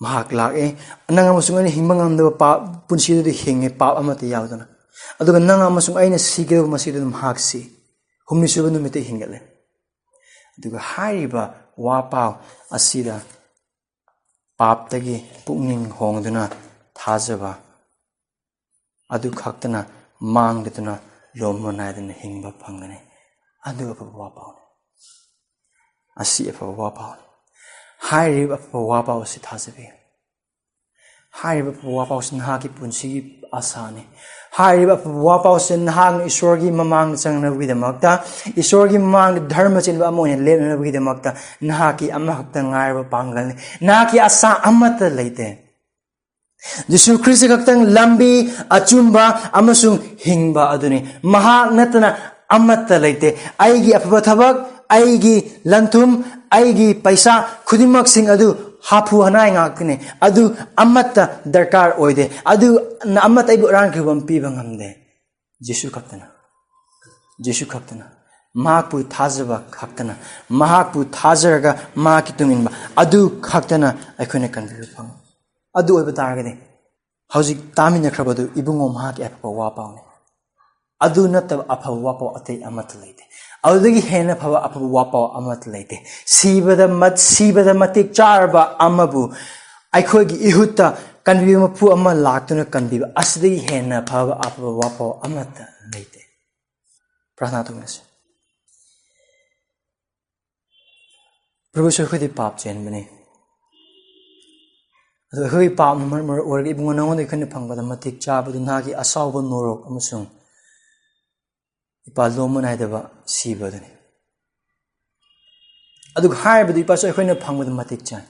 ꯃꯍꯥꯛ ꯂꯥꯛꯑꯦ, ꯅꯪ ꯑꯃꯁꯨꯡ ꯑꯩꯅ ꯍꯤꯡꯕ ꯉꯝꯗꯕ ꯄꯥꯞ ꯄꯨꯟꯁꯤꯗꯨꯗ ꯍꯤꯡꯉꯦ, ꯄꯥꯞ ꯑꯃꯠꯇ ꯌꯥꯎꯗꯅ꯫ ꯑꯗꯨꯒ ꯅꯪ ꯑꯃꯁꯨꯡ ꯑꯩꯅ ꯁꯤꯒꯗꯕ ꯃꯁꯤꯗꯨꯗ ꯃꯍꯥꯛ ꯁꯤ꯫ ꯍꯨꯝꯅꯤꯁꯨꯕ ꯅꯨꯃꯤꯠꯇ ꯍꯤꯡꯒꯠꯂꯦ꯫ ꯑꯗꯨꯒ ꯍꯥꯏꯔꯤꯕ ꯋꯥ ꯄꯥꯎ ꯑꯁꯤꯗ ꯄꯥꯞꯇꯒꯤ ꯄꯨꯛꯅꯤꯡ ꯍꯣꯡꯗꯨꯅ ꯊꯥꯖꯕ ꯑꯗꯨ ꯈꯛꯇꯅ ꯃꯥꯡꯗꯗꯨꯅ ꯂꯣꯝꯕ ꯅꯥꯏꯗꯅ ꯍꯤꯡꯕ ꯐꯪꯒꯅꯤ꯫ ꯑꯗꯨ ꯑꯐꯕ ꯋꯥꯄꯥꯎꯅꯤ꯫ ꯑꯁꯤ ꯑꯐꯕ ꯋꯥꯄꯥꯎꯅꯤ꯫ ꯍꯥꯏꯔꯤꯕ ꯑꯐꯕ ꯋꯥꯄꯥꯎ ꯑꯁꯤ ꯊꯥꯖꯕꯤꯌꯨ꯫ ꯍꯥꯏꯔꯤꯕ ꯑꯐꯕ ꯋꯥꯄꯥꯎꯁꯤ ꯅꯍꯥꯛꯀꯤ ꯄꯨꯟꯁꯤꯒꯤ ꯑꯁꯥꯅꯤ꯫ ꯍꯥꯏꯔꯤꯕ ꯑꯐꯕ ꯋꯥꯄꯥꯎꯁꯤ ꯅꯍꯥꯛꯅ ꯏꯁꯣꯔꯒꯤ ꯃꯃꯥꯡꯗ ꯆꯪꯅꯕꯒꯤꯗꯃꯛꯇ, ꯏꯁꯣꯔꯒꯤ ꯃꯃꯥꯡꯗ ꯙꯔꯃ ꯆꯦꯟꯕ ꯑꯃ ꯑꯣꯏꯅ ꯂꯦꯞꯅꯕꯒꯤꯗꯃꯛꯇ ꯅꯍꯥꯛꯀꯤ ꯑꯃꯈꯛꯇ ꯉꯥꯏꯔꯕ ꯄꯥꯡꯒꯜꯅꯤ꯫ ꯅꯍꯥꯛꯀꯤ ꯑꯁꯥ ꯑꯃꯠꯇ ꯂꯩꯇꯦ꯫ ꯖꯤꯁꯨ ꯈ꯭ꯔꯤꯁꯇ ꯈꯛꯇꯪ ꯂꯝꯕꯤ, ꯑꯆꯨꯝꯕ ꯑꯃꯁꯨꯡ ꯍꯤꯡꯕ ꯑꯗꯨꯅꯤ꯫ ꯃꯍꯥꯛ ꯅꯠꯇꯅ ꯑꯃꯠꯇ ꯂꯩꯇꯦ꯫ ꯑꯩꯒꯤ ꯑꯐꯕ ꯊꯕꯛ, ꯑꯩꯒꯤ ꯂꯟꯊꯨꯝ, ꯑꯩꯒꯤ ꯄꯩꯁꯥ ꯈꯨꯗꯤꯡꯃꯛꯁꯤꯡ ꯑꯗꯨ ꯍꯥꯐꯨ ꯍꯅꯥꯏ ꯉꯥꯛꯇꯅꯤ꯫ ꯑꯗꯨ ꯑꯃꯠꯇ ꯗꯔꯀꯥꯔ ꯑꯣꯏꯗꯦ꯫ ꯑꯗꯨ ꯑꯃꯠꯇ ꯑꯩꯕꯨ ꯑꯔꯥꯟꯈꯤꯕ ꯑꯃ ꯄꯤꯕ ꯉꯝꯗꯦ꯫ ꯖꯤꯁꯨ ꯈꯛꯇꯅ, ꯖꯤꯁꯨ ꯈꯛꯇꯅ꯫ ꯃꯍꯥꯛꯄꯨ ꯊꯥꯖꯕ ꯈꯛꯇꯅ, ꯃꯍꯥꯛꯄꯨ ꯊꯥꯖꯔꯒ ꯃꯍꯥꯛꯀꯤ ꯇꯨꯡ ꯏꯟꯕ ꯑꯗꯨ ꯈꯛꯇꯅ ꯑꯩꯈꯣꯏꯅ ꯀꯟꯕꯤꯕ ꯐꯪꯏ꯫ ꯑꯗꯨ ꯑꯣꯏꯕ ꯇꯥꯔꯒꯗꯤ ꯍꯧꯖꯤꯛ ꯇꯥꯃꯤꯟꯅꯈ꯭ꯔꯕꯗꯨ ꯏꯕꯨꯡꯉꯣ ꯃꯍꯥꯛꯀꯤ ꯑꯐꯕ ꯋꯥꯄꯥꯎꯅꯤ꯫ ꯑꯗꯨ ꯅꯠꯇꯕ ꯑꯐꯕ ꯋꯥꯄꯥꯎ ꯑꯇꯩ ꯑꯃꯠꯇ ꯂꯩꯇꯦ꯫ ꯑꯗꯨꯗꯒꯤ ꯍꯦꯟꯅ ꯐꯕ ꯑꯐꯕ ꯋꯥꯄꯥꯎ ꯑꯃꯠꯇ ꯂꯩꯇꯦ꯫ ꯁꯤꯕꯗ ꯃꯠ-, ꯁꯤꯕꯗ ꯃꯇꯤꯛ ꯆꯥꯔꯕ ꯑꯃꯕꯨ ꯑꯩꯈꯣꯏꯒꯤ ꯏꯍꯨꯠꯇ ꯀꯟꯕꯤꯕ ꯃꯄꯨ ꯑꯃ ꯂꯥꯛꯇꯨꯅ ꯀꯟꯕꯤꯕ ꯑꯁꯤꯗꯒꯤ ꯍꯦꯟꯅ ꯐꯕ ꯑꯐꯕ ꯋꯥꯄꯥꯎ ꯑꯃꯠꯇ ꯂꯩꯇꯦ꯫ ꯄ꯭ꯔꯥꯊꯅꯥ ꯇꯧꯃꯤꯟꯅꯁꯤ꯫ ꯄ꯭ꯔꯚꯨꯁꯨ ꯑꯩꯈꯣꯏꯗꯤ ꯄꯥꯞ ꯆꯦꯟꯕꯅꯤ꯫ ꯑꯗꯣ ꯑꯩꯈꯣꯏꯒꯤ ꯄꯥꯞꯅ ꯃꯔꯝ ꯑꯣꯏꯔꯒ ꯏꯕꯨꯡꯉꯣ ꯅꯉꯣꯟꯗ ꯑꯩꯈꯣꯏꯅ ꯐꯪꯕꯗ ꯃꯇꯤꯛ ꯆꯥꯕꯗꯨ ꯅꯍꯥꯛꯀꯤ ꯑꯁꯥꯎꯕ ꯅꯣꯔꯣꯛ ꯑꯃꯁꯨꯡ ꯏꯄꯥ ꯂꯣꯝꯕ ꯅꯥꯏꯗꯕ ꯁꯤꯕ ꯑꯗꯨꯅꯤ꯫ ꯑꯗꯨꯒ ꯍꯥꯏꯔꯤꯕꯗꯨ ꯏꯄꯥꯁꯨ ꯑꯩꯈꯣꯏꯅ ꯐꯪꯕꯗ ꯃꯇꯤꯛ ꯆꯥꯏ꯫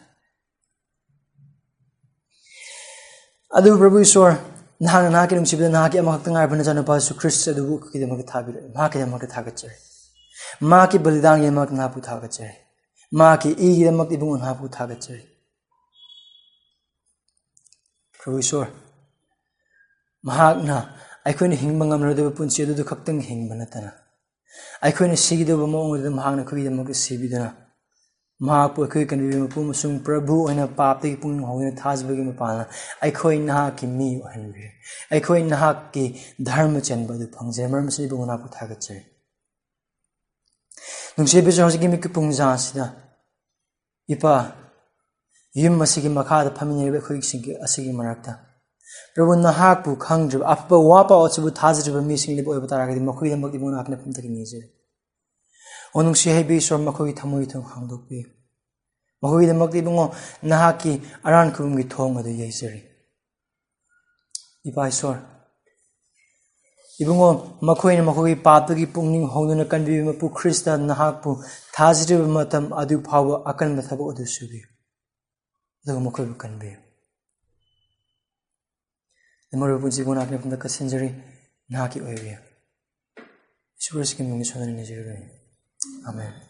ꯑꯗꯨꯕꯨ ꯄ꯭ꯔꯚꯨ ꯏꯁꯣꯔ, ꯅꯍꯥꯛꯅ ꯅꯍꯥꯛꯀꯤ ꯅꯨꯡꯁꯤꯕꯗ ꯅꯍꯥꯛꯀꯤ ꯑꯃꯈꯛꯇ ꯉꯥꯏꯔꯕ ꯅꯆꯥꯅꯨꯄꯥ ꯖꯤꯁꯨ ꯈ꯭ꯔꯤꯁꯇ ꯑꯗꯨꯕꯨ ꯑꯩꯈꯣꯏꯒꯤꯗꯃꯛꯇ ꯊꯥꯕꯤꯔꯛꯏ꯫ ꯃꯍꯥꯛꯀꯤꯗꯃꯛꯇ ꯊꯥꯒꯠꯆꯔꯤ꯫ ꯃꯍꯥꯛꯀꯤ ꯕꯂꯤꯗꯥꯟꯒꯤꯗꯃꯛ ꯅꯍꯥꯛꯄꯨ ꯊꯥꯒꯠꯆꯔꯤ꯫ ꯃꯍꯥꯛꯀꯤ ꯏꯒꯤꯗꯃꯛ ꯏꯕꯨꯡꯉꯣ ꯅꯍꯥꯛꯄꯨ ꯊꯥꯒꯠꯆꯔꯤ꯫ ꯄ꯭ꯔꯚꯨ ꯏꯁꯣꯔ, ꯃꯍꯥꯛꯅ ꯑꯩꯈꯣꯏꯅ ꯍꯤꯡꯕ ꯉꯝꯂꯣꯏꯗꯕ ꯄꯨꯟꯁꯤ ꯑꯗꯨꯗꯨ ꯈꯛꯇꯪ ꯍꯤꯡꯕ ꯅꯠꯇꯅ, ꯑꯩꯈꯣꯏꯅ ꯁꯤꯒꯗꯕ ꯃꯑꯣꯡ ꯑꯗꯨꯗ ꯃꯍꯥꯛꯅ ꯑꯩꯈꯣꯏꯒꯤꯗꯃꯛꯇ ꯁꯤꯕꯤꯗꯨꯅ, ꯃꯍꯥꯛꯄꯨ ꯑꯩꯈꯣꯏꯒꯤ ꯀꯟꯕꯤꯕ ꯃꯄꯨ ꯑꯃꯁꯨꯡ ꯄ꯭ꯔꯚꯨ ꯑꯣꯏꯅ ꯄꯥꯞꯇꯒꯤ ꯄꯨꯛꯅꯤꯡ ꯍꯧꯗꯨꯅ ꯊꯥꯖꯕꯒꯤ ꯃꯄꯥꯟꯅ ꯑꯩꯈꯣꯏ ꯅꯍꯥꯛꯀꯤ ꯃꯤ ꯑꯣꯏꯍꯟꯕꯤꯔꯦ꯫ ꯑꯩꯈꯣꯏ ꯅꯍꯥꯛꯀꯤ ꯙꯔꯃ ꯆꯦꯟꯕ ꯑꯗꯨ ꯐꯪꯖꯔꯦ꯫ ꯃꯔꯝ ꯑꯁꯤꯅ ꯏꯕꯨꯡꯉꯣ ꯅꯍꯥꯛꯄꯨ ꯊꯥꯒꯠꯆꯔꯤ꯫ ꯅꯨꯡꯁꯤꯕꯤꯁꯨ ꯍꯧꯖꯤꯛꯀꯤ ꯃꯤꯀꯨꯞ ꯄꯨꯡꯖꯥ ꯑꯁꯤꯗ ꯏꯄꯥ, ꯌꯨꯝ ꯑꯁꯤꯒꯤ ꯃꯈꯥꯗ ꯐꯝꯃꯤꯟꯅꯔꯤꯕ ꯑꯩꯈꯣꯏꯁꯤꯡꯒꯤ, ꯑꯁꯤꯒꯤ ꯃꯔꯛꯇ ꯄ꯭ꯔꯚꯨ, ꯅꯍꯥꯛꯄꯨ ꯈꯪꯗ꯭ꯔꯤꯕ, ꯑꯐꯕ ꯋꯥ ꯄꯥꯎ ꯑꯁꯤꯕꯨ ꯊꯥꯖꯗ꯭ꯔꯤꯕ ꯃꯤꯁꯤꯡ ꯂꯩꯕ ꯑꯣꯏꯕ ꯇꯥꯔꯒꯗꯤ, ꯃꯈꯣꯏꯒꯤꯗꯃꯛ ꯏꯕꯨꯡ ꯅꯍꯥꯛꯀꯤ ꯅꯐꯝꯗꯒꯤ ꯅꯤꯖꯔꯤ꯫ ꯑꯣ ꯅꯨꯡꯁꯤ ꯍꯩꯕꯤ ꯏꯁꯣꯔ, ꯃꯈꯣꯏꯒꯤ ꯊꯃꯣꯏ ꯊꯣꯡ ꯍꯥꯡꯗꯣꯛꯄꯤꯌꯨ꯫ ꯃꯈꯣꯏꯒꯤꯗꯃꯛꯇ ꯏꯕꯨꯡꯉꯣ, ꯅꯍꯥꯛꯀꯤ ꯑꯔꯥꯟ ꯈꯨꯕꯝꯒꯤ ꯊꯣꯡ ꯑꯗꯨ ꯌꯩꯖꯔꯤ꯫ ꯏꯄꯥ ꯏꯁꯣꯔ, ꯏꯕꯨꯡꯉꯣ, ꯃꯈꯣꯏꯅ ꯃꯈꯣꯏꯒꯤ ꯄꯥꯞꯇꯒꯤ ꯄꯨꯛꯅꯤꯡ ꯍꯣꯡꯗꯨꯅ ꯀꯟꯕꯤꯕ ꯃꯄꯨ ꯈ꯭ꯔꯤꯁꯇ ꯅꯍꯥꯛꯄꯨ ꯊꯥꯖꯔꯤꯕ ꯃꯇꯝ ꯑꯗꯨ ꯐꯥꯎꯕ ꯑꯀꯟꯕ ꯊꯕꯛ ꯑꯗꯨ ꯁꯨꯕꯤꯌꯨ, ꯑꯗꯨꯒ ꯃꯈꯣꯏꯕꯨ ꯀꯟꯕꯤꯌꯨ꯫ ꯃꯔꯨꯞ ꯄꯨꯟꯁꯤꯕꯨ ꯅꯍꯥꯛꯀꯤ ꯃꯐꯝꯗ ꯀꯠꯁꯤꯟꯖꯔꯤ, ꯅꯍꯥꯛꯀꯤ ꯑꯣꯏꯕꯤꯌꯨ꯫ ꯏꯁꯣꯔ ꯈ꯭ꯔꯤꯁꯇꯒꯤ ꯃꯤꯡꯗ ꯁꯣꯟꯗꯨꯅ ꯅꯤꯖꯔꯤꯕꯅꯤ꯫ ꯑꯥꯃꯦꯟ꯫